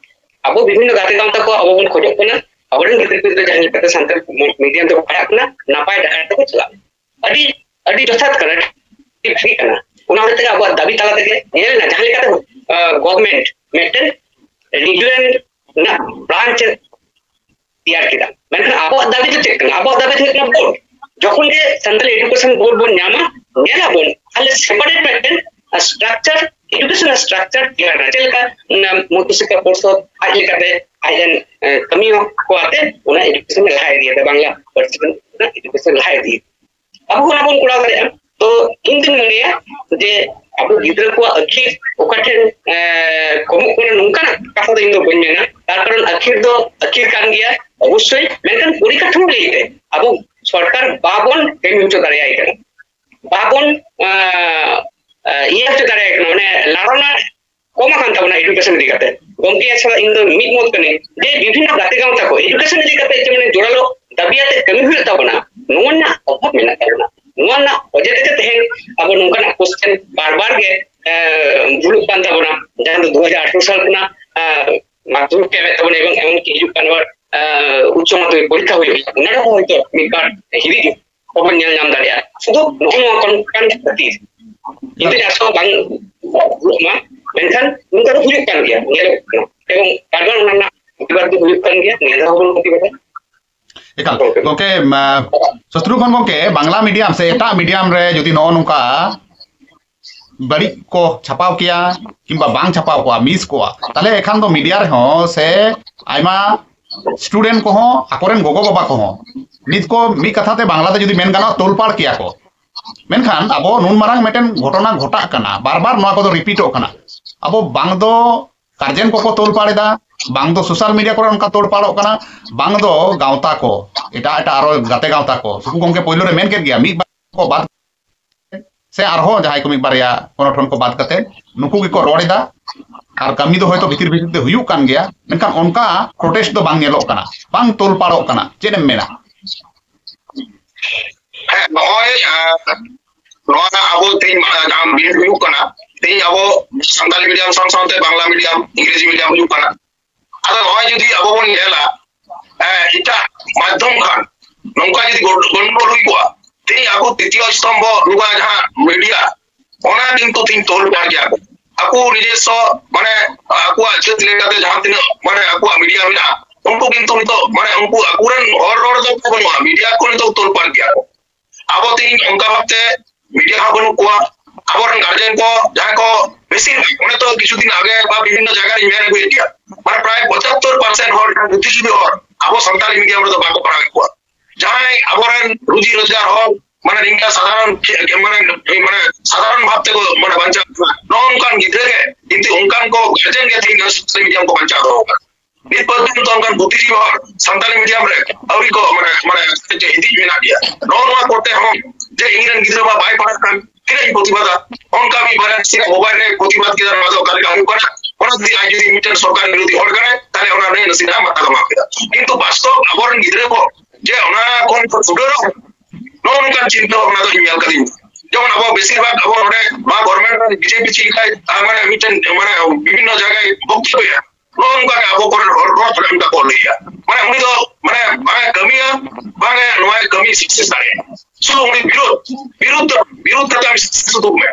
ᱟᱵᱚ ᱵᱤᱵᱷᱤᱱᱱᱚ ᱜᱟᱛᱮ ᱜᱟᱶᱛᱟ ᱠᱚ ᱟᱵᱚ ᱵᱚᱱ ᱠᱷᱚᱡᱚᱜ ᱠᱟᱱᱟ, ᱟᱵᱚᱨᱮᱱ ᱜᱤᱫᱽᱨᱟᱹ ᱯᱤᱫᱽᱨᱟᱹ ᱡᱟᱦᱟᱸ ᱞᱮᱠᱟᱛᱮ ᱥᱟᱱᱛᱟᱲᱤ ᱢᱤᱰᱤᱭᱟᱢ ᱛᱮᱠᱚ ᱯᱟᱲᱦᱟᱜ ᱠᱟᱱᱟ, ᱱᱟᱯᱟᱭ ᱰᱟᱦᱟᱨ ᱛᱮᱠᱚ ᱪᱟᱞᱟᱜ, ᱟᱹᱰᱤ ᱟᱹᱰᱤ ᱡᱚᱛᱷᱟᱛ ᱠᱟᱱᱟ, ᱟᱹᱰᱤ ᱵᱷᱟᱹᱜᱤ ᱠᱟᱱᱟ᱾ ᱚᱱᱟ ᱦᱚᱛᱮᱡ ᱛᱮ ᱟᱵᱚᱣᱟᱜ ᱫᱟᱹᱵᱤ ᱛᱟᱞᱟ ᱛᱮᱜᱮ ᱧᱮᱞ ᱮᱱᱟ ᱡᱟᱦᱟᱸ ᱞᱮᱠᱟᱛᱮ ᱜᱚᱵᱷᱚᱨᱱᱢᱮᱱᱴ ᱢᱤᱫᱴᱮᱱ ᱨᱤᱡᱩᱣᱟᱞ ᱨᱮᱱᱟᱜ ᱵᱨᱟᱧᱪ ᱛᱮᱭᱟᱨ ᱠᱮᱫᱟ᱾ ᱢᱮᱱᱠᱷᱟᱱ ᱟᱵᱚᱣᱟᱜ ᱫᱟᱹᱵᱤ ᱫᱚ ᱪᱮᱫ ᱠᱟᱱᱟ? ᱟᱵᱚᱣᱟᱜ ᱫᱟᱹᱵᱤ ᱫᱚ ᱦᱩᱭᱩᱜ ᱠᱟᱱᱟ ᱵᱳᱨᱰ᱾ ᱡᱚᱠᱷᱚᱱ ᱜᱮ ᱥᱟᱱᱛᱟᱲᱤ ᱮᱰᱩᱠᱮᱥᱚᱱ ᱵᱳᱨᱰ ᱵᱚᱱ ᱧᱟᱢᱟ, ᱧᱮᱞᱟᱵᱚᱱ ᱛᱟᱦᱞᱮ ᱥᱮᱯᱟᱨᱮᱴ ᱢᱤᱫᱴᱮᱱ ᱥᱴᱨᱟᱠᱪᱟᱨ, ᱮᱰᱩᱠᱮᱥᱚᱱ ᱥᱴᱨᱟᱠᱪᱟᱨ ᱛᱮᱭᱟᱨ ᱮᱱᱟ᱾ ᱪᱮᱫ ᱞᱮᱠᱟ ᱢᱚᱫᱷᱭᱚ ᱥᱤᱠᱠᱷᱟ ᱯᱚᱨᱥᱚᱫ ᱟᱡ ᱞᱮᱠᱟᱛᱮ ᱟᱡ ᱨᱮᱱ ᱠᱟᱹᱢᱤᱭᱟᱹ ᱠᱚ ᱟᱛᱮ ᱚᱱᱟ ᱮᱰᱩᱠᱮᱥᱚᱱ ᱞᱟᱦᱟ ᱤᱫᱤᱭᱮᱫᱟ, ᱵᱟᱝᱞᱟ ᱯᱟᱹᱨᱥᱤ ᱨᱮᱱᱟᱜ ᱮᱰᱩᱠᱮᱥᱚᱱ ᱞᱟᱦᱟ ᱤᱫᱤᱭᱮᱫᱟ᱾ ᱟᱵᱚ ᱦᱚᱸ ᱚᱱᱟ ᱵᱚᱱ ᱠᱚᱨᱟᱣ ᱫᱟᱲᱮᱭᱟᱜᱼᱟ᱾ ᱛᱚ ᱤᱧ ᱫᱩᱧ ᱢᱚᱱᱮᱭᱟ ᱡᱮ ᱟᱵᱚ ᱜᱤᱫᱽᱨᱟᱹ ᱠᱚᱣᱟᱜ ᱟᱹᱠᱷᱤᱨ ᱚᱠᱟ ᱴᱷᱮᱱ ᱠᱚᱢᱚᱜ ᱠᱟᱱᱟ, ᱱᱚᱝᱠᱟᱱᱟᱜ ᱠᱟᱛᱷᱟ ᱫᱚ ᱤᱧ ᱫᱚ ᱵᱟᱹᱧ ᱢᱮᱱᱟ᱾ ᱛᱟᱨ ᱠᱟᱨᱚᱱ ᱟᱹᱠᱷᱤᱨ ᱫᱚ ᱟᱹᱠᱷᱤᱨ ᱠᱟᱱ ᱜᱮᱭᱟ ᱚᱵᱚᱥᱥᱳᱭ, ᱢᱮᱱᱠᱷᱟᱱ ᱯᱚᱨᱤᱠᱟᱴᱷᱟᱢᱳ ᱞᱟᱹᱭᱛᱮ ᱟᱵᱚ ᱥᱚᱨᱠᱟᱨ ᱵᱟᱵᱚᱱ ᱠᱟᱹᱢᱤ ᱦᱚᱪᱚ ᱫᱟᱲᱮᱭᱟᱭ ᱠᱟᱱᱟ, ᱵᱟᱵᱚᱱ ᱤᱭᱟᱹ ᱦᱚᱪᱚ ᱫᱟᱲᱮᱭᱟᱭ ᱠᱟᱱᱟ, ᱢᱟᱱᱮ ᱞᱟᱲᱚᱱᱟ ᱠᱚᱢ ᱟᱠᱟᱱ ᱛᱟᱵᱚᱱᱟ ᱮᱰᱩᱠᱮᱥᱚᱱ ᱤᱫᱤ ᱠᱟᱛᱮ᱾ ᱜᱚᱢᱠᱮ ᱥᱟᱞᱟᱜ ᱤᱧ ᱫᱚ ᱢᱤᱫ ᱢᱚᱛ ᱠᱟᱹᱱᱟᱹᱧ ᱡᱮ ᱵᱤᱵᱷᱤᱱᱱᱚ ᱜᱟᱛᱮ ᱜᱟᱶᱛᱟ ᱠᱚ ᱮᱰᱩᱠᱮᱥᱚᱱ ᱤᱫᱤ ᱠᱟᱛᱮ ᱡᱮ ᱢᱟᱱᱮ ᱡᱳᱨᱟᱞᱳ ᱫᱟᱹᱵᱤ ᱟᱛᱮ ᱠᱟᱹᱢᱤ ᱦᱩᱭᱩᱜ ᱛᱟᱵᱚᱱᱟ, ᱱᱚᱣᱟ ᱨᱮᱱᱟᱜ ᱚᱵᱷᱟᱵ ᱢᱮᱱᱟᱜ ᱛᱟᱵᱚᱱᱟ᱾ ᱱᱚᱣᱟ ᱨᱮᱱᱟᱜ ᱚᱡᱮ ᱛᱮᱜᱮ ᱛᱮᱦᱮᱧ ᱟᱵᱚ ᱱᱚᱝᱠᱟᱱᱟᱜ ᱠᱚᱥᱪᱮᱱ ᱵᱟᱨ ᱵᱟᱨ ᱜᱮ ᱵᱷᱩᱞᱩᱜ ᱠᱟᱱ ᱛᱟᱵᱚᱱᱟ, ᱡᱟᱦᱟᱸ ᱫᱚ ᱫᱩ ᱦᱟᱡᱟᱨ ᱟᱴᱷᱨᱚ ᱥᱟᱞ ᱠᱷᱚᱱᱟᱜ ᱢᱟᱫᱽᱫᱷᱚᱢᱤᱠ ᱮᱢᱮᱫ ᱛᱟᱵᱚᱱᱟ ᱮᱵᱚᱝ ᱮᱢᱚᱱᱠᱤ ᱦᱤᱡᱩᱜ ᱠᱟᱱ ᱱᱚᱣᱟ ᱩᱪᱪᱚ ᱢᱟᱫᱽᱫᱷᱚᱢᱤᱠ ᱯᱚᱨᱤᱠᱠᱷᱟ ᱦᱩᱭᱩᱜᱼᱟ, ᱚᱱᱟ ᱨᱮᱦᱚᱸ ᱦᱚᱭᱛᱳ ᱢᱤᱫ ᱵᱟᱨ ᱦᱤᱲᱤᱡ ᱠᱚᱵᱚᱱ ᱧᱮᱞ ᱧᱟᱢ ᱫᱟᱲᱮᱭᱟᱜᱼᱟ᱾ ᱥᱩᱫᱷᱩ ᱱᱚᱜᱼᱚ ᱱᱚᱣᱟ ᱠᱚ ᱠᱟᱱ ᱠᱷᱟᱹᱛᱤᱨ ᱤᱧ ᱫᱚᱧ ᱟᱥᱚᱜᱼᱟ ᱵᱟᱝ ᱦᱩᱭᱩᱜ ᱢᱟ, ᱢᱮᱱᱠᱷᱟᱱ ᱱᱚᱝᱠᱟ ᱫᱚ ᱦᱩᱭᱩᱜ ᱠᱟᱱ ᱜᱮᱭᱟ, ᱧᱮᱞᱚᱜ ᱠᱟᱱᱟ᱾ ᱮᱵᱚᱝ ᱵᱟᱨ ᱵᱟᱨ ᱚᱱᱟ ᱨᱮᱱᱟᱜ ᱯᱨᱚᱛᱤᱵᱟᱫ ᱫᱚ ᱦᱩᱭᱩᱜ ᱠᱟᱱ ᱜᱮᱭᱟ, ᱱᱤᱭᱟᱹ ᱫᱷᱟᱣ ᱦᱚᱸᱵᱚᱱ ᱯᱨᱚᱛᱤᱵᱟᱫᱟ᱾ ᱮᱠᱟᱞ᱾ ᱜᱚᱢᱠᱮ, ᱥᱚᱛᱨᱩᱜᱷᱚᱱ ᱜᱚᱢᱠᱮ, ᱵᱟᱝᱞᱟ ᱢᱤᱰᱤᱭᱟᱢ ᱥᱮ ᱮᱴᱟᱜ ᱢᱤᱰᱤᱭᱟᱢ ᱨᱮ ᱡᱩᱫᱤ ᱱᱚᱜᱼᱚ ᱱᱚᱝᱠᱟ ᱵᱟᱹᱲᱤᱡ ᱠᱚ ᱪᱷᱟᱯᱟᱣ ᱠᱮᱭᱟ ᱠᱤᱝᱵᱟ ᱵᱟᱝ ᱪᱷᱟᱯᱟᱣ ᱠᱚᱜᱼᱟ, ᱢᱤᱥ ᱠᱚᱜᱼᱟ, ᱛᱟᱦᱞᱮ ᱮᱠᱷᱟᱱ ᱫᱚ ᱢᱤᱰᱤᱭᱟ ᱨᱮᱦᱚᱸ ᱥᱮ ᱟᱭᱢᱟ ᱥᱴᱩᱰᱮᱱᱴ ᱠᱚᱦᱚᱸ, ᱟᱠᱚᱨᱮᱱ ᱜᱚᱜᱚ ᱵᱟᱵᱟ ᱠᱚᱦᱚᱸ ᱱᱤᱛ ᱠᱚ ᱢᱤᱫ ᱠᱟᱛᱷᱟ ᱛᱮ ᱵᱟᱝᱞᱟ ᱛᱮ ᱡᱩᱫᱤ ᱢᱮᱱ ᱜᱟᱱᱚᱜᱼᱟ, ᱛᱳᱞᱯᱟᱲ ᱠᱮᱭᱟ ᱠᱚ᱾ ᱢᱮᱱᱠᱷᱟᱱ ᱟᱵᱚ ᱱᱩᱱ ᱢᱟᱨᱟᱝ ᱢᱤᱫᱴᱮᱱ ᱜᱷᱚᱴᱚᱱᱟ ᱜᱷᱚᱴᱟᱜ ᱠᱟᱱᱟ, ᱵᱟᱨ ᱵᱟᱨ ᱱᱚᱣᱟ ᱠᱚᱫᱚ ᱨᱤᱯᱤᱴᱚᱜ ᱠᱟᱱᱟ᱾ ᱟᱵᱚ ᱵᱟᱝ ᱫᱚ ᱜᱟᱨᱡᱮᱱ ᱠᱚᱠᱚ ᱛᱳᱞᱯᱟᱲ ᱮᱫᱟ, ᱵᱟᱝ ᱫᱚ ᱥᱳᱥᱟᱞ ᱢᱤᱰᱤᱭᱟ ᱠᱚᱨᱮ ᱚᱱᱠᱟ ᱛᱳᱞᱯᱟᱲᱚᱜ ᱠᱟᱱᱟ, ᱵᱟᱝ ᱫᱚ ᱜᱟᱶᱛᱟ ᱠᱚ, ᱮᱴᱟᱜ ᱮᱴᱟᱜ ᱟᱨᱚ ᱜᱟᱛᱮ ᱜᱟᱶᱛᱟ ᱠᱚ᱾ ᱥᱩᱠᱩ ᱜᱚᱢᱠᱮ ᱯᱳᱭᱞᱳ ᱨᱮ ᱢᱮᱱ ᱠᱮᱫ ᱜᱮᱭᱟ, ᱢᱤᱫ ᱵᱟᱨ ᱠᱚ ᱵᱟᱫ ᱥᱮ ᱟᱨᱦᱚᱸ ᱡᱟᱦᱟᱸᱭ ᱠᱚ ᱢᱤᱫ ᱵᱟᱨᱭᱟ ᱥᱚᱝᱜᱚᱴᱷᱚᱱ ᱠᱚ ᱵᱟᱫ ᱠᱟᱛᱮ ᱱᱩᱠᱩ ᱜᱮᱠᱚ ᱨᱚᱲ ᱮᱫᱟ᱾ ᱟᱨ ᱠᱟᱹᱢᱤ ᱫᱚ ᱦᱚᱭᱛᱳ ᱵᱷᱤᱛᱤᱨ ᱵᱷᱤᱛᱤᱨ ᱛᱮ ᱦᱩᱭᱩᱜ ᱠᱟᱱ ᱜᱮᱭᱟ, ᱢᱮᱱᱠᱷᱟᱱ ᱚᱱᱠᱟ ᱯᱨᱚᱴᱮᱥᱴ ᱫᱚ ᱵᱟᱝ ᱧᱮᱞᱚᱜ ᱠᱟᱱᱟ, ᱵᱟᱝ ᱛᱚᱞ ᱯᱟᱲᱚᱜ ᱠᱟᱱᱟ᱾ ᱪᱮᱫ ᱮᱢ ᱢᱮᱱᱟ? ᱦᱮᱸ, ᱱᱚᱜᱼᱚᱭ ᱱᱚᱣᱟ ᱟᱵᱚ ᱛᱮᱦᱮᱧ ᱡᱟᱦᱟᱸ ᱵᱤᱱᱤᱰ ᱦᱩᱭᱩᱜ ᱠᱟᱱᱟ, ᱛᱮᱦᱮᱧ ᱟᱵᱚ ᱥᱟᱱᱛᱟᱲᱤ ᱢᱤᱰᱤᱭᱟᱢ ᱥᱟᱶ ᱥᱟᱶᱛᱮ ᱵᱟᱝᱞᱟ ᱢᱤᱰᱤᱭᱟᱢ, ᱤᱝᱨᱮᱡᱤ ᱢᱤᱰᱤᱭᱟᱢ ᱦᱩᱭᱩᱜ ᱠᱟᱱᱟ᱾ ᱟᱫᱚ ᱱᱚᱜᱼᱚᱭ ᱡᱩᱫᱤ ᱟᱵᱚ ᱵᱚᱱ ᱧᱮᱞᱟ, ᱮᱴᱟᱜ ᱢᱟᱫᱽᱫᱷᱚᱢ ᱠᱷᱟᱱ ᱱᱚᱝᱠᱟ ᱡᱩᱫᱤ ᱜᱚᱱᱰᱚᱜᱳᱞ ᱦᱩᱭ ᱠᱚᱜᱼᱟ, ᱛᱮᱦᱮᱧ ᱟᱵᱚ ᱛᱨᱤᱛᱤᱭᱚ ᱥᱛᱚᱢᱵᱷᱚ ᱱᱚᱣᱟ ᱡᱟᱦᱟᱸ ᱢᱤᱰᱤᱭᱟ, ᱚᱱᱟ ᱠᱤᱱᱛᱩ ᱛᱮᱦᱮᱧ ᱛᱚᱞ ᱯᱟᱲ ᱜᱮᱭᱟ ᱠᱚ᱾ ᱟᱠᱚ ᱱᱤᱡᱮᱥᱥᱚ ᱢᱟᱱᱮ ᱟᱠᱚᱣᱟᱜ ᱡᱟᱹᱛ ᱞᱮᱠᱟᱛᱮ ᱡᱟᱦᱟᱸ ᱛᱤᱱᱟᱹᱜ ᱢᱟᱱᱮ ᱟᱠᱚᱣᱟᱜ ᱢᱤᱰᱤᱭᱟ ᱢᱮᱱᱟᱜᱼᱟ, ᱩᱱᱠᱩ ᱠᱤᱱᱛᱩ ᱱᱤᱛᱚᱜ ᱢᱟᱱᱮ ᱩᱱᱠᱩ ᱟᱠᱚᱨᱮᱱ ᱦᱚᱲ ᱨᱚᱲ ᱫᱚ ᱵᱟᱹᱱᱩᱜᱼᱟ, ᱢᱤᱰᱤᱭᱟ ᱠᱚ ᱱᱤᱛᱚᱜ ᱛᱚᱞ ᱯᱟᱲ ᱜᱮᱭᱟ ᱠᱚ᱾ ᱟᱵᱚ ᱛᱮᱦᱮᱧ ᱚᱱᱠᱟ ᱵᱷᱟᱵᱛᱮ ᱢᱤᱰᱤᱭᱟ ᱦᱚᱸ ᱵᱟᱹᱱᱩᱜ ᱠᱚᱣᱟ᱾ ᱟᱵᱚᱨᱮᱱ ᱜᱟᱨᱡᱮᱱ ᱠᱚ ᱡᱟᱦᱟᱸᱭ ᱠᱚ ᱵᱮᱥᱤᱨ ᱵᱷᱟᱜᱽ, ᱚᱱᱮ ᱛᱚ ᱠᱤᱪᱷᱩ ᱫᱤᱱ ᱟᱜᱮ ᱵᱟ ᱵᱤᱵᱷᱤᱱᱱᱚ ᱡᱟᱭᱜᱟ ᱨᱤᱧ ᱢᱮᱱ ᱟᱹᱜᱩᱭᱮᱫ ᱜᱮᱭᱟ, ᱢᱟᱱᱮ ᱯᱨᱟᱭ ᱯᱚᱸᱪᱟᱛᱛᱳᱨ ᱯᱟᱨᱥᱮᱱᱴ ᱦᱚᱲ ᱡᱟᱦᱟᱸᱭ ᱵᱩᱫᱽᱫᱷᱤᱡᱤᱵᱤ ᱦᱚᱲ ᱟᱵᱚ ᱥᱟᱱᱛᱟᱲᱤ ᱢᱤᱰᱤᱭᱟᱢ ᱨᱮᱫᱚ ᱵᱟᱠᱚ ᱯᱟᱲᱦᱟᱣᱮᱫ ᱠᱚᱣᱟ᱾ ᱡᱟᱦᱟᱸᱭ ᱟᱵᱚᱨᱮᱱ ᱨᱩᱡᱤ ᱨᱳᱡᱽᱜᱟᱨ ᱦᱚᱲ ᱢᱟᱱᱮ ᱱᱤᱝᱠᱟ ᱥᱟᱫᱷᱟᱨᱚᱱ ᱠᱷᱮ- ᱢᱟᱱᱮ ᱢᱟᱱᱮ ᱥᱟᱫᱷᱟᱨᱚᱱ ᱵᱷᱟᱵ ᱛᱮᱠᱚ ᱢᱟᱱᱮ ᱵᱟᱧᱪᱟᱣ ᱠᱟᱱᱟ, ᱱᱚᱜᱼᱚ ᱱᱚᱝᱠᱟᱱ ᱜᱤᱫᱽᱨᱟᱹ ᱜᱮ ᱠᱤᱱᱛᱩ ᱚᱱᱠᱟᱱ ᱠᱚ ᱜᱟᱨᱡᱮᱱ ᱜᱮ ᱛᱮᱦᱮᱧ ᱥᱟᱱᱛᱟᱲᱤ ᱢᱤᱰᱤᱭᱟᱢ ᱠᱚ ᱵᱟᱧᱪᱟᱣ ᱫᱚᱦᱚ ᱠᱟᱱᱟ᱾ ᱱᱤᱛ ᱯᱚᱨᱡᱚᱱᱛᱚ ᱚᱱᱠᱟᱱ ᱵᱩᱫᱽᱫᱷᱤᱡᱤᱵᱤ ᱦᱚᱲ ᱥᱟᱱᱛᱟᱲᱤ ᱢᱤᱰᱤᱭᱟᱢ ᱨᱮ ᱟᱹᱣᱨᱤ ᱠᱚ ᱢᱟᱱᱮ ᱢᱟᱱᱮ ᱪᱮᱫ ᱤᱫᱤ ᱢᱮᱱᱟᱜ ᱜᱮᱭᱟ᱾ ᱱᱚᱜᱼᱚ ᱱᱚᱣᱟ ᱠᱚᱛᱮ ᱦᱚᱸ ᱡᱮ ᱤᱧ ᱨᱮᱱ ᱜᱤᱫᱽᱨᱟᱹ ᱢᱟ ᱵᱟᱭ ᱯᱟᱲᱦᱟᱜ ᱠᱟᱱ, ᱛᱤᱱᱟᱹᱜ ᱤᱧ ᱯᱨᱚᱛᱤᱵᱟᱫᱟ? ᱚᱱᱠᱟ ᱢᱤᱫ ᱵᱟᱨᱭᱟ ᱥᱮ ᱢᱳᱵᱟᱭᱤᱞ ᱨᱮ ᱯᱨᱚᱛᱤᱵᱟᱫ ᱠᱮᱫᱟ, ᱱᱚᱣᱟ ᱫᱚ ᱚᱠᱟ ᱞᱮᱠᱟ ᱦᱩᱭᱩᱜ ᱠᱟᱱᱟ? ᱚᱱᱟ ᱡᱩᱫᱤ ᱟᱡ ᱡᱩᱫᱤ ᱢᱤᱫᱴᱮᱱ ᱥᱚᱨᱠᱟᱨ ᱵᱤᱨᱳᱫᱷᱤ ᱦᱚᱲ ᱠᱟᱱᱟᱭ, ᱛᱟᱦᱞᱮ ᱚᱱᱟ ᱨᱮ ᱱᱟᱥᱮᱱᱟᱜ ᱢᱟᱛᱷᱟ ᱜᱷᱟᱢᱟᱣ ᱠᱮᱫᱟ᱾ ᱠᱤᱱᱛᱩ ᱵᱟᱥᱛᱚᱵ ᱟᱵᱚᱨᱮᱱ ᱜᱤᱫᱽᱨᱟᱹ ᱠᱚ ᱡᱮ ᱚᱱᱟ ᱠᱷᱚᱱ ᱠᱚ ᱪᱷᱩᱰᱟᱹᱨᱚᱜ, ᱱᱚᱜᱼᱚ ᱱᱚᱝᱠᱟᱱ ᱪᱤᱱᱛᱟᱹ ᱵᱷᱟᱵᱽᱱᱟ ᱫᱚ ᱤᱧ ᱧᱮᱞ ᱠᱟᱫᱤᱧ᱾ ᱡᱮᱢᱚᱱ ᱟᱵᱚ ᱵᱮᱥᱤᱨ ᱵᱷᱟᱜᱽ ᱟᱵᱚ ᱱᱚᱰᱮ ᱱᱚᱣᱟ ᱜᱚᱵᱷᱚᱨᱱᱢᱮᱱᱴ ᱨᱮᱱ ᱵᱤᱡᱮᱯᱤ ᱪᱮᱫ ᱞᱮᱠᱟᱭ, ᱟᱨ ᱢᱟᱱᱮ ᱢᱤᱫᱴᱮᱱ ᱢᱟᱱᱮ ᱵᱤᱵᱷᱤᱱᱱᱚ ᱡᱟᱭᱜᱟᱭ ᱵᱚᱠᱛᱚᱵᱵᱚᱭᱟ, ᱱᱚᱜᱼᱚ ᱱᱚᱝᱠᱟ ᱜᱮ ᱟᱵᱚ ᱠᱚᱨᱮᱱ ᱦᱚᱲ ᱠᱚ ᱚᱱᱠᱟ ᱠᱚ ᱞᱟᱹᱭᱟ᱾ ᱢᱟᱱᱮ ᱩᱱᱤ ᱫᱚ ᱢᱟᱱᱮ ᱵᱟᱝ ᱮ ᱠᱟᱹᱢᱤᱭᱟ, ᱵᱟᱝ ᱮ ᱱᱚᱣᱟ ᱠᱟᱹᱢᱤ ᱥᱟᱠᱥᱮᱥ ᱫᱟᱲᱮᱭᱟᱜᱼᱟ᱾ ᱥᱩᱫᱷᱩ ᱩᱱᱤ ᱵᱤᱨᱳᱫ, ᱵᱤᱨᱳᱫ ᱫᱚ, ᱵᱤᱨᱳᱫ ᱠᱟᱛᱮ ᱟᱢ ᱥᱟᱠᱥᱮᱥ ᱩᱫᱩᱜ ᱢᱮ᱾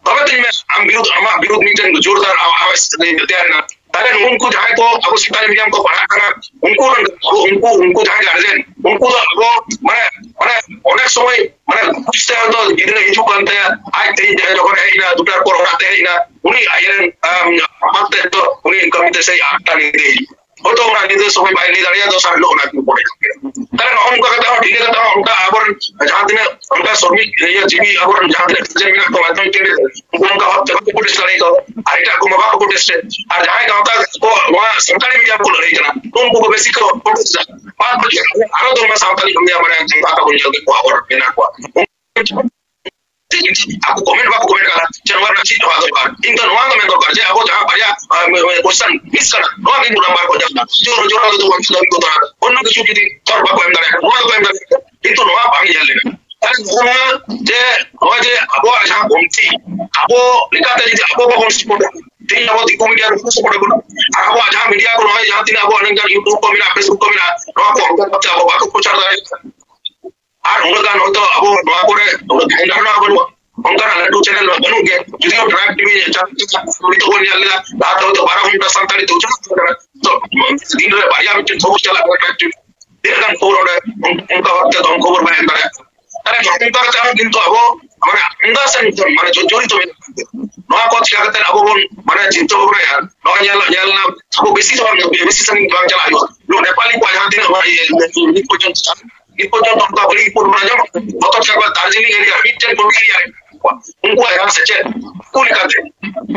ᱛᱚᱵᱮ ᱛᱚᱧ ᱢᱮ, ᱟᱢ ᱵᱤᱨᱩᱫᱷ, ᱟᱢᱟᱜ ᱵᱤᱨᱩᱫᱷ ᱢᱤᱫᱴᱮᱱ ᱡᱳᱨᱫᱟᱨ ᱟᱣᱟᱡ ᱛᱮᱭᱟᱨ ᱮᱱᱟ᱾ ᱛᱟᱦᱞᱮ ᱱᱩᱠᱩ ᱡᱟᱦᱟᱸᱭ ᱠᱚ ᱟᱵᱚ ᱥᱟᱱᱛᱟᱲᱤ ᱢᱤᱰᱤᱭᱟᱢ ᱠᱚ ᱯᱟᱲᱦᱟᱜ ᱠᱟᱱᱟ, ᱩᱱᱠᱩ ᱨᱮᱱ, ᱩᱱᱠᱩ, ᱩᱱᱠᱩ ᱡᱟᱦᱟᱸᱭ ᱜᱟᱨᱡᱮᱱ, ᱩᱱᱠᱩ ᱫᱚ ᱟᱵᱚ ᱢᱟᱱᱮ, ᱢᱟᱱᱮ ᱚᱱᱮᱠ ᱥᱚᱢᱚᱭ ᱢᱟᱱᱮ ᱵᱩᱡᱽ ᱛᱮ ᱦᱚᱭᱛᱚ ᱜᱤᱫᱽᱨᱟᱹ ᱦᱤᱡᱩᱜ ᱠᱟᱱ ᱛᱟᱭᱟ, ᱟᱡ ᱛᱮ ᱡᱚᱠᱷᱚᱱ ᱦᱮᱡ ᱮᱱᱟ, ᱫᱩᱴᱟᱨ ᱯᱚᱨ ᱚᱲᱟᱜ ᱛᱮ ᱦᱮᱡ ᱮᱱᱟ, ᱩᱱᱤ ᱟᱡ ᱨᱮᱱ, ᱟᱢ, ᱟᱯᱟᱛ ᱛᱮ ᱫᱚ ᱩᱱᱤ ᱠᱟᱹᱢᱤ ᱛᱮ ᱥᱮᱭ ᱟᱴᱴᱟ ᱧᱤᱫᱟᱹ ᱦᱤᱡᱩᱜ᱾ ᱦᱚᱭᱛᱚ ᱚᱱᱟ ᱧᱤᱫᱟᱹ ᱥᱚᱢᱚᱭ ᱵᱟᱭ ᱞᱟᱹᱭ ᱫᱟᱲᱮᱭᱟᱜᱼᱟ, ᱫᱚᱥᱟᱨ ᱦᱤᱞᱳᱜ ᱚᱱᱟ ᱠᱚ ᱯᱚᱲᱮ ᱠᱟᱱ ᱜᱮᱭᱟ᱾ ᱛᱟᱦᱞᱮ ᱱᱚᱜᱼᱚ ᱱᱚᱝᱠᱟ ᱠᱟᱛᱮ ᱦᱚᱸ ᱴᱷᱤᱠ ᱠᱟᱛᱮ ᱦᱚᱸ ᱚᱱᱠᱟ ᱟᱵᱚᱨᱮᱱ ᱡᱟᱦᱟᱸ ᱛᱤᱱᱟᱹᱜ ᱚᱱᱠᱟ ᱥᱨᱚᱢᱤᱠ ᱤᱭᱟᱹ ᱡᱤᱵᱤ ᱟᱵᱚᱨᱮᱱ ᱡᱟᱦᱟᱸ ᱛᱤᱱᱟᱹᱜ ᱜᱟᱨᱡᱮᱱ ᱢᱮᱱᱟᱜ ᱠᱚᱣᱟ, ᱢᱟᱫᱽᱫᱷᱚᱢᱤᱠ ᱠᱮᱱᱰᱤᱰᱮᱴ, ᱩᱱᱠᱩ ᱚᱱᱠᱟ ᱵᱷᱟᱵ ᱛᱮ ᱵᱟᱠᱚ ᱯᱨᱚᱴᱮᱥᱴ ᱫᱟᱲᱮ ᱠᱟᱣᱟ᱾ ᱟᱨ ᱮᱴᱟᱜ ᱠᱚᱢᱟ ᱵᱟᱠᱚ ᱯᱨᱚᱴᱮᱥᱴ᱾ ᱟᱨ ᱡᱟᱦᱟᱸᱭ ᱜᱟᱶᱛᱟ ᱠᱚ ᱱᱚᱣᱟ ᱥᱟᱱᱛᱟᱲᱤ ᱢᱤᱰᱤᱭᱟᱢ ᱠᱚ ᱞᱟᱹᱲᱦᱟᱹᱭ ᱠᱟᱱᱟ, ᱩᱱᱠᱩ ᱠᱚ ᱵᱮᱥᱤ ᱠᱚ ᱯᱨᱚᱴᱮᱥᱴ ᱫᱟ᱾ ᱵᱟᱫ ᱵᱟᱹᱠᱤ ᱟᱨᱚ ᱫᱚ ᱚᱱᱟ ᱥᱟᱱᱛᱟᱲᱤ ᱢᱤᱰᱤᱭᱟᱢ ᱢᱟᱱᱮ ᱜᱟᱶᱛᱟ ᱠᱚ ᱧᱮᱞ ᱠᱮᱫ ᱠᱚᱣᱟ, ᱟᱵᱚᱨᱮᱱ ᱢᱮᱱᱟᱜ ᱠᱚᱣᱟ᱾ ᱪᱮᱫ ᱤᱧ ᱫᱚ ᱱᱚᱣᱟ ᱫᱚ ᱢᱮᱱ ᱫᱚᱨᱠᱟᱨ ᱡᱮ ᱟᱵᱚ ᱡᱟᱦᱟᱸ ᱵᱟᱨᱭᱟ, ᱟᱸ, question miss ᱠᱟᱱᱟ, ᱱᱚᱣᱟ ᱜᱮ ᱱᱟᱢᱵᱟᱨ ᱠᱚ ᱧᱟᱢ ᱮᱫᱟ᱾ ᱡᱳᱨ ᱡᱳᱨ ᱫᱚ ᱵᱟᱝ ᱠᱚ ᱫᱟᱲᱮᱭᱟᱜᱼᱟ, ᱚᱱᱱᱚ ᱠᱤᱪᱷᱩ ᱡᱩᱫᱤ ᱛᱚᱨ ᱵᱟᱠᱚ ᱮᱢ ᱫᱟᱲᱮᱭᱟᱜᱼᱟ, ᱱᱚᱣᱟ ᱫᱚᱠᱚ ᱮᱢ ᱫᱟᱲᱮᱭᱟᱜᱼᱟ, ᱠᱤᱱᱛᱩ ᱱᱚᱣᱟ ᱵᱟᱝ ᱧᱮᱞ ᱞᱮᱱᱟ᱾ ᱛᱟᱦᱞᱮ ᱱᱚᱜᱼᱚ ᱱᱚᱣᱟ ᱡᱮ ᱱᱚᱜᱼᱚᱭ ᱡᱮ ᱟᱵᱚᱣᱟᱜ ᱡᱟᱦᱟᱸ ᱠᱚᱢᱛᱤ, ᱟᱵᱚ ᱞᱮᱠᱟᱛᱮ ᱡᱩᱫᱤ ᱟᱵᱚ ᱵᱟᱵᱚᱱ support ᱟ, ᱛᱮᱦᱮᱧ ᱟᱵᱚ ᱫᱤᱠᱩ media ᱠᱚ support ᱟᱵᱚᱱᱟ, ᱟᱨ ᱟᱵᱚᱣᱟᱜ ᱡᱟᱦᱟᱸ media ᱠᱚ ᱱᱚᱜᱼᱚᱭ ᱡᱟᱦᱟᱸ ᱛᱤᱱᱟᱹᱜ ᱟᱵᱚᱣᱟᱜ ᱱᱤᱝᱠᱟᱱ YouTube ᱠᱚ ᱢᱮᱱᱟᱜᱼᱟ, Facebook ᱠᱚ ᱢᱮᱱᱟᱜᱼᱟ, ᱱᱚᱣᱟ ᱠᱚ ᱚᱱᱠᱟ ᱠᱟᱛᱮ ᱟᱵᱚ ᱵᱟᱠᱚ ᱯᱨᱚᱪᱟᱨ ᱫᱟᱲᱮᱭᱟᱜ ᱠᱟᱱᱟ᱾ ᱟᱨ ᱩᱱᱟᱹᱜ ᱜᱟᱱ ᱦᱚᱭᱛᱳ ᱟᱵᱚ ᱱᱚᱣᱟ ᱠᱚᱨᱮ ᱩᱱᱟᱹᱜ ᱜᱟᱱ ᱰᱷᱟᱨᱱᱟ ᱵᱟᱹᱱᱩᱜᱼᱟ, ᱚᱱᱠᱟᱱᱟᱜ ᱞᱟᱹᱴᱩ channel ᱵᱟᱹᱱᱩᱜ ᱜᱮᱭᱟ᱾ ᱡᱩᱫᱤᱭᱳ Tribe TV ᱪᱟᱞᱟᱣ ᱠᱟᱛᱮ ᱦᱚᱭᱛᱳ ᱵᱚᱱ ᱧᱮᱞ ᱞᱮᱫᱟ, ᱞᱟᱦᱟ ᱛᱮ ᱦᱚᱭᱛᱳ ᱵᱟᱨᱚ ᱜᱷᱚᱱᱴᱟ ᱥᱟᱱᱛᱟᱲᱤ ᱛᱮ ᱩᱪᱷᱟᱹᱱ ᱛᱟᱦᱮᱸ ᱠᱟᱱᱟ᱾ ᱛᱚ, ᱫᱤᱱ ᱨᱮ ᱵᱟᱨᱭᱟ ᱢᱤᱫᱴᱮᱱ ᱠᱷᱚᱵᱚᱨ ᱪᱟᱞᱟᱜ ᱠᱟᱱᱟ Tribe TV, ᱛᱤᱱᱟᱹᱜ ᱜᱟᱱ ᱠᱷᱚᱵᱚᱨ ᱚᱸᱰᱮ ᱚᱱ-, ᱚᱱᱠᱟ ᱵᱷᱟᱵᱛᱮ ᱫᱚ ᱠᱷᱚᱵᱚᱨ ᱵᱟᱭ ᱮᱢ ᱫᱟᱲᱮᱭᱟᱜ ᱠᱟᱱᱟ᱾ ᱛᱟᱦᱞᱮ ᱱᱚᱝᱠᱟ ᱠᱟᱛᱮ ᱦᱚᱸ ᱠᱤᱱᱛᱩ ᱟᱵᱚ ᱢᱟᱱᱮ ᱟᱢᱫᱟ ᱥᱮᱱ ᱠᱷᱚᱱ ᱢᱟᱱᱮ ᱡᱚ-, ᱡᱚᱲᱤᱛᱚ ᱢᱮᱱᱟᱜ ᱵᱚᱱᱟ᱾ ᱱᱚᱣᱟ ᱠᱚ ᱪᱤᱠᱟ ᱠᱟᱛᱮ ᱟᱵᱚ ᱵᱚᱱ ᱢᱟᱱᱮ ᱪᱤᱱᱛᱟᱹ ᱵᱷᱟᱵᱽᱱᱟᱭᱟ? ᱱᱚᱣᱟ ᱧᱮᱞ, ᱧᱮᱞ ᱧᱟᱢ ᱟᱵᱚ ᱵᱮᱥᱤ ᱫᱚ ᱵᱟᱝ, ᱵᱮᱥᱤ ᱥᱟᱺᱜᱤᱧ ᱵᱟᱝ ᱪᱟᱞᱟᱜ ᱦᱩᱭᱩᱜᱼᱟ᱾ ᱱᱚᱣᱟ ᱱᱮᱯᱟᱞᱤ ᱠᱚᱣᱟᱜ ᱡᱟᱦᱟᱸ ᱛᱤᱱᱟᱹᱜ ᱱᱚᱣᱟ ᱤᱭᱟᱹ, ᱱᱤᱛ ᱯᱚᱨᱡᱚᱱᱛᱚ, ᱱᱤᱛ ᱯᱚᱨᱡᱚᱱᱛᱚ ᱚᱱᱠᱟ ᱵᱟᱹᱞᱤ ᱨᱤᱯᱳᱨᱴ ᱵᱚᱱ ᱟᱸᱡᱚᱢ, ᱜᱚᱛᱚ ᱪᱟᱵᱟ ᱫᱟᱨᱡᱤᱞᱤᱝ ᱮᱨᱤᱭᱟ ᱢᱤᱫᱴᱮᱱ ᱠᱚᱢᱤᱴᱤ ᱮᱨᱤᱭᱟ ᱩᱱᱠᱩᱣᱟᱜ ᱡᱟᱦᱟᱸ ᱥᱮᱪᱮᱫ, ᱩᱱᱠᱩ ᱞᱮᱠᱟᱛᱮ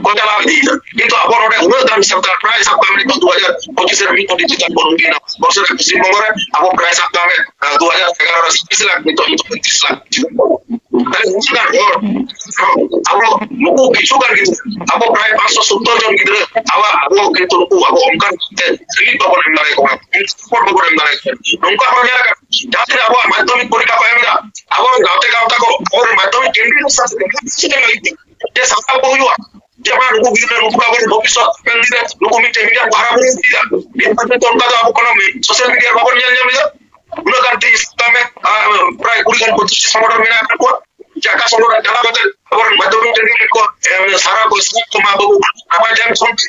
ᱠᱚ ᱪᱟᱞᱟᱣ ᱤᱫᱤᱭᱮᱫᱟ᱾ ᱠᱤᱱᱛᱩ ᱟᱵᱚ ᱱᱚᱰᱮ ᱩᱱᱟᱹᱜ ᱜᱟᱱ ᱥᱟᱱᱛᱟᱲ ᱯᱨᱟᱭ ᱥᱟᱵ ᱠᱟᱜ ᱢᱮ ᱱᱤᱛᱚᱜ ᱫᱩ ᱦᱟᱡᱟᱨ ᱯᱚᱸᱪᱤᱥ ᱨᱮ ᱢᱤᱫ ᱠᱳᱴᱤ ᱪᱮᱛᱟᱱ ᱵᱚᱱ ᱦᱩᱭ ᱮᱱᱟ᱾ ᱵᱚᱨᱥᱚ ᱨᱮ ᱯᱚᱥᱪᱤᱢ ᱵᱚᱝᱜᱚ ᱨᱮ ᱟᱵᱚ ᱯᱨᱟᱭ ᱥᱟᱵ ᱠᱟᱜ ᱢᱮ, ᱟᱸ, ᱫᱩ ᱦᱟᱡᱟᱨ ᱮᱜᱟᱨᱚ ᱨᱮ ᱪᱷᱚᱵᱵᱤᱥ ᱞᱟᱠᱷ, ᱱᱤᱛᱚᱜ ᱱᱤᱛᱚᱜ ᱯᱚᱸᱭᱛᱨᱤᱥ ᱞᱟᱠᱷ᱾ ᱛᱟᱦᱞᱮ ᱩᱱᱟᱹᱜ ᱜᱟᱱ ᱦᱚᱲ, ᱟᱵᱚ ᱱᱩᱠᱩ ᱠᱤᱪᱷᱩ ᱜᱟᱱ ᱜᱤᱫᱽᱨᱟᱹ, ᱟᱵᱚ ᱯᱨᱟᱭ ᱯᱟᱸᱪᱥᱚ ᱥᱚᱛᱛᱚᱨ ᱡᱚᱱ ᱜᱤᱫᱽᱨᱟᱹ, ᱟᱵᱚ, ᱟᱵᱚ ᱠᱤᱱᱛᱩ ᱱᱩᱠᱩ ᱟᱵᱚ ᱚᱱᱠᱟᱱ ᱛᱮ ᱨᱤᱞᱤᱯ ᱵᱟᱵᱚᱱ ᱮᱢ ᱫᱟᱲᱮᱭᱟᱠᱚ ᱠᱟᱱᱟ, ᱥᱟᱯᱳᱨᱴ ᱵᱟᱵᱚᱱ ᱮᱢ ᱫᱟᱲᱮᱭᱟᱠᱚ ᱠᱟᱱᱟ᱾ ᱱᱚᱝᱠᱟ ᱦᱚᱸ ᱧᱮᱞ ᱟᱠᱟᱱᱟ, ᱡᱟᱦᱟᱸ ᱛᱤᱱᱟᱹᱜ ᱟᱵᱚᱣᱟᱜ ᱢᱟᱫᱽᱫᱷᱚᱢᱤᱠ ᱯᱚᱨᱤᱠᱠᱷᱟ ᱠᱚ ᱮᱢ ᱮᱫᱟ, ᱟᱵᱚᱨᱮᱱ ᱜᱟᱛᱮ ᱜᱟᱶᱛᱟ ᱠᱚ, ᱟᱵᱚᱨᱮᱱ ᱢᱟᱫᱽᱫᱷᱚᱢᱤᱠ ᱠᱮᱱᱰᱤᱰᱮᱴ ᱥᱟᱶᱛᱮ ᱡᱮ ᱥᱟᱱᱛᱟᱲ ᱠᱚ ᱦᱩᱭᱩᱜᱼᱟ, ᱡᱮ ᱵᱟᱝ ᱱᱩᱠᱩ ᱜᱤᱫᱽᱨᱟᱹ, ᱱᱩᱠᱩ ᱟᱵᱚᱨᱮᱱ ᱵᱷᱚᱵᱤᱥᱥᱚᱛ ᱦᱟᱯᱮᱱ ᱫᱤᱱ ᱨᱮ ᱱᱩᱠᱩ ᱢᱤᱫᱴᱮᱱ ᱢᱤᱰᱤᱭᱟ ᱠᱚ ᱦᱟᱨᱟ ᱵᱩᱨᱩ ᱤᱫᱤᱭᱟ᱾ ᱱᱤᱛ ᱯᱚᱨᱡᱚᱱᱛᱚ ᱚᱱᱠᱟ ᱫᱚ ᱟᱵᱚ ᱠᱳᱱᱳ ᱢᱤ-, ᱥᱳᱥᱟᱞ ᱢᱤᱰᱤᱭᱟ ᱨᱮ ᱵᱟᱵᱚᱱ ᱧᱮᱞ ᱧᱟᱢ ᱮᱫᱟ᱾ ᱩᱱᱟᱹᱜ ᱜᱟᱱ ᱛᱮ ᱥᱟᱵ ᱠᱟᱜ ᱢᱮ, ᱟᱨ, ᱯᱨᱟᱭ ᱠᱩᱲᱤ ᱜᱟᱱ ᱯᱚᱸᱪᱤᱥ ᱥᱚᱝᱜᱚᱴᱷᱚᱱ ᱢᱮᱱᱟᱜ ᱟᱠᱟᱫ ᱠᱚᱣᱟ᱾ ᱡᱟᱠᱟ ᱥᱚᱝᱜᱚᱴᱷᱚᱱ ᱪᱟᱞᱟᱣ ᱠᱟᱛᱮ ᱟᱵᱚᱨᱮᱱ ᱢᱟᱫᱽᱫᱷᱚᱢᱤᱠ ᱠᱮᱱᱰᱤᱰᱮᱴ ᱠᱚ, ᱮ, ᱥᱟᱨᱟ ᱠᱚ ᱥᱟᱨᱟ ᱠᱚ ᱮᱢᱟ ᱵᱟᱵᱩ ᱱᱟᱯᱟᱭ ᱴᱟᱭᱤᱢ ᱥᱚᱝᱜᱮ᱾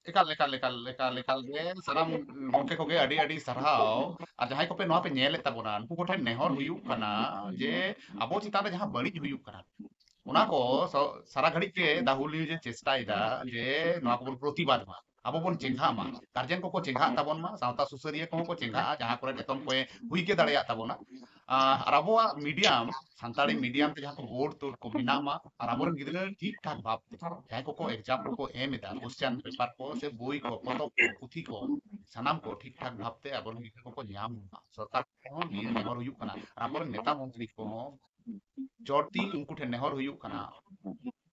ᱮᱠᱟᱞ, ᱮᱠᱟᱞ, ᱮᱠᱟᱞ, ᱮᱠᱟᱞ, ᱮᱠᱟᱞ ᱜᱮ ᱥᱟᱱᱟᱢ ᱜᱚᱢᱠᱮ ᱠᱚᱜᱮ ᱟᱹᱰᱤ ᱟᱹᱰᱤ ᱥᱟᱨᱦᱟᱣ᱾ ᱟᱨ ᱡᱟᱦᱟᱸᱭ ᱠᱚᱯᱮ ᱱᱚᱣᱟ ᱯᱮ ᱧᱮᱞᱮᱫ ᱛᱟᱵᱚᱱᱟ, ᱩᱱᱠᱩ ᱠᱚᱴᱷᱮᱱ ᱱᱮᱦᱚᱨ ᱦᱩᱭᱩᱜ ᱠᱟᱱᱟ ᱡᱮ ᱟᱵᱚ ᱪᱮᱛᱟᱱ ᱨᱮ ᱡᱟᱦᱟᱸ ᱵᱟᱹᱲᱤᱡ ᱦᱩᱭᱩᱜ ᱠᱟᱱᱟ, ᱚᱱᱟ ᱠᱚ ᱥᱚ-, ᱥᱟᱨᱟ ᱜᱷᱟᱹᱲᱤᱡ ᱜᱮ ᱫᱟᱦᱩᱞ ᱱᱤᱭᱩᱡᱽ ᱮ ᱪᱮᱥᱴᱟᱭᱮᱫᱟ ᱡᱮ ᱱᱚᱣᱟ ᱠᱚᱵᱚᱱ ᱯᱨᱚᱛᱤᱵᱟᱫ ᱢᱟ, ᱟᱵᱚ ᱵᱚᱱ ᱪᱮᱸᱜᱷᱟᱜ ᱢᱟ, ᱜᱟᱨᱡᱮᱱ ᱠᱚᱠᱚ ᱪᱮᱸᱜᱷᱟᱜ ᱛᱟᱵᱚᱱ ᱢᱟ, ᱥᱟᱶᱛᱟ ᱥᱩᱥᱟᱹᱨᱤᱭᱟᱹ ᱠᱚᱦᱚᱸ ᱠᱚ ᱪᱮᱸᱜᱷᱟᱜᱼᱟ, ᱡᱟᱦᱟᱸ ᱠᱚᱨᱮ ᱮᱛᱚᱢ ᱠᱚᱭᱮ ᱦᱩᱭ ᱜᱮ ᱫᱟᱲᱮᱭᱟᱜ ᱛᱟᱵᱚᱱᱟ᱾ ᱟᱨ ᱟᱵᱚᱣᱟᱜ ᱢᱤᱰᱤᱭᱟᱢ, ᱥᱟᱱᱛᱟᱲᱤ ᱢᱤᱰᱤᱭᱟᱢ ᱛᱮ ᱡᱟᱦᱟᱸ ᱠᱚ ᱵᱳᱨᱰ ᱛᱳᱲ ᱠᱚ ᱵᱮᱱᱟᱜ ᱢᱟ, ᱟᱨ ᱟᱵᱚᱨᱮᱱ ᱜᱤᱫᱽᱨᱟᱹ ᱴᱷᱤᱠ ᱴᱷᱟᱠ ᱵᱷᱟᱵᱽ ᱛᱮ ᱡᱟᱦᱟᱸᱭ ᱠᱚᱠᱚ ᱮᱠᱡᱟᱢ ᱠᱚᱠᱚ ᱮᱢ ᱮᱫᱟ, ᱠᱚᱥᱪᱮᱱ ᱯᱮᱯᱟᱨ ᱠᱚ ᱥᱮ ᱵᱳᱭ ᱠᱚ, ᱯᱚᱛᱚᱵ ᱠᱚ, ᱯᱩᱛᱷᱤ ᱠᱚ, ᱥᱟᱱᱟᱢ ᱠᱚ ᱴᱷᱤᱠ ᱴᱷᱟᱠ ᱵᱷᱟᱵᱽ ᱛᱮ ᱟᱵᱚᱨᱮᱱ ᱜᱤᱫᱽᱨᱟᱹ ᱠᱚᱠᱚ ᱧᱟᱢ ᱢᱟ᱾ ᱥᱚᱨᱠᱟᱨ ᱠᱚᱦᱚᱸ ᱱᱤᱭᱟᱹ ᱱᱮᱦᱚᱨ ᱦᱩᱭᱩᱜ ᱠᱟᱱᱟ, ᱟᱨ ᱟᱵᱚᱨᱮᱱ ᱱᱮᱛᱟ ᱢᱚᱱᱛᱨᱤ ᱠᱚᱦᱚᱸ ᱪᱚᱴ ᱛᱤ ᱩᱱᱠᱩ ᱴᱷᱮᱱ ᱱᱮᱦᱚᱨ ᱦᱩᱭᱩᱜ ᱠᱟᱱᱟ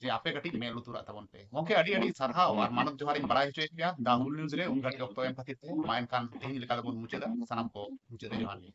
ᱡᱮ ᱟᱯᱮ ᱠᱟᱹᱴᱤᱡ ᱢᱮᱫ ᱞᱩᱛᱩᱨᱟᱜ ᱛᱟᱵᱚᱱ ᱯᱮ᱾ ᱜᱚᱢᱠᱮ, ᱟᱹᱰᱤ ᱟᱹᱰᱤ ᱥᱟᱨᱦᱟᱣ ᱟᱨ ᱢᱟᱱᱚᱛ ᱡᱚᱦᱟᱨ ᱤᱧ ᱵᱟᱲᱟᱭ ᱦᱚᱪᱚᱭᱮᱫ ᱯᱮᱭᱟ ᱫᱟ ᱦᱩᱞ ᱱᱤᱭᱩᱡᱽ ᱨᱮ ᱩᱱ ᱜᱷᱟᱹᱲᱤᱡ ᱚᱠᱛᱚ ᱮᱢ ᱠᱷᱟᱹᱛᱤᱨ ᱛᱮ᱾ ᱢᱟ ᱮᱱᱠᱷᱟᱱ ᱛᱮᱦᱮᱧ ᱞᱮᱠᱟ ᱫᱚᱵᱚᱱ ᱢᱩᱪᱟᱹᱫᱟ᱾ ᱥᱟᱱᱟᱢ ᱠᱚ ᱢᱩᱪᱟᱹᱫ ᱨᱮ ᱡᱚᱦᱟᱨ ᱜᱮ᱾